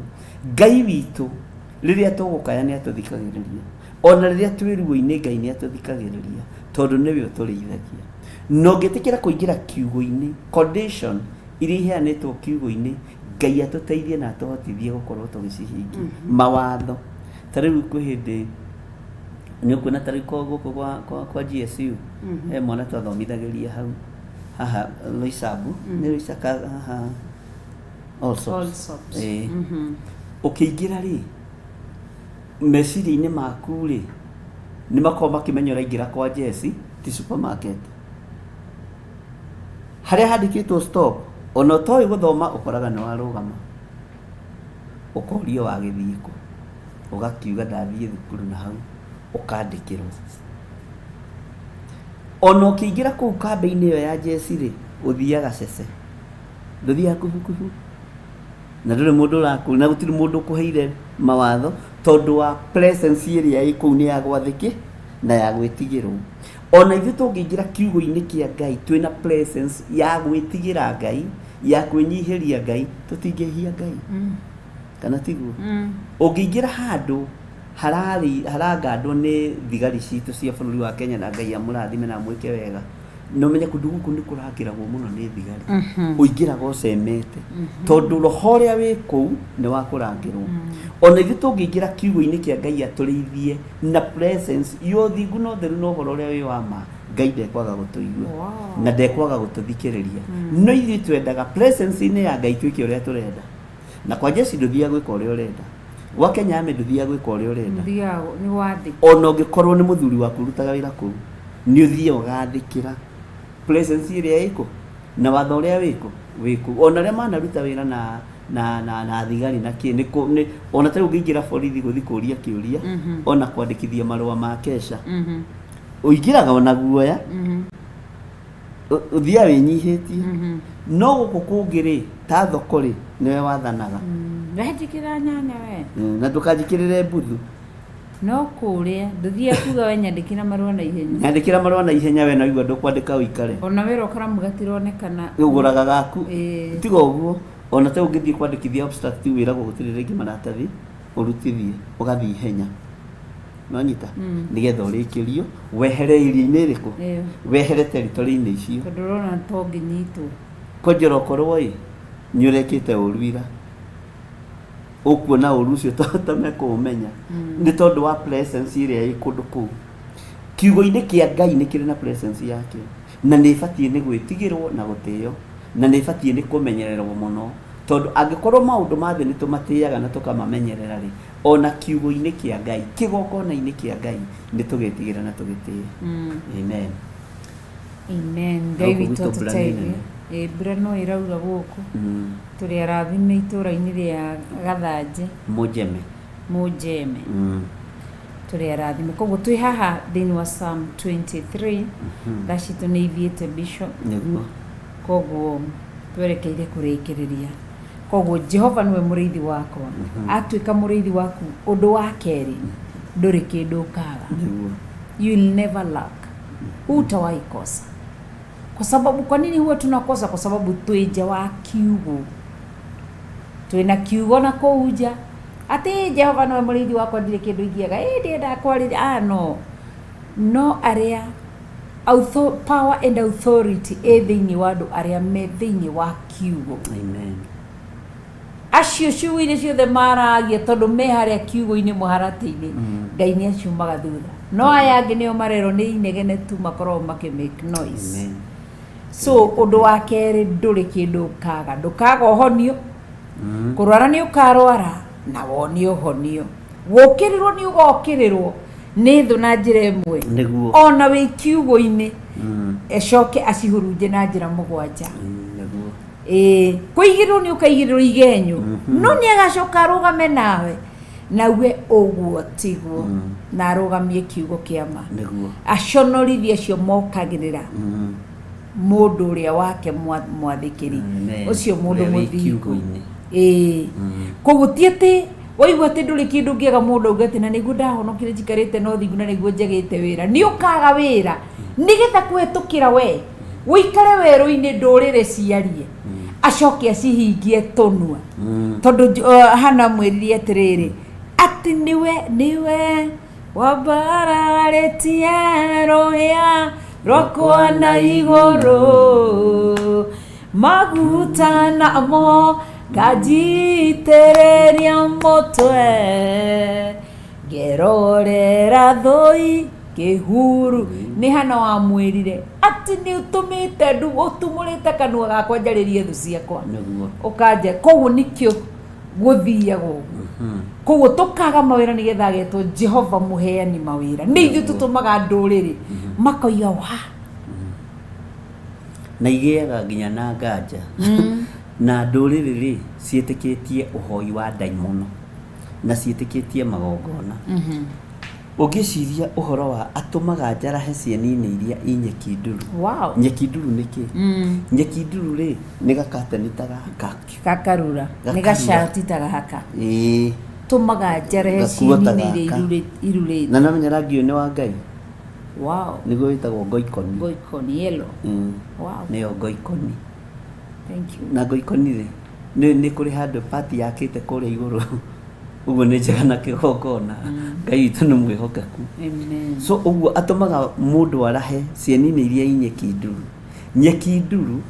Ngai witũ, rĩrĩa tũgũkaya nĩ atũthikagĩrĩria. Ona rĩrĩa twĩ ruo-inĩ Ngai nĩ atũthikagĩrĩria, tondũ nĩwe ũtũrĩithagia. Na ũngĩtĩkĩra kũingĩra kiugũ-inĩ, condition iria iheanĩtwo kiugũ-inĩ, Ngai atũteithie na atũhotithie gũkorwo tũgĩcihingia. Mawatho, ta rĩu kwĩ hĩndĩ nĩ ũkuona ta rĩu gũkũ kwa GSU, he mwana twathomithagĩria hau haha Loisambu, nĩ Loisaka haha Allsops. Allsops. Ĩĩ. Ũkĩingĩra rĩ, meciria-inĩ maku rĩ, nĩ makoragwo makĩmenya ũraingĩra kwa Jesse, ti supermarket. Harĩa handĩkĩtwo stop, ona ũtoĩ gũthoma ũkoraga nĩ warũgama. Ũkorio wagĩthiĩ kũ, ũgakiuga ndathiĩ thukuru na hau, ũkandĩkĩrwo. Ona ũkĩingĩra kũu kambĩ-inĩ ĩyo ya Jesse rĩ, ũthiaga cece. Ndũthiaga kubukubu. Na ndũrĩ mũndũ ũrakũria na gũtirĩ mũndũ ũkũheire mawatho, tondũ wa presence ĩrĩa ĩ kũu nĩ ya gwathĩkĩ na ya gwĩtigĩrwo. Ona ithuĩ tũngĩingĩra kiugo-inĩ kĩa Ngai twĩna presence ya gwĩtigĩra Ngai, ya kwĩnyihĩria Ngai, tũtingĩhia Ngai. Kana tiguo? Ũngĩingĩra handũ hararĩ harangandwo nĩ thigari citũ cia bũrũri wa Kenya, na Ngai amũrathime na amwĩke wega, na ũmenye kũndũ gũkũ nĩ kũrangĩragwo mũno nĩ thigari, ũingĩraga ũcemete, tondũ roho ũrĩa wĩ kũu nĩ wa kũrangĩrwo. Ona ithuĩ tũngĩingĩra kiugo-inĩ kĩa Ngai atũrĩithie na presence ya ũthingu na ũtheru na ũhoro ũrĩa wĩ wa ma, Ngai ndekwaga gũtũigua na ndekwaga gũtũthikĩrĩria. No ithuĩ twendaga presence-inĩ ya Ngai twĩke ũrĩa tũrenda. Na kwa jeshi ndũthiaga gwĩka ũrĩa ũrenda, gwa Kenya Army ndũthiaga gwĩka ũrĩa ũrenda. Thiaga nĩ wathĩ. Ona ũngĩkorwo nĩ mũthuri waku ũrutaga wĩra kũu, nĩ ũthiaga ũgathĩkĩra presence ĩrĩa ĩkũ na watho ũrĩa wĩkũ wĩkũ. Ona arĩa manaruta wĩra na thigari na kĩ nĩ nĩ ona ta rĩu ũngĩingĩra borithi gũthiĩ kũria kĩũria, ona kwandĩkithia marũa ma kesha, ũingĩraga ona guoya, ũthiaga wĩnyihĩtie. No gũkũ kũngĩ rĩ, ta thoko rĩ, nĩwe wathanaga. Wenjĩkĩra nyanya we. Na ndũkanjĩkĩrĩre mbuthu. No kũrĩa ndũthiaga kuga we nyandĩkĩra marũa na ihenya. Nyandĩkĩra marũa na ihenya, we na igua ndũkwandĩka ũikare. Ona wĩra ũkaramu gatironekana. Ũgũraga gaku. Ĩĩ. Tiga ũguo, ona ta ũngĩthiĩ kwandĩkithia abstract, wĩragwo gũtirĩ rĩngĩ maratathi ũrutithie, ũgathiĩ ihenya nonyita, nĩgetha ũrĩkĩrio wehere iria-inĩ ĩrĩkũ. Ĩyo. Wehere territory-inĩ icio. Tondũ ũrona to ũngĩnyitwo. Kwanjĩra ũkorwo ĩ nĩ ũrekĩte ũru ira, ũkuona ũru ũcio ta mekũũmenya, nĩ tondũ wa presence ĩrĩa ĩ kũndũ kũu. Kiugo-inĩ kĩa Ngai nĩ kĩrĩ na presence yakĩo, na nĩ ĩbatiĩ nĩ gwĩtigĩrwo na gũtĩo, na nĩ ĩbatiĩ nĩ kũmenyererwo mũno, tondũ angĩkorwo maũndũ ma thĩ nĩ tũmatĩaga na tũkamamenyerera rĩ, ona kiugo-inĩ kĩa Ngai, kĩgongona-inĩ kĩa Ngai, nĩ tũgĩtigĩra na tũgĩtĩe. Amen. Amen. Ngai Gũkũ witũ gwitũ mbura nĩ atũteithie. nene. Ĩ, mbura no ĩraura gũkũ. Tũrĩ arathime itũũra-inĩ rĩa Gathanjĩ. Mũnjeme. Mũnjeme. Tũrĩ arathime. Koguo twĩ haha thĩinĩ wa Psalm 23. Thaa citũ nĩ ithiĩte, Bishop. Nĩguo. Koguo twerekeire kũrĩkĩrĩria. Koguo Jehova nĩwe mũrĩithi wakwa. Atuĩka mũrĩithi waku, ũndũ wa kerĩ, ndũrĩ kĩndũ ũkaga. You will never lack, hutawahi kosa. Kwa sababu, kwa nini huwa tunakosa? Kwa sababu twĩ nja wa kiugo. Twĩna kiugo na kũu nja atĩ Jehova nĩwe mũrĩithi wakwa, ndirĩ kĩndũ ingĩaga, ĩ ndiendaga kwarĩria. Ah, no no arĩa power and authority ĩ thĩinĩ wa andũ arĩa me thĩinĩ wa kiugo. Amen. Acio ciugo iria ciothe maragia, tondũ me harĩa kiugo-inĩ mũharatĩ-inĩ, Ngai nĩ aciumaga thutha. No aya angĩ nĩo marerwo nĩ inegene tu makoragwo makĩ make noise. Amen. So ũndũ wa kerĩ, ndũrĩ kĩndũ ũkaga. Ndũkaga ũhonio. Kũrwara nĩ ũkarwara na wone ũhonio. Gũkĩrĩrwo nĩ ũgokĩrĩrwo nĩ thũ na njĩra ĩmwe. Ona wĩ kiugo-inĩ, ĩcoke acihurunje na njĩra mũgwanja. Ĩĩ, kũigĩrĩrwo nĩ ũkaigĩrĩrwo igenyo, no nĩ agacoka arũgame nawe nauge ũguo tiguo, na arũgamie kiugo kĩa ma, aconorithie acio mokagĩrĩra mũndũ ũrĩa wake mwathĩkĩri. Amen. Ũcio mũndũ Ũrĩa wĩ mũthingu. kiugo-inĩ. Ĩĩ, koguo ti atĩ waigua atĩ ndũrĩ kĩndũ ũngĩaga, mũndũ auge atĩ na nĩguo ndahonokire njikarĩte na ũthingu na nĩguo njagĩte wĩra. Nĩ ũkaga wĩra nĩgetha kũhetũkĩra we ũikare werũ-inĩ, ndũrĩrĩ ciarie, acoke acihingie tũnua, tondũ Hana amwĩrire atĩrĩrĩ, atĩ nĩwe wambararĩtie rũhĩa rwakwa na igũrũ, maguta namo nganjitĩrĩria mũtwe, ngerorera thũi kĩhuru. Nĩ Hana wamwĩrire atĩ nĩ ũtũmĩte ũtumũrĩte kanua gakwa njarĩrie thũ ciakwa. Ũkanja. Koguo nĩkĩo gũthiaga ũguo. Koguo tũkaga mawĩra nĩgetha agetwo Jehova mũheani mawĩra. Nĩ ithuĩ tũtũmaga ndũrĩrĩ makoiga wa. Na igĩaga nginya na nganja na ndũrĩrĩ rĩ, ciĩtĩkĩtie ũhoi wa ndaimono na ciĩtĩkĩtie magongona. Ũngĩciria ũhoro wa atũmaga njarahe cieni-inĩ iria i nyeki nduru. Wow. Nyeki nduru nĩ kĩ? Nyeki nduru rĩ, nĩ gakateni ta gaka. Gakarura. Nĩ Gakarura. gacati ta gaka. Ĩĩ. Tũmaga njarehe Gakuo ta cieni-inĩ iria gaka. irurĩte. Na nĩwamenya rangi ũyũ nĩ wa Ngai? Wow. Nĩguo wĩtagwo ngoikoni. Ngoikoni yellow. Wow. Nĩyo ngoikoni. Thank you. Na ngoikoni rĩ, nĩ kũrĩ handũ pati yakĩte kũrĩa igũrũ. Ũguo nĩ njega na kĩgongona. Ngai witũ nĩ mwĩhokeku. Amen. So ũguo atũmaga mũndũ arahe cieni-inĩ iria i nyeki nduru. Nyeki nduru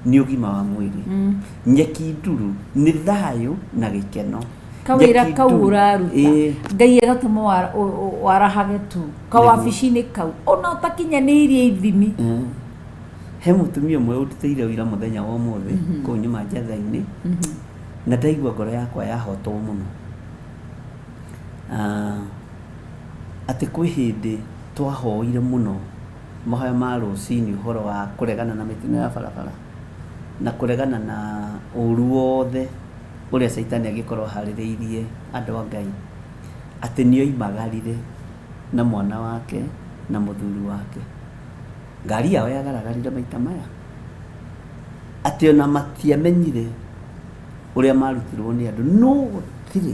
nĩ ũgima wa mwĩrĩ. Nyeki nduru nĩ thayũ na gĩkeno. Kawĩra Nyeki kau nduru- ũraruta Ĩĩ. Ngai agatũma warahage tu kawabici-inĩ kau ona ũtakinyanĩirie ithimi. He mũtumia ũmwe ũndutĩire ũira mũthenya wa ũmũthĩ kũu nyuma njetha-inĩ na ndaigua ngoro yakwa yahotwo mũno. Atĩ kwĩ hĩndĩ twahoire mũno mahoya ma rũcinĩ ũhoro wa kũregana na mĩtino ya barabara na kũregana na ũru wothe ũrĩa caitani angĩkorwo aharĩrĩirie andũ a Ngai, atĩ nĩ oimagarire na mwana wake na mũthuri wake. Ngari yao yagaragarire maita maya, atĩ ona matiamenyire ũrĩa marutirwo nĩ andũ, no gũtirĩ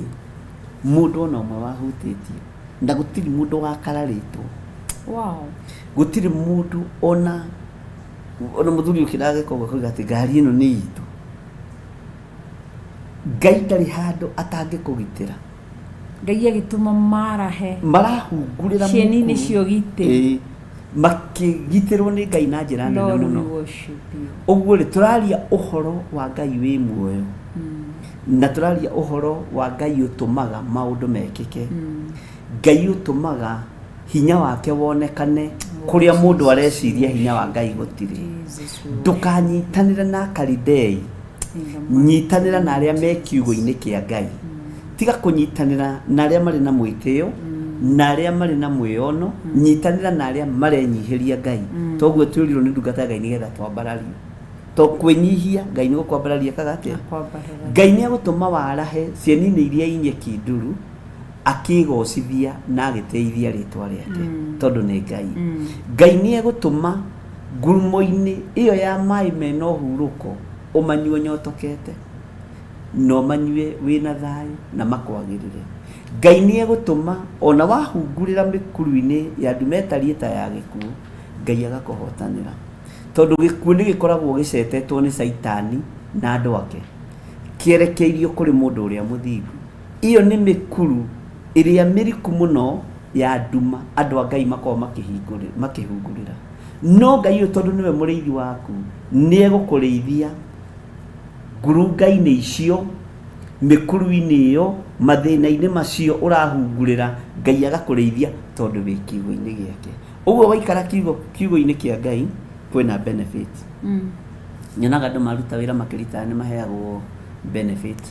mũndũ ona ũmwe wahutĩtio na gũtirĩ mũndũ wakararĩtwo. Wow. Gũtirĩ mũndũ ona mũthuri ũkĩra agĩka ũguo akauga atĩ ngari ĩno nĩ itũ. Ngai ndarĩ handũ atangĩkũgitĩra. Ngai agĩtũma marahe Marahungurĩra cieni-inĩ mũkuru. cia ũgitĩri. Ĩĩ. Makĩgitĩrwo nĩ Ngai na njĩra nene Lord, we mũno. worship you. Ũguo rĩ, tũraria ũhoro wa Ngai wĩ muoyo. Na tũraria ũhoro wa Ngai ũtũmaga maũndũ mekĩke. Ngai ũtũmaga hinya wake wonekane kũrĩa mũndũ areciria hinya wa Ngai gũtirĩ. Jesus, we worship Ndũkanyitanĩre na Akaridei, you. nyitanĩra na arĩa me kiugo-inĩ kĩa Ngai. Tiga kũnyitanĩra na arĩa marĩ na mwĩtĩo, na arĩa marĩ na mwĩono, nyitanĩra na arĩa marenyihĩria Ngai. Toguo twĩrirwo nĩ ndungata ya Ngai nĩgetha twambarario. To kwĩnyihia Ngai nĩ gũkwambararia kaga atĩa? Kwambarara. Ngai nĩ agũtũma warahe cieni-inĩ iria i nyeki nduru, akĩgocithia na agĩtĩithia rĩtwa rĩake, tondũ nĩ Ngai. Ngai nĩ egũtũma ngurumo-inĩ ĩyo ya maĩ mena ũhurũko ũmanyue ũnyotokete, na ũmanyue wĩna thayũ na makwagĩrĩre. Ngai nĩ egũtũma ona wahungurĩra mĩkuru-inĩ ya nduma ĩtariĩ ta ya gĩkuũ, Ngai agakũhotanĩra. Tondũ gĩkuũ nĩ gĩkoragwo gĩcetetwo nĩ caitani na andũ ake, kĩerekeirio kũrĩ mũndũ ũrĩa mũthingu. Iyo nĩ mĩkuru ĩrĩa mĩriku mũno ya nduma andũ a Ngai makoragwo makĩhungurĩra. No Ngai ũyũ tondũ nĩwe mũrĩithi waku, nĩ egũkũrĩithia ngurunga-inĩ icio, mĩkuru-inĩ ĩyo, mathĩna-inĩ macio ũrahungurĩra, Ngai agakũrĩithia tondũ wĩ kiugo-inĩ gĩake. Ũguo waikara kiugo-inĩ kĩa Ngai kwĩna benefit. Nyonaga andũ maruta wĩra makĩritaya nĩ maheagwo benefit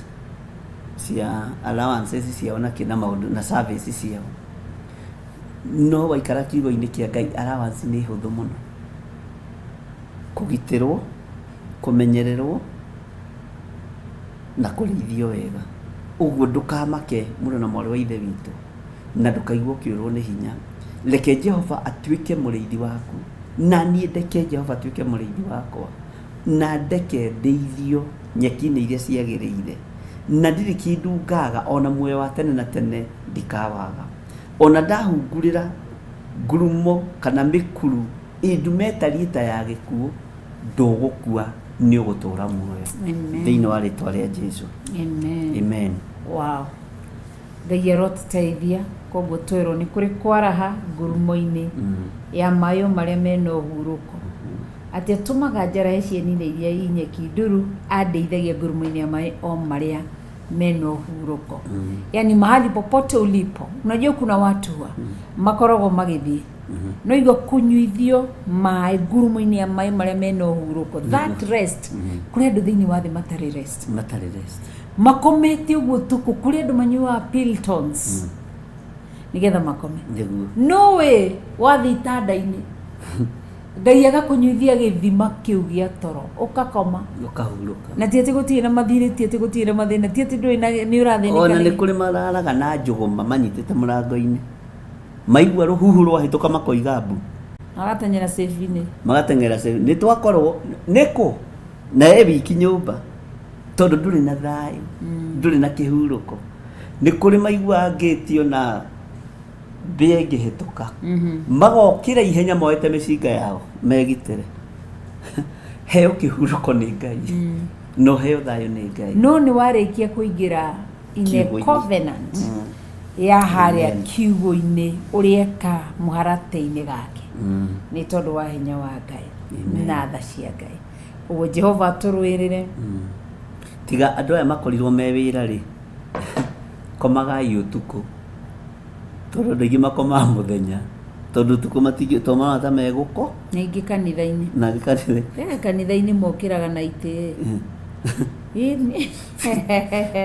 cia allowances ciao na kĩ na maũndũ na service ciao. No waikara kiugo-inĩ kĩa Ngai allowance nĩ hũthũ mũno. Kũgitĩrwo, kũmenyererwo na kũrĩithio wega. Ũguo ndũkamake mũrũ na mwarĩ wa ithe witũ na ndũkaigua ũkĩũrwo nĩ hinya. Reke Jehova atuĩke mũrĩithi waku na niĩ ndeke Jehova atuĩke mũrĩithi wakwa na ndeke ndĩithio nyeki-inĩ iria ciagĩrĩire na ndirĩ kĩndũ ngaga ona muoyo wa tene na tene ndikawaga. Ona ndahungurĩra ngurumo kana mĩkuru ĩndume ĩtariĩ ta ya gĩkuũ, ndũgũkua, nĩ ũgũtũũra muoyo. Amen. Thĩinĩ wa rĩtwa rĩa Jesu. Amen. Amen. Wow. Ngai arotũteithia koguo twĩrwo nĩ kũrĩ kwaraha ngurumo-inĩ ya maĩ o marĩa mena ũhurũko. Atĩ atũmaga njarahe cieni-inĩ iria i nyeki nduru, andeithagia ngurumo-inĩ ya maĩ o marĩa mena ũhurũko. Yani mahali popote ulipo, unajua kuna watu huwa makoragwo magĩthiĩ no igua kũnyuithio maĩ ngurumo-inĩ ya maĩ marĩa mena ũhurũko, that rest. Kũrĩ andũ thĩinĩ wa thĩ matarĩ rest, matarĩ rest, makomete ũguo tukũ. Kũrĩ andũ manyuaga Piltons nĩgetha makome. Nĩguo. No we wathiĩ itanda-inĩ, Ngai agakũnyuithia gĩthima kĩu gĩa toro, ũkakoma ũkahurũka, na ti atĩ gũtirĩ na mathirĩ, ti atĩ gũtirĩ na mathĩna, ti atĩ ndũrĩ na nĩ ũrathĩnĩka. Ona nĩ kũrĩ mararaga na njũgũma manyitĩte mũrango-inĩ. Maigua rũhuhu rwahĩtũka makoiga mbu. Magateng'era safe-inĩ. Magateng'era nĩ twakorwo nĩkũ na e wiki nyũmba tondũ ndũrĩ na thayũ, ndũrĩ na kĩhurũko. Nĩ kũrĩ maiguaga ngĩtio na mbĩa ĩngĩhĩtũka, magokĩra ihenya moete mĩcinga yao megitĩre. Heo kĩhurũko nĩ Ngai, no heo thayũ nĩ Ngai. No nĩ warĩkia kũingĩra in a Kiugũ-inĩ. covenant ya harĩa kiugũ-inĩ ũrĩeka mũharatĩ-inĩ gake nĩ tondũ wa hinya wa Ngai na tha cia Ngai. Ũguo Jehova atũrũĩrĩre. Tiga andũ aya makorirwo me wĩra rĩ, komagai ũtukũ, tondũ andũ aingĩ makomaga mũthenya, tondũ ũtukũ matingĩ, tondũ marona ta megũko. Na ingĩ kanitha-inĩ. Na angĩ kanitha. Kanitha-inĩ mokĩraga na itĩ. Ĩni.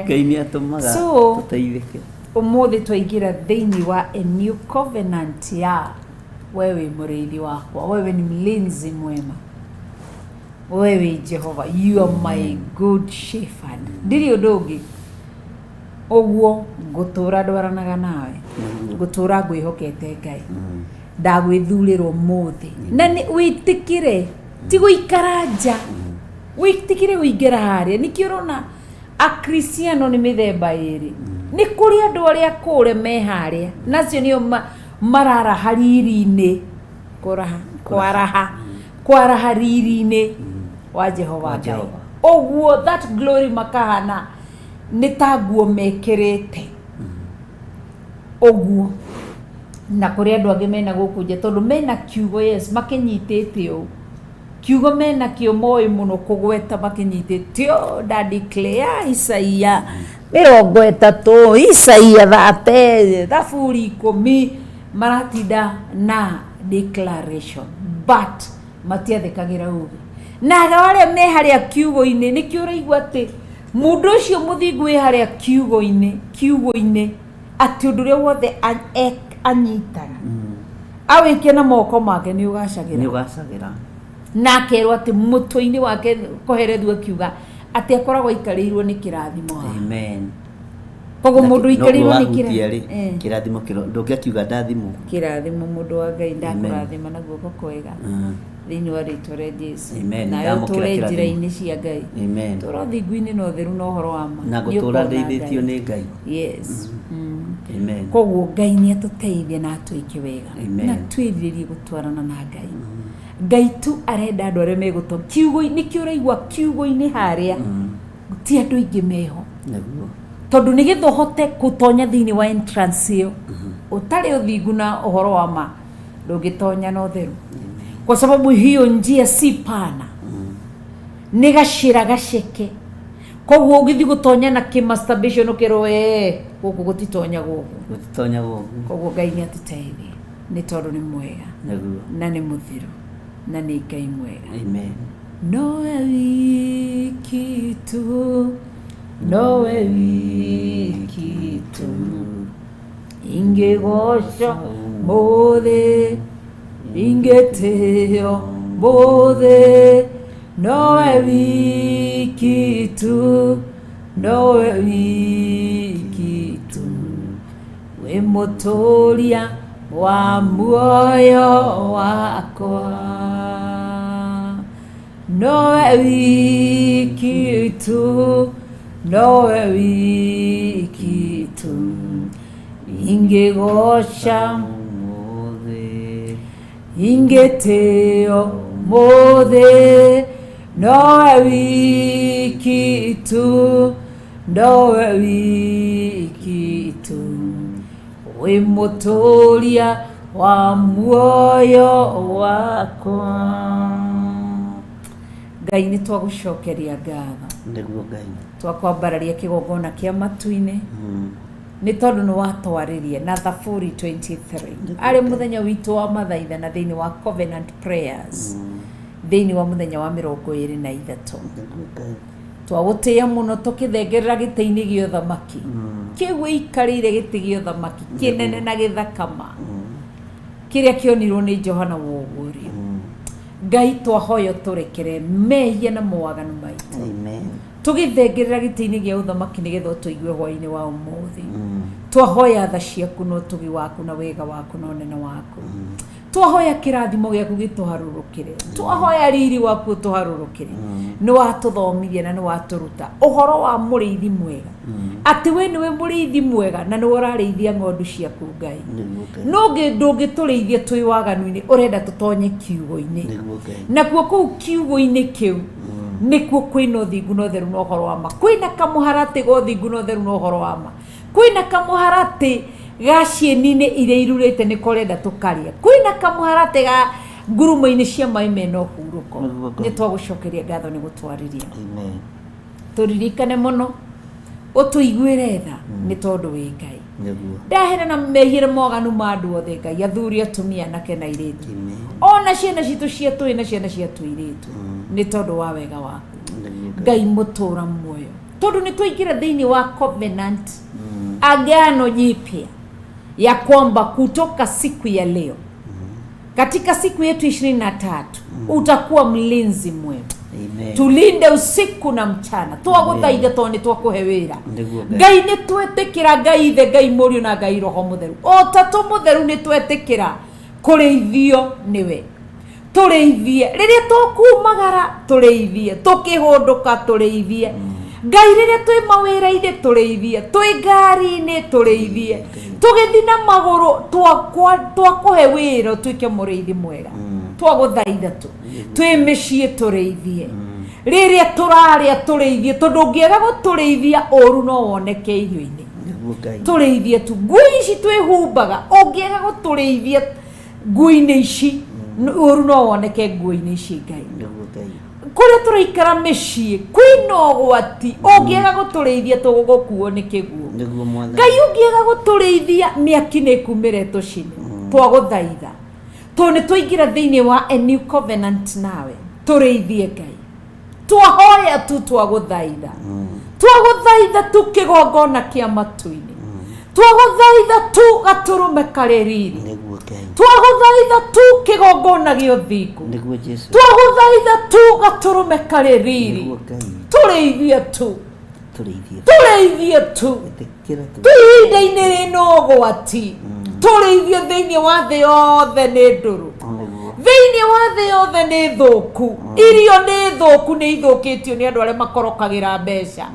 Ngai nĩ atũmaga So, tũteithĩke. Ũmũthĩ twaingĩra thĩinĩ wa a new covenant ya wewe mũrĩithi wakwa, wewe ni mlinzi mwema, wewe Jehova, you are my good shepherd. Ndirĩ ũndũ ũngĩ ũguo ngũtũra ndwaranaga nawe, ngũtũra ngwĩhokete Ngai, ndagwĩthurĩra ũmũthĩ na nĩ wĩtĩkĩre, ti gũikara nja, wĩtĩkĩre kũingĩra harĩa. Nĩkĩo ũrona Akristiano nĩ mĩthemba ĩrĩ. Nĩ kũrĩ andũ arĩa kũre me harĩa, nacio nĩo mararaha riri-inĩ, kũraha, kwaraha, kwaraha riri-inĩ wa Jehova Wa Ngai. Jehova. Ũguo that glory makahana nĩ ta nguo mekĩrĩte ũguo. Na kũrĩ andũ angĩ mena gũkũ nja tondũ mena kiugo, yes, makĩnyitĩte ũũ kiugo mena kĩo moĩ mũno kũgweta makĩnyitĩte ũũ, nda declare Isaia 30, Isaia 30, Thaburi 10, maratinda na declaration but matiathĩkagĩra uge. Na arĩa me harĩa kiugo-inĩ, nĩkĩo ũraigua atĩ mũndũ ũcio mũthingu wĩ harĩa kiugo-inĩ atĩ ũndũ ũrĩa wothe anyitaga awĩke na moko make nĩ ũgacagĩra. Nĩ ũgacagĩra. Na akerwo atĩ mũtwe-inĩ wake koherethu akiuga atĩ akoragwo aikarĩirwo nĩ kĩrathimo haha. Amen. Koguo mũndũ ũikarĩirwo nĩ kĩrathimo rĩ, kĩrathimo kĩro ndũngĩakiuga ndathimwo. Kĩrathimo mũndũ wa Ngai ndakũrathima na guoko kwega thĩinĩ wa rĩtwa rĩa Jesu. Amen. Nawe Ndamũkĩra ũtũre kĩrathimo. njĩra-inĩ cia Ngai. Amen. Tũra ũthingu-inĩ na ũtheru na ũhoro wa ma. Na Nĩ ngũtũra ũkona ndeithĩtio Ngai. nĩ Ngai. Yes. Amen. Koguo Ngai nĩ atũteithie na atwĩke wega. Amen. Na twĩrirĩrie gũtwarana na Ngai. Ngai tu arenda andũ arĩa megũto kiugo, nĩkĩo ũraigua kiugo-inĩ harĩa ti andũ aingĩ meho. Nĩguo. Tondũ nĩgetha ũhote gũtonya thĩinĩ wa entrance ĩyo ũtarĩ ũthingu na ũhoro wa ma ndũngĩtonya na ũtheru, kwa sababu hiyo njia si pana, nĩ gacĩra gaceke. Koguo ũgĩthiĩ gũtonya na kĩ-masturbation ũkerwo ee gũkũ gũtitonya gũkũ. Gũtitonya gũkũ. Koguo Ngai nĩ atũteithie nĩ tondũ nĩ mwega. Nĩguo. Na nĩ mũtheru na nĩ Ngai mwega. Amen. Nowe wiki tu, nowe wiki tu, ingĩgoca mũthĩ, ingĩtĩo mũthĩ, nowe wiki tu, nowe wiki tu, wĩ mũtũria wa muoyo wakwa. Nowe wiki tu, nowe wiki tu, ingĩgoca ingĩtĩo mũthĩ, nowe wiki tu, nowe wiki tu, wĩ mũtũria wa muoyo wakwa. Ngai nĩ twagũcokeria ngatho. Nĩguo Ngai. Twakwambararia kĩgongona kĩa matu-inĩ nĩ tondũ nĩ watwarĩria na Thaburi 23 arĩ mũthenya witũ wa mathaitha na thĩinĩ wa Covenant Prayers thĩinĩ wa mũthenya wa 23. Nĩguo Ngai. Twagũtĩĩa mũno tũkĩthengerera gĩtĩ-inĩ gĩa ũthamaki kĩu wĩikarĩire, gĩtĩ gĩa ũthamaki kĩnene na gĩthakama kĩrĩa kĩonirwo nĩ Johana wa Ũguũrio. Ngai twahoya tũrekere mehia na mawaganu maitũ. Amen. Tũgĩthengerera gĩtĩ-inĩ gĩa ũthamaki nĩgetha ũtũigue hwaĩ-inĩ wa ũmũthĩ. Twahoya tha ciaku na ũtugi waku na wega waku na ũnene waku. Twahoya kĩrathimo gĩaku gĩtũharũrũkĩre. Twahoya riri waku ũtũharũrũkĩre. Nĩ watũthomithia na nĩ watũruta ũhoro wa mũrĩithi mwega, atĩ we nĩwe mũrĩithi mwega na nĩwe ũrarĩithia ng'ondu ciaku Ngai. Nĩguo Ngai. Ndũngĩtũrĩithia twĩ waganu-inĩ, ũrenda tũtonye kiugo-inĩ. Nĩguo Ngai. Nakuo kũu kiugo-inĩ kĩu nĩkuo kwĩna ũthingu na ũtheru na ũhoro wa ma. Kwĩna kamũharatĩ ga ũthingu na ũtheru na ũhoro wa ma. Kwĩna kamũharatĩ ga cieni-inĩ iria irurĩte nĩko ũrenda tũkarĩe. Kwĩna kamũharatĩ ga ngurumo-inĩ cia maĩ mena ũhurũko. Nĩguo Ngai. Nĩ twagũcokeria ngatho nĩ gũtwarĩria. Amen. Tũririkane mũno, ũtũiguĩre tha nĩ tondũ wĩ Ngai. Nĩguo. Ndahera na mehia na mawaganu ma andũ othe Ngai, athuri, atumia, anake na airĩtu. Amen. Ona ciana citũ cia tũĩ na ciana cia tũirĩtu nĩ tondũ wa wega waku. Nĩguo Ngai. Ngai mũtũra muoyo, tondũ nĩ twaingĩra thĩinĩ wa covenant, agano jipya ya kwamba kutoka siku ya leo, katika siku yetu 23 utakuwa mlinzi mwema. Amen. Tulinde usiku na mchana. Twagũthaitha tondũ nĩ twakũhe wĩra. Nĩguo Ngai. Ngai nĩ twetĩkĩra, Ngai Ithe, Ngai Mũriũ na Ngai Roho Mũtheru, Ũtatũ Mũtheru, nĩ twetĩkĩra kũrĩithio nĩwe. Tũrĩithie rĩrĩa tũkumagara, tũrĩithie tũkĩhũndũka, tũrĩithie Ngai rĩrĩa twĩ mawĩra-inĩ, tũrĩithie twĩ ngari-inĩ, tũrĩithie tũgĩthiĩ na magũrũ. Twakũhe wĩra ũtuĩke mũrĩithi mwega. Twagũthaitha tu twĩ mĩciĩ, tũrĩithie rĩrĩa tũrarĩa, tũrĩithie, tondũ ũngĩaga gũtũrĩithia ũru no woneke irio-inĩ. Nĩguo Ngai. Tũrĩithie tu nguo ici twĩhumbaga, ũngĩaga gũtũrĩithia nguo-inĩ ici, ũru no woneke nguo-inĩ ici Ngai. Nĩguo Ngai. Kũrĩa tũraikara mĩciĩ kwĩna ũgwati, ũngĩaga gũtũrĩithia tũgũkuo nĩ kĩguũ. Nĩguo Mwathani. Ngai, ũngĩaga gũtũrĩithia mĩaki nĩ ĩkumĩre tũcine. Twagũthaitha tondũ nĩ twaingĩra thĩinĩ wa a new covenant nawe, tũrĩithie Ngai. Twahoya tu, twagũthaitha, twagũthaitha tu kĩgongona kĩa matu-inĩ, twagũthaitha tu gatũrũme karĩ riri. Nĩguo Ngai. Twagũthaitha tu kĩgongona gĩa ũthingu. Nĩguo Jesu. Twagũthaitha tu gatũrũme karĩ riri. Nĩguo Ngai. Tũrĩithie tu. Tũrĩithie. Tũrĩithie tu. Ĩtĩkĩra tu. Twĩ ihinda-inĩ rĩna ũgwati, tũrĩithie. Thĩinĩ wa thĩ yothe nĩ ndũrũ. Nĩguo. Thĩinĩ wa thĩ yothe nĩ thũku, irio nĩ thũku, nĩ ithũkĩtio nĩ andũ arĩa makorokagĩra mbeca.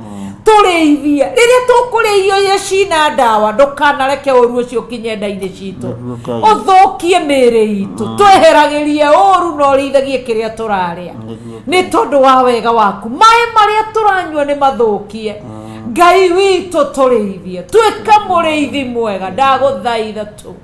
Tũrĩithie rĩrĩa tũkũrĩa irio iria cina ndawa, ndũkanareke ũru ũcio ũkinye nda-inĩ citũ. Nĩguo Ngai. Ũthũkie mĩĩrĩ itũ. Tweheragĩrie ũru na ũrĩithagie kĩrĩa tũrarĩa. Nĩguo. Nĩ tondũ wa wega waku, maĩ marĩa tũranyua nĩ mathũkie. Ngai witũ, tũrĩithie, tuĩka mũrĩithi mwega, ndagũthaitha tu.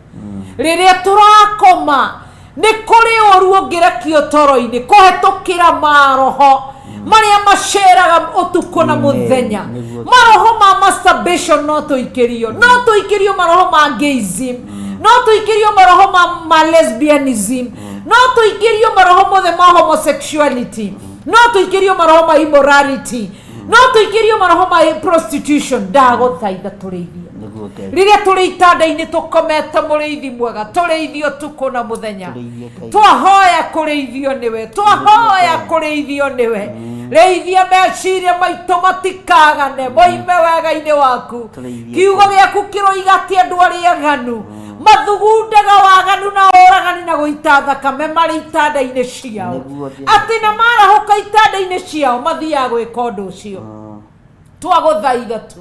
Rĩrĩa tũrakoma nĩ kũrĩ ũru ũngĩrekio toro-inĩ kũhetũkĩra maroho marĩa maceraga ũtukũ na Amen. mũthenya. Nĩguo. Maroho ma masturbation no tũikĩrio, no tũikĩrio maroho ma gayism, no tũikĩrio maroho ma lesbianism, no tũikĩrio maroho mothe ma homosexuality, no tũikĩrio maroho ma immorality, no tũikĩrio maroho ma prostitution. Ndagũthaitha tũrĩithie. Nĩguo Ngai. Rĩrĩa tũrĩ itanda-inĩ tũkomete, mũrĩithi mwega, tũrĩithio ũtukũ na mũthenya. Tũrĩithie Ngai. Twahoya kũrĩithio nĩwe, twahoya kũrĩithio nĩwe. Rĩithia meciria maitũ matikagane moime wega-inĩ waku. Tũrĩithie. Kiugo gĩaku kĩroiga atĩ andũ arĩa aganu mathugundaga waganu na ũragani na gũita thakame marĩ itanda-inĩ ciao. Nĩguo Jesu. Atĩ na marahũka itanda-inĩ ciao mathiaga gwĩka ũndũ ũcio. Twagũthaitha tu,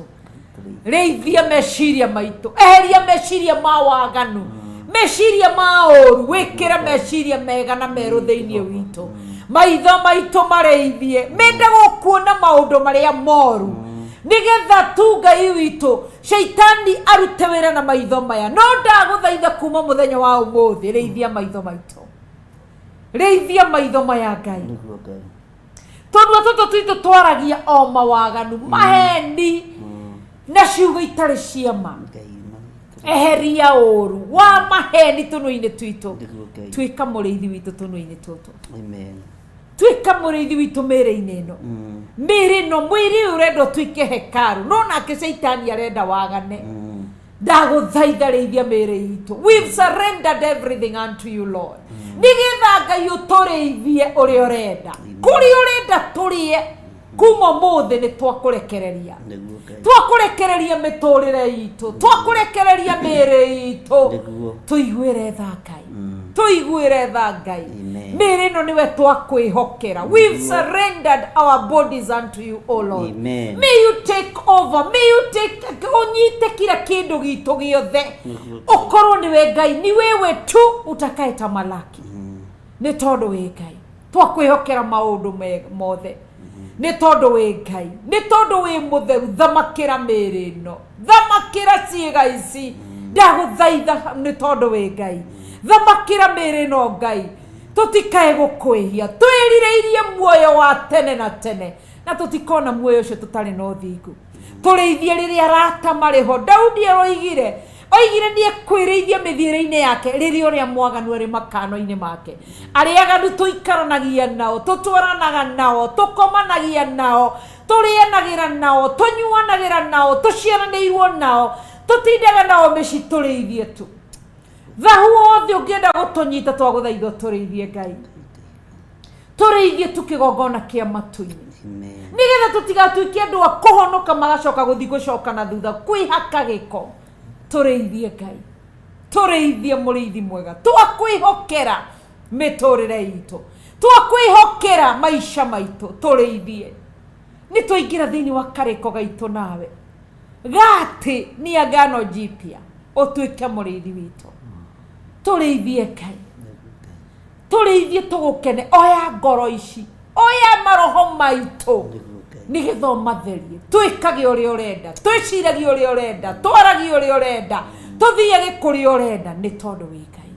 rĩithia meciria maitũ, eheria meciria ma waganu, meciria ma ũru, wĩkĩre meciria mega na merũ thĩinĩ witũ. Maitho maitũ marĩithie mende gũkuona maũndũ marĩa moru, nĩgetha tu Ngai witũ caitani arute wĩra na maitho maya. No ndagũthaitha kuma mũthenya wa ũmũthĩ, rĩithia maitho maitũ, rĩithia maitho maya Ngai. Nĩguo Ngai. Tondũ tũtũ twitũ twaragia o mawaganu, maheni na ciugo itarĩ cia ma. Ngai ma. Eheria ũru wa maheni tũnua-inĩ twitũ. Nĩguo Ngai. Tuĩka mũrĩithi witũ tũnua-inĩ tũtũ. Amen. Tuĩka mũrĩithi witũ mĩĩrĩ-inĩ ĩno. Mĩĩrĩ ĩno, mwĩrĩ ũyũ ũrenda ũtuĩke hekaru, no nake caitani arenda wagane. Ndagũthaitha rĩithia mĩĩrĩ itũ. We've surrendered everything unto you, Lord, nĩgetha Ngai ũtũrĩithie ũrĩa ũrenda, kũrĩa ũrenda tũrĩe. Kuma ũmũthĩ nĩ twakũrekereria. Nĩguo Ngai. Twakũrekereria mĩtũrĩre itũ, twakũrekereria mĩĩrĩ itũ. Nĩguo. Tũiguĩre tha Ngai, tũiguĩre tha Ngai. Amen. Mĩĩrĩ ĩno nĩwe twakwĩhokera. We've surrendered our bodies unto you, O Lord. Amen. May you take over, may you take, ũnyite kila kĩndũ gitũ gĩothe, ũkorwo nĩwe Ngai, ni wewe tu utakaetamalaki. Nĩ tondũ wĩ Ngai, twakwĩhokera maũndũ mothe. Nĩ tondũ wĩ Ngai, nĩ tondũ wĩ mũtheru, thamakĩra mĩĩrĩ ĩno, thamakĩra ciĩga ici, ndagũthaitha nĩ tondũ wĩ Ngai, thamakĩra mĩĩrĩ ĩno Ngai, tũtikae gũkwĩhia, twĩrirĩirie muoyo wa tene na tene, na tũtikona muoyo ũcio tũtarĩ na ũthingu. Tũrĩithie rĩrĩa arata marĩ ho. Daudi aroigire, oigire nĩ ekwĩrĩithia mĩthiĩre-inĩ yake rĩrĩa ũrĩa mwaganu arĩ makano-inĩ make. Arĩa aganu tũikaranagia nao, tũtwaranaga nao, tũkomanagia nao, tũrĩanagĩra nao, tũnyuanagĩra nao, tũciaranĩirwo nao, tũtindaga nao mĩciĩ, tũrĩithie tu. Thahu wothe ũngĩenda gũtũnyita, twagũthaithwo tũrĩithie Ngai, tũrĩithie tu kĩgongona kĩa matu-inĩ. Amen. Nĩgetha tũtigatuĩke andũ a kũhonoka magacoka gũthiĩ gũcoka na thutha kwĩhaka gĩko. Tũrĩithie Ngai, tũrĩithie mũrĩithi mwega, twakwĩhokera mĩtũrĩre itũ, twakwĩhokera maica maitũ, tũrĩithie. Nĩ twaingĩra thĩinĩ wa karĩko gaitũ nawe gatĩ nĩ agano jipya, ũtuĩke mũrĩithi witũ. Tũrĩithie Ngai, tũrĩithie tũgũkene. Oya ngoro ici, oya maroho maitũ, nĩgetha ũmatherie, twĩkage ũrĩa ũrenda, twĩciragie ũrĩa ũrenda, twaragie ũrĩa ũrenda, tũthiage kũrĩa ũrenda, nĩ tondũ wĩ Ngai.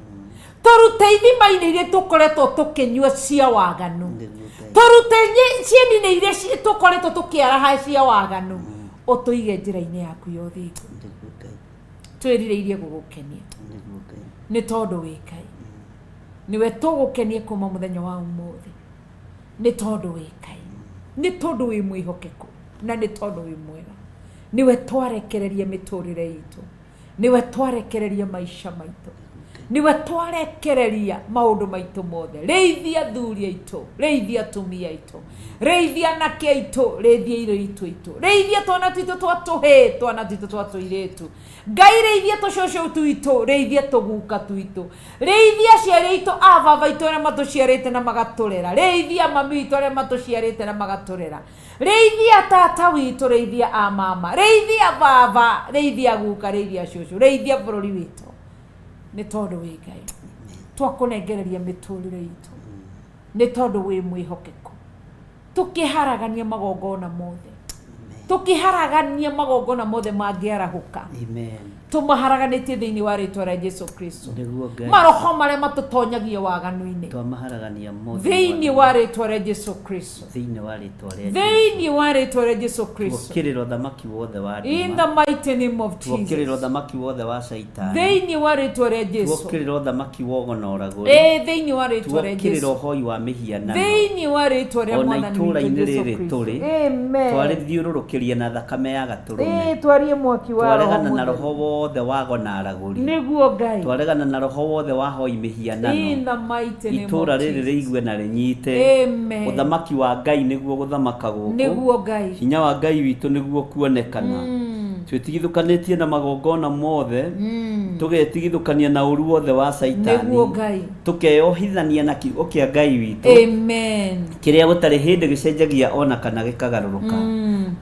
Tũrute ithima-inĩ iria tũkoretwo tũkĩnyua cia waganu, tũrute cieni-inĩ iria tũkoretwo tũkĩaraha cia waganu, ũtũige njĩra-inĩ yaku ya ũthingu. Nĩguo Ngai. Twĩrirĩirie gũgũkenia. Nĩguo Ngai. Nĩ tondũ wĩ Ngai, nĩwe tũgũkenie kuma mũthenya wa ũmũthĩ, nĩ tondũ wĩ Ngai, nĩ tondũ wĩ mwĩhokeku, na nĩ tondũ wĩ mwega. Nĩwe twarekereria mĩtũrĩre itũ, nĩwe twarekereria maica maitũ, nĩwe twarekereria maũndũ maitũ mothe. Rĩithia athuri aitũ, rĩithia atumia aitũ, rĩithia anake aitũ, rĩithia airĩtu aitũ, rĩithia twana twitũ twa tũhĩĩ, twana twitũ twa tũirĩtu Ngai, rĩithia tũcũcũ twitũ, rĩithia tũguka twitũ, rĩithia aciari aitũ, a baba aitũ arĩa matũciarĩte na magatũrera, rĩithia mami witũ arĩa matũciarĩte na magatũrera, rĩithia tata witũ, rĩithia a mama, rĩithia baba, rĩithia guka, rĩithia cũcũ, rĩithia bũrũri witũ, nĩ tondũ wĩ Ngai. Twakũnengereria mĩtũrĩre itũ, nĩ tondũ wĩ mwĩhokeku. Tũkĩharagania magongona mothe, tũkĩharagania magongona mothe mangĩarahũka. Amen. Tũmaharaganĩtie thĩinĩ wa rĩtwa rĩa Jesu Kristo. Nĩguo Ngai. Maroho marĩa matũtonyagia waganu-inĩ, Twamaharagania mothe. Thĩinĩ wa rĩtwa rĩa Jesu Kristo. Thĩinĩ wa rĩtwa rĩa Jesu. Thĩinĩ wa rĩtwa rĩa Jesu Kristo. Tuokĩrĩra ũthamaki wothe wa In nduma. the mighty name of Tuokĩrĩra Jesus. ũthamaki wothe wa Shaitani. Thĩinĩ wa rĩtwa rĩa Jesu. Tuokĩrĩra ũthamaki wa ũgo na ũragũri. Ĩĩ, thĩinĩ wa rĩtwa rĩa Tuokĩrĩra Jesu. ũhoi wa mĩhianano. Thĩinĩ wa rĩtwa rĩa Ona Mwathani witũ itũũra-inĩ Jesu rĩrĩ Kristo. tũrĩ, Amen. twarĩthiũrũrũkĩria na thakame ya gatũrũme. Ĩĩ, twarie mwaki wa Roho Twaregana na Mũtheru. roho wothe wa ago na aragũri. Nĩguo Ngai. Twaregana na roho wothe wa hoi mĩhianano. In the mighty name Itũũra of rĩrĩ Jesus. rĩigue na rĩnyite. Amen. Ũthamaki wa Ngai nĩguo gũthamaka gũkũ. Nĩguo Ngai. Hinya wa Ngai witũ nĩguo kuonekana. Twĩtigithũkanĩtie na magongona mothe, tũgetigithũkania na ũru wothe wa Caitani. Nĩguo Ngai. Tũkeyohithania na kiugo kĩa Ngai witũ. Amen. Kĩrĩa gũtarĩ hĩndĩ gĩcenjagia ona kana gĩkagarũrũka.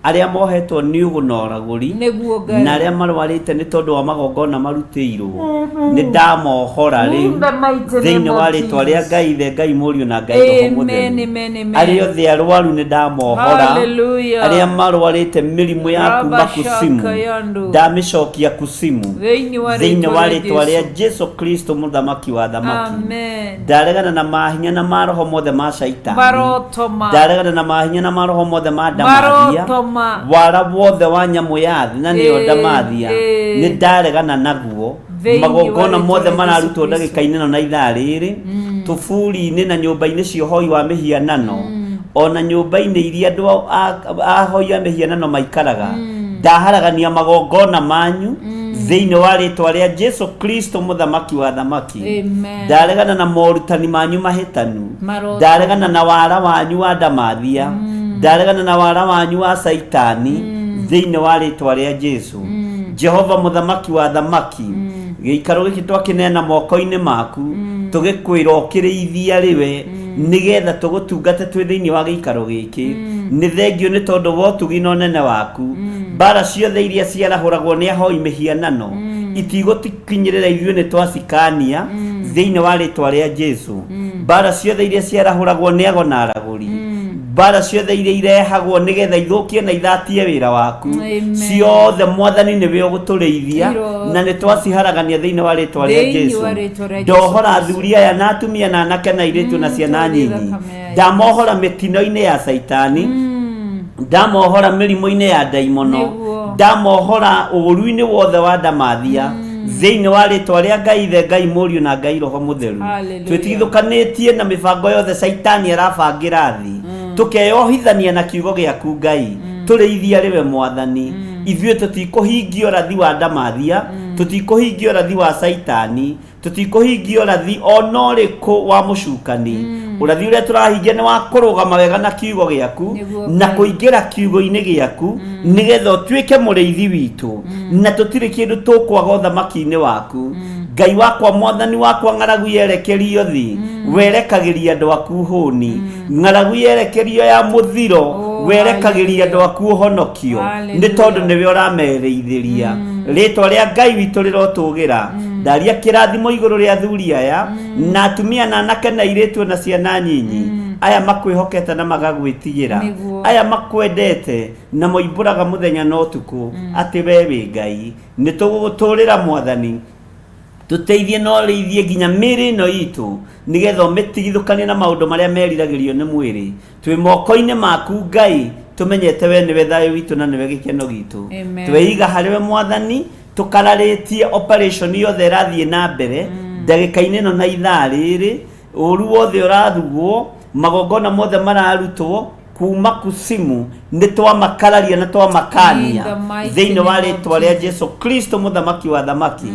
Arĩa mohetwo nĩ ũgũ na ũragũri, Nĩguo Ngai. na arĩa marwarĩte nĩ tondũ wa magongona marutĩirwo, nĩ ndamohora rĩu In the mighty name thĩinĩ wa of rĩtwa rĩa Jesus. Ngai Ithe, Ngai Mũriũ na Ngai Roho Amen, Mũtheru. amen, amen. Arĩa othe arwaru nĩ ndamohora. Hallelujah. Arĩa marwarĩte mĩrimũ ya kuma Rabba kusimu, Shaka Yandu. ndamĩcokia kusimu Thĩinĩ wa thĩinĩ rĩtwa wa rĩa rĩtwa rĩa Jesu. Jesu Kristo mũthamaki wa thamaki. Amen. Ndaregana na mahinya na maroho mothe ma Shaitani. Marotoma. Ndaregana na mahinya na maroho mothe ma ndamathia. Marotoma. Wara wothe wa nyamũ ya thĩ na nĩyo Ĩĩ, ndamathia, ĩĩ. nĩ ndaregana naguo. Thĩinĩ wa Magongona rĩtwa mothe rĩa mararutwo Jesu Kristo. ndagĩka-inĩ ĩno na ithaa rĩrĩ, tũburi-inĩ na nyũmba-inĩ cia ũhoi wa mĩhianano, ona nyũmba-inĩ iria andũ ahoi a mĩhianano maikaraga, ndaharagania magongona manyu thĩinĩ wa rĩtwa rĩa Jesu Kristo mũthamaki wa thamaki. Amen. Ndaregana na morutani manyu mahĩtanu. Marotoma. Ndaregana na wara wanyu wa ndamathia. Ndaregana na wara wanyu wa Caitani thĩinĩ wa rĩtwa rĩa Jesu. Jehova mũthamaki wa thamaki, gĩikaro gĩkĩ twakĩneana moko-inĩ maku, tũgĩkwĩra ũkĩrĩithia rĩwe nĩgetha tũgũtungate twĩ thĩinĩ wa gĩikaro gĩkĩ. Nĩ thengio nĩ tondũ wa ũtugi na ũnene waku. Mbara ciothe iria ciarahũragwo nĩ ahoi mĩhianano itigũtikinyĩrĩra ithuĩ, nĩ twacikania thĩinĩ wa rĩtwa rĩa Jesu. Mbara ciothe iria ciarahũragwo nĩ ago na aragũri, mbara ciothe iria irehagwo nĩgetha ithũkie na ithatie wĩra waku, Amen. ciothe Mwathani nĩwe ũgũtũrĩithia, Iro. na nĩ twaciharagania thĩinĩ wa rĩtwa rĩa Thĩinĩ Jesu. wa rĩtwa rĩa Jesu Ndohora Kristo. athuri aya na atumia na anake na airĩtu na ciana tũthiĩ nyinyi. thakame ya Ndamohora mĩtino-inĩ ya Caitani, ndamohora mĩrimũ-inĩ ya ndaimono, Nĩguo. ndamohora ũũru-inĩ wothe wa ndamathia thĩinĩ wa rĩtwa rĩa Ngai Ithe, Ngai Mũriũ na Ngai Roho Mũtheru. Hallelujah. Twĩtigithũkanĩtie na mĩbango yothe Caitani arabangĩra thĩ, tũkeyohithania na kiugo gĩaku Ngai. Tũrĩithia rĩwe Mwathani. Ithuĩ tũtikũhingia ũrathi wa ndamathia, tũtikũhingia ũrathi wa Caitani, tũtikũhingia ũrathi ona ũrĩkũ wa mũcukani. Ũrathi ũrĩa tũrahingia nĩ wa kũrũgama wega na kiugo gĩaku Nĩguo na Ngai. kũingĩra kiugo-inĩ gĩaku nĩgetha ũtuĩke mũrĩithi witũ, na tũtirĩ kĩndũ tũkwaga ũthamaki-inĩ waku. Ngai wakwa, Mwathani wakwa, ng'aragu yerekerio thĩ, werekagĩria andũ aku hũni. Ng'aragu yerekerio ya mũthiro, Oh, werekagĩria andũ hallelujah. aku ũhonokio, nĩ Hallelujah. tondũ nĩwe ũramerĩithĩria. Rĩtwa rĩa Ngai witũ rĩrotũgĩra. Ndaria kĩrathimo igũrũ rĩa athuri aya na atumia na anake na airĩtu na ciana nyinyi aya makwĩhokete na magagwĩtigĩra, Nĩguo. aya makwendete na moimbũraga mũthenya na ũtukũ atĩ we wĩ Ngai. Nĩ tũgũgũtũrĩra Mwathani, tũteithie na ũrĩithie nginya mĩĩrĩ ĩno itũ nĩgetha ũmĩtigithũkanie na maũndũ marĩa meriragĩrio nĩ mwĩrĩ. Twĩ moko-inĩ maku Ngai, tũmenyete we nĩwe thayũ witũ na nĩwe gĩkeno gitũ. Amen. Tweiga harĩ we Mwathani, tũkararĩtie operation yothe ĩrathiĩ na mbere ndagĩka-inĩ ĩno na ithaa rĩrĩ, ũru wothe ũrathugwo, magongona mothe mararutwo kuma kusimu, nĩ twamakararia na twamakania In the mighty thĩinĩ wa name of rĩtwa rĩa Jesu Kristo mũthamaki wa thamaki.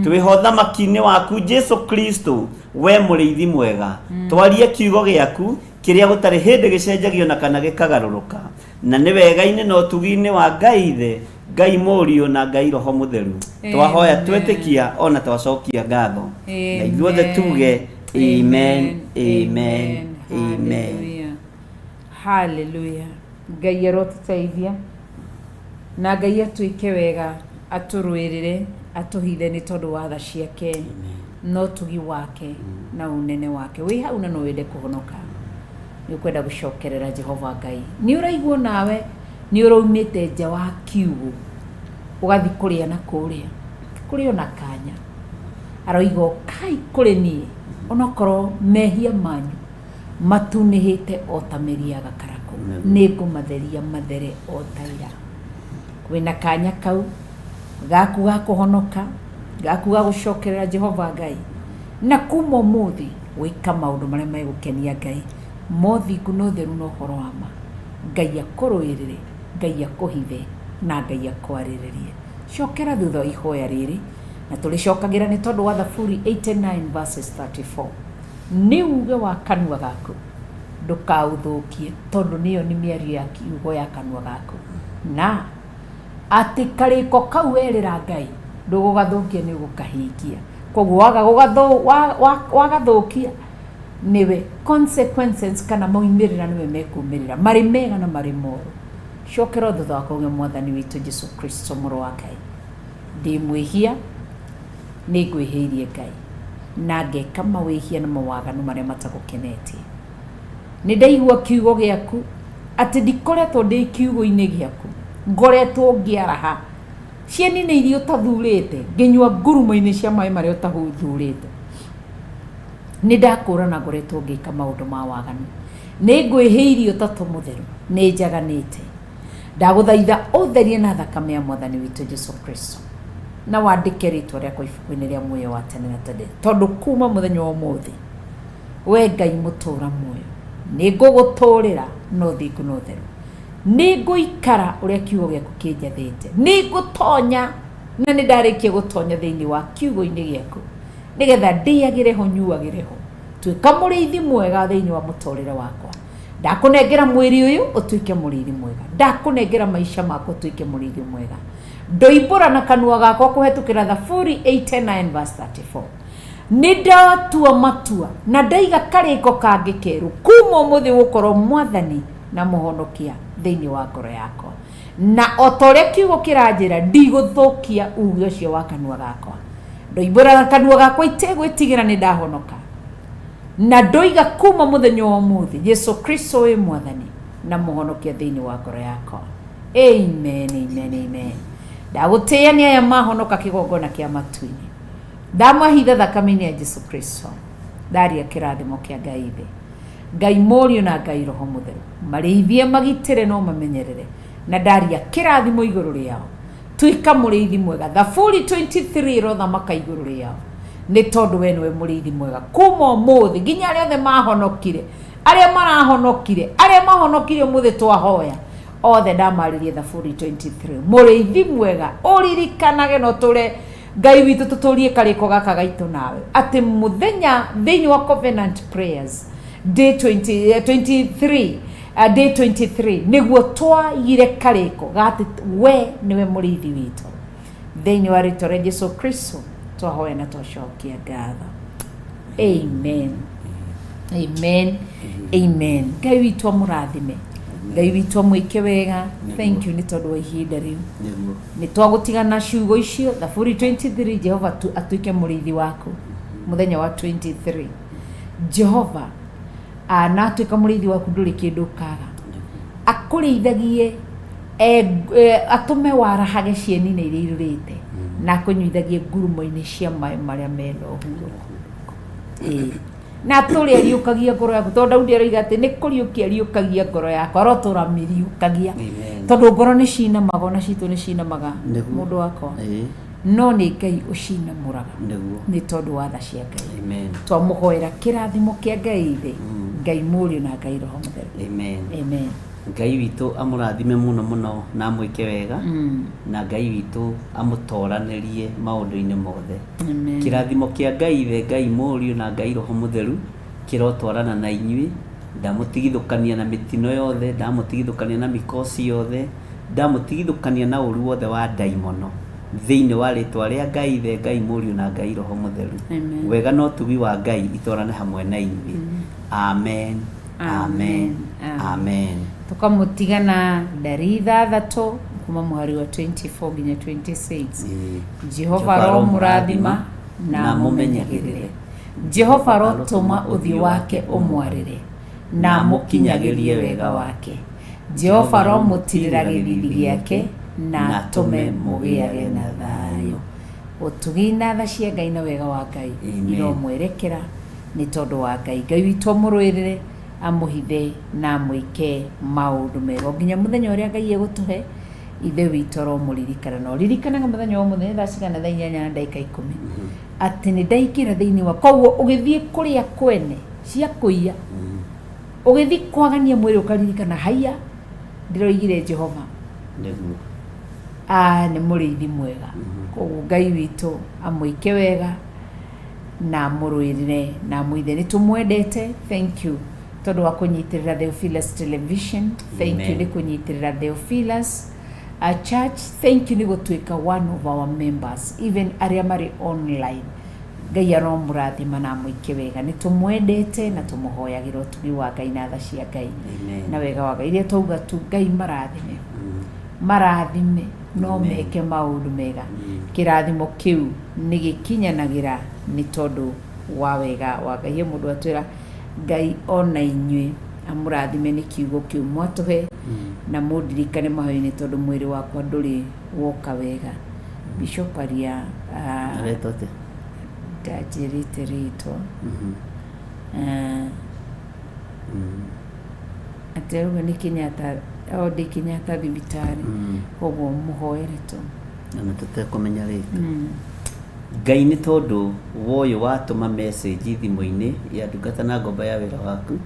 Twĩho thamaki-inĩ waku Jesu Kristo, we mũrĩithi mwega. Twarie kiugo gĩaku kĩrĩa gũtarĩ hĩndĩ gĩcenjagio na kana gĩkagarũrũka, na nĩ wega-inĩ na ũtugi-inĩ wa Ngai Ithe, Ngai Mũriũ na Ngai Roho Mũtheru twahoya, Amen. twetĩkia ona twacokia ngatho, na ithuothe Amen. tuge amen, amen, amen. Hallelujah. Hallelujah. Ngai arotũteithia na Ngai atwĩke wega, atũrũĩrĩre, atũhithe nĩ tondũ wa tha ciake na ũtugi wake na ũnene wake. Wĩ hau na no wende kũhonoka, nĩ ũkwenda gũcokerera Jehova Ngai, nĩ ũraigua nawe nĩ ũraumĩte nja wa kiugũ ũgathiĩ kũrĩa na kũrĩa kũrĩ ona kanya, aroiga ũkai kũrĩ niĩ onokorwo mehia manyu matunĩhĩte o ta mĩri ya gakarakũ, nĩ ngũmatheria mathere o ta ira. Wĩna kanya kau gaku ga kũhonoka, gaku ga gũcokerera Jehova Ngai, na kuma ũmũthĩ gwĩka maũndũ marĩa megũkenia Ngai, mothingu na ũtheru na ũhoro wa ma. Ngai akũrũĩrĩre, Ngai akũhithe na Ngai akwarĩrĩrie. Cokera thutha wa ihoya rĩrĩ, na tũrĩcokagĩra nĩ tondũ wa Thaburi 89 verses 34, nĩ uge wa kanua gaku ndũkaũthũkie, tondũ nĩyo nĩ mĩario ya kiugo ya kanua gaku, na atĩ karĩko kau werĩra Ngai ndũgũgathũkia, nĩ ũgũkahingia. Koguo waga wagathũkia, nĩwe consequences kana maumĩrĩra nĩwe mekumĩrĩra, marĩ mega na marĩ moru. Cokera thutha wa kuuga, Mwathani witũ Jesu Kristo, mũrũ wa Ngai, ndĩ mwĩhia, nĩ ngwĩhĩirie Ngai na ngeka mawĩhia na mawaganu marĩa matagũkenetie. Nĩ ndaigua kiugo gĩaku atĩ ndikoretwo ndĩ kiugo-inĩ gĩaku, ngoretwo ngĩaraha cieni-inĩ iria ũtathurĩte, ngĩnyua ngurumo-inĩ cia maĩ marĩa ũtathurĩte. Nĩ ndakũrana ngoretwo ngĩka maũndũ ma waganu. Nĩ ngwĩhĩirie Ũtatũ Mũtheru, nĩ njaganĩte. Ndagũthaitha ũtherie na thakame ya Mwathani witũ Jesu Kristo, na wandĩke rĩtwa rĩakwa ibuku-inĩ rĩa muoyo wa tene na tene, tondũ kuma mũthenya wa ũmũthĩ, we Ngai mũtũra muoyo, nĩ ngũgũtũrĩra na ũthingu na ũtheru. Nĩ ngũikara ũrĩa kiugo gĩaku kĩnjathĩte. Nĩ ngũtonya na nĩ ndarĩkia gũtonya thĩinĩ wa kiugo-inĩ gĩaku, nĩgetha ndĩagĩre ho, nyuagĩre ho. Tuĩka mũrĩithi mwega thĩinĩ wa mũtũrĩre wakwa. Ndakũnengera mwĩrĩ ũyũ ũtuĩke mũrĩithi mwega, ndakũnengera maica makwa ũtuĩke mũrĩithi mwega. Ndoimbũra na kanua gakwa kũhetũkĩra Thaburi 89 verse 34. Nĩ ndatua matua na ndaiga karĩko kangĩ kerũ kuma ũmũthĩ gũkorwo mwathani na mũhonokia thĩinĩ wa ngoro yakwa, na o ta ũrĩa kiugo kĩranjĩra ndigũthũkia uge ũcio wa kanua gakwa. Ndoimbũra na kanua gakwa itegwĩtigĩra nĩ ndahonoka, na ndoiga kuma mũthenya wa ũmũthĩ Jesu Kristo wĩ mwathani na mũhonokia thĩinĩ wa ngoro yakwa. Amen, amen, amen. Ndagũtĩĩa nĩ aya mahonoka kĩgongona kĩa matu-inĩ, ndamahitha thakame-inĩ ya Jesu Kristo. Ndaria kĩrathimo kĩa Ngai Ithe, Ngai Mũriũ na Ngai Roho Mũtheru, marĩithie, magitĩre no mamenyerere, na ndaria kĩrathimo igũrũ rĩao. Tuĩka mũrĩithi mwega. Thaburi 23 ĩrothamaka igũrũ rĩao, nĩ tondũ we nĩwe mũrĩithi mwega. Kuma ũmũthĩ nginya arĩa othe mahonokire, arĩa marahonokire, arĩa mahonokire ũmũthĩ twahoya othe, ndamarĩrie Thaburi 23, mũrĩithi mwega. Ũririkanage no tũre Ngai witũ tũtũrie karĩko gaka gaitũ nawe, atĩ mũthenya thĩinĩ wa Covenant Prayers day 20, 23, day 23 nĩguo twaigire karĩko gatĩ we nĩwe mũrĩithi witũ. Thĩinĩ wa rĩtwa rĩa Jesu Kristo twahoya na twacokia ngatho. Amen, amen, amen. Ngai witũ amũrathime, Ngai witũ amwĩke wega. Thank you nĩ tondũ wa ihinda rĩu. Nĩguo. Nĩ twagũtigana ciugo icio, Thaburi 23, Jehova tu atuĩke mũrĩithi waku mũthenya wa 23. Jehova na atuĩka mũrĩithi waku, ndũrĩ kĩndũ ũkaga. Akũrĩithagie, atũme warahage cieni-inĩ iria irũrĩte, na akũnyuithagie ngurumo-inĩ cia maĩ marĩa mena ũhurũko. Ĩĩ. Na atũre ariũkagia ngoro yaku, tondũ Daudi aroiga atĩ nĩ kũriũkia ariũkagia ngoro yakwa, arotũra mĩriũkagia. Amen. Tondũ ngoro nĩ cinamaga, ona citũ nĩ cinamaga. Nĩguo. Mũndũ wakwa, no nĩ Ngai ũcinamũraga. Nĩguo. Nĩ tondũ wa tha cia Ngai. Amen. Twamũhoera kĩrathimo kĩa Ngai Ithe, Ngai Mũriũ na Ngai Roho Mũtheru. Amen. Amen. Ngai witũ amũrathime mũno mũno na amwĩke wega, na Ngai witũ amũtoranĩrie maũndũ-inĩ mothe. Amen. Kĩrathimo kĩa Ngai Ithe, Ngai Mũriũ na Ngai Roho Mũtheru kĩrotwarana na inyuĩ. Ndamũtigithũkania na mĩtino yothe, ndamũtigithũkania na mĩkosi yothe, ndamũtigithũkania na ũru wothe wa ndaimono, thĩinĩ wa rĩtwa rĩa Ngai Ithe, Ngai Mũriũ na Ngai Roho Mũtheru. Amen. Wega na ũtugi wa Ngai itwarane hamwe na inyuĩ. Amen, amen, amen. Tũkamũtigana ndari 6 kuma mũhari wa 24 nginya 26. Jehova aromũrathima na amũmenyagĩrĩre. Jehova arotũma ũthiũ wake ũmwarĩre na amũkinyagĩrie wega wake. Jehova aromũtirĩra gĩthithi gĩake na atũme mũgĩage na thayũ. Ũtugi na tha cia Ngai na wega wa Ngai Amen. iromwerekera nĩ tondũ wa Ngai. Ngai witũ amũrũĩrĩre, amũhithe na amwĩke maũndũ mega o nginya mũthenya ũrĩa Ngai egũtũhe. Ithe witũ aromũririkana, na ũririkanaga mũthenya wa ũmũthĩ nĩ thaa cigana? Thaa 8:10, atĩ nĩ ndaingĩra thĩinĩ wa koguo ũgĩthiĩ kũrĩa kwene cia kũiya, ũgĩthiĩ kwagania mwĩrĩ, ũkaririkana haiya ndĩroigire Jehova Nĩguo. Nĩ mũrĩithi mwega. Koguo Ngai witũ amwĩke wega na amũrũĩrĩre na amũithe. Nĩ tũmwendete. Thank you tondũ wa kũnyitĩrĩra Theophilus Television. Thank you Amen. nĩ kũnyitĩrĩra Theophilus Church. Thank you nĩ gũtuĩka one of our members, even arĩa marĩ online. Ngai aromũrathima na amwĩke wega. Nĩ tũmwendete na tũmũhoyagĩra ũtugi wa Ngai na tha cia Ngai Amen. na wega wa Ngai. Iria twauga tu, Ngai marathime, marathime no Amen. meke maũndũ mega. Kĩrathimo kĩu nĩ gĩkinyanagĩra nĩ tondũ wa wega wa Ngai. He mũndũ atwĩra Ngai ona inyuĩ amũrathime nĩ kiugo kĩu mwatũhe, na mũndirikane mahoya-inĩ tondũ mwĩrĩ wakwa ndũrĩ woka wega. Bishop aria Aretwo atĩa? Ndanjĩrĩte rĩtwa. Atĩ arauga nĩ Kenyatta, o ndĩ Kenyatta thibitarĩ, koguo mũhoere tu. Ona tũtekũmenya rĩtwa. Ngai, nĩ tondũ wa ũyũ watũma message thimũ-inĩ ya ndungata na ngombo ya wĩra waku,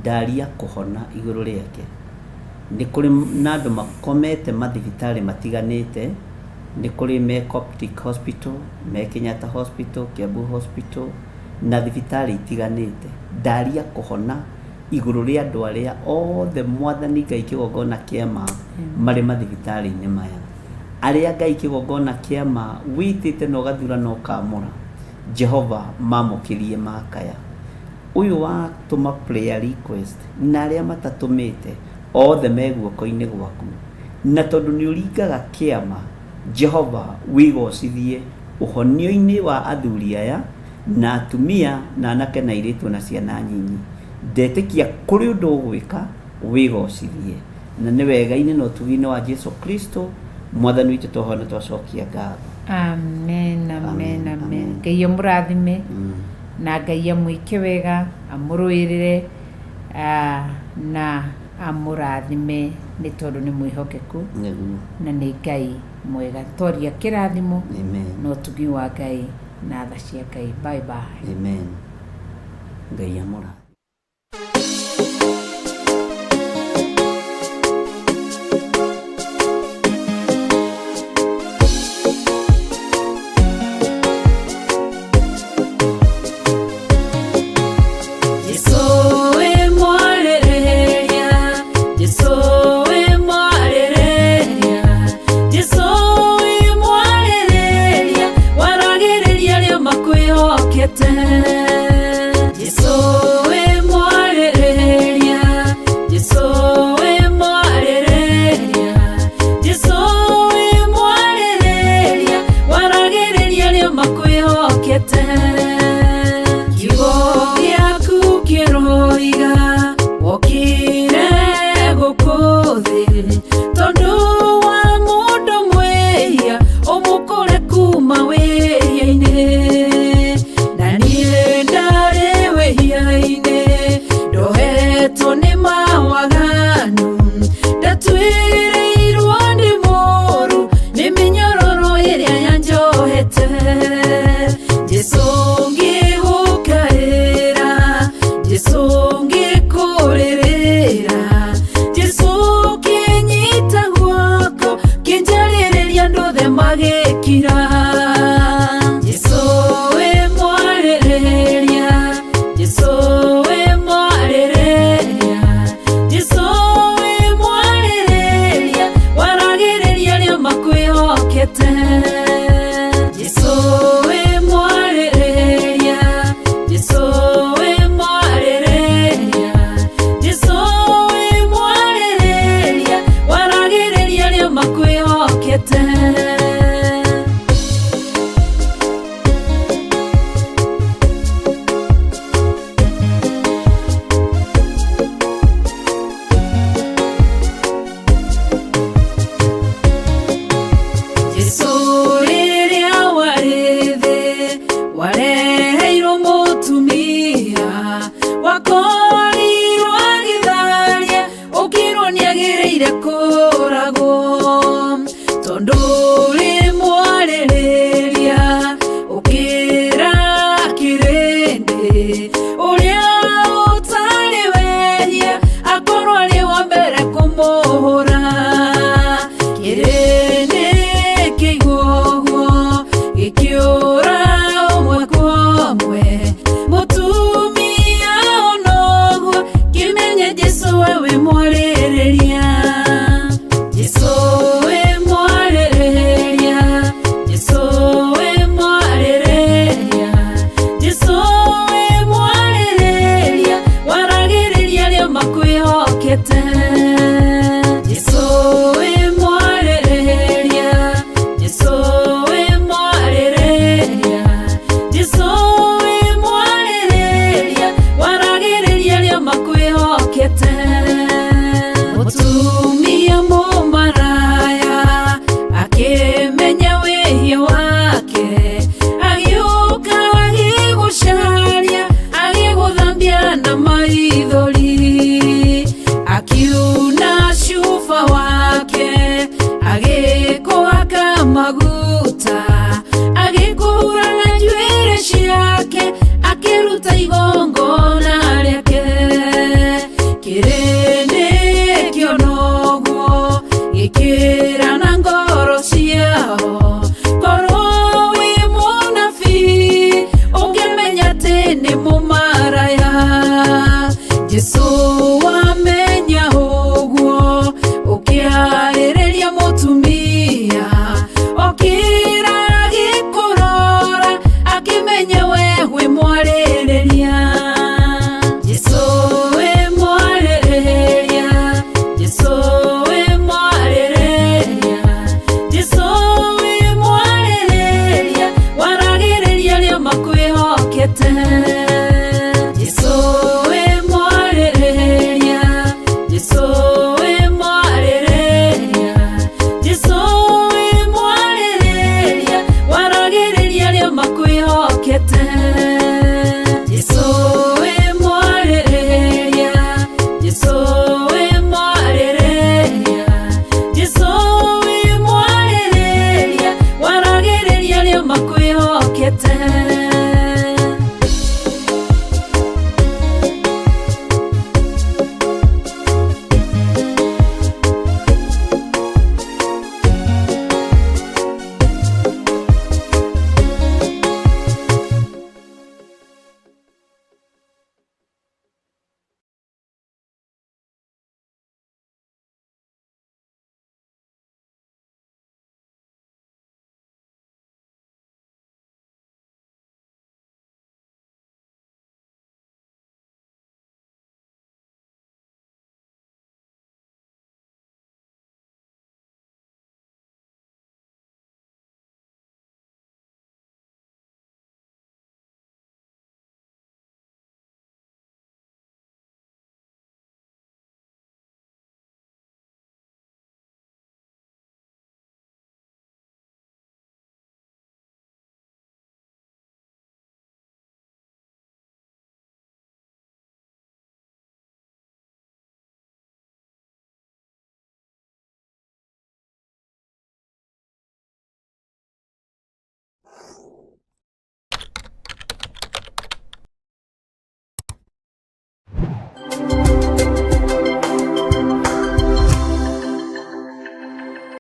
ndaria kũhona igũrũ rĩake. Nĩ kũrĩ na andũ makomete mathibitarĩ matiganĩte, nĩ kũrĩ me Coptic Hospital, me Kenyatta Hospital, Kiambu Hospital na thibitarĩ itiganĩte. Ndaria kũhona. Igũrũ rĩa andũ arĩa othe, Mwathani Ngai kĩgongona kĩa ma, marĩ mathibitarĩ-inĩ maya, arĩa Ngai kĩgongona kĩa ma wĩtĩte na ũgathura na ũkamũra, Jehova mamũkĩrie makaya. Ũyũ watũma prayer request na arĩa matatũmĩte, othe me guoko-inĩ gwaku, na tondũ nĩ ũringaga kĩama, Jehova wĩgocithie ũhonio-inĩ wa athuri aya na atumia na anake na airĩtu na ciana nyinyi. Ndetĩkia kũrĩ ũndũ ũgwĩka wĩgocithie, na nĩ wega-inĩ na ũtugi-inĩ wa Jesu Kristo Mwathani witũ twahoya na twacokia ngatho. Amen, amen. Amen, Amen. amen. Ngai amũrathime na Ngai amwĩke wega, amũrũĩrĩre, na amũrathime nĩ tondũ nĩ mwĩhokeku. Nĩguo. Na nĩ Ngai mwega. Twaria kĩrathimo Amen. na ũtugi wa Ngai na tha cia Ngai. Bye bye. Amen. Ngai amũra. Jesũ wĩ mwarĩrĩria, Jesũ wĩ mwarĩrĩria, Jesũ wĩ mwarĩrĩria, waragĩrĩria arĩa makwĩhokete. Jesũ wĩ mwarĩrĩria, Jesũ wĩ mwarĩrĩria, Jesũ wĩ mwarĩrĩria, waragĩrĩria arĩa makwĩhokete. Kiugo gĩaku kĩroiga wokire gũkũ thĩ tondũ wa mũndũ mwĩhia ũmũkũre kuma wĩhia-inĩ, na niĩ ndarĩ wĩhia-inĩ, ndohetwo nĩ mawaganu, ndatwĩrĩirwo nĩ mũru nĩ mĩnyororo ĩrĩa yanjohete. Jesũ ngĩgũkaĩra, Jesũ ngĩkũrĩrĩra, Jesũ kĩnyita guoko kĩnjarĩrĩria andũ othe magĩkira. Jesũ wĩ mwarĩrĩria, Jesũ wĩ mwarĩrĩria, Jesũ wĩ mwarĩrĩria, waragĩrĩria arĩa makwĩhokete. Jesũ wĩ mwarĩrĩria, Jesũ wĩ mwarĩrĩria, Jesũ wĩ mwarĩrĩria, waragĩrĩria arĩa makwĩhokete. Jesũ rĩrĩa warĩ thĩ wareheirwo mũtumia wakorirwo agĩtharia, ũkĩrwo nĩagĩrĩire kũragwo tondũ ũrĩ mwarĩrĩria, ũkĩra kĩrĩndĩ ũrĩa ũtarĩ wehia akorwo arĩ wa mbere kũmũhũra. Kĩrĩndĩ kĩigua ũguo gĩkĩũra ũmwe kwa ũmwe, mũtumia onoguo kĩmenye Jesũ we wĩ mwarĩrĩria. Jesũ wĩ mwarĩrĩria, Jesũ wĩ mwarĩrĩria, Jesũ wĩ mwarĩrĩria, waragĩrĩria arĩa makwĩhokete. Jesũ wĩ mwarĩrĩria, Jesũ wĩ mwarĩrĩria, Jesũ wĩ mwarĩrĩria, waragĩrĩria arĩa makwĩhokete. Mũtumia mũmaraya akĩmenya wĩhia wake, agĩũka agĩgũcaria, agĩgũthambia na maithori, akiuna cuba wake, agĩkũhaka maguta, agĩkũhura na njuĩrĩ ciake, akĩruta igongona rĩake. Kĩrĩndĩ kĩona ũguo gĩkĩra na ngoro ciao, korwo wĩ mũnabii ũngĩmenya atĩ nĩ mũmaraya. Jesu wamenya ũguo ũkĩarĩrĩria mũtumia okĩra agĩkũrora akĩmenya we wĩ mwarĩrĩria Jesu wĩ mwarĩrĩria Jesu wĩ mwarĩrĩria Jesu wĩ mwarĩrĩria waragĩrĩria arĩa makwĩhokete.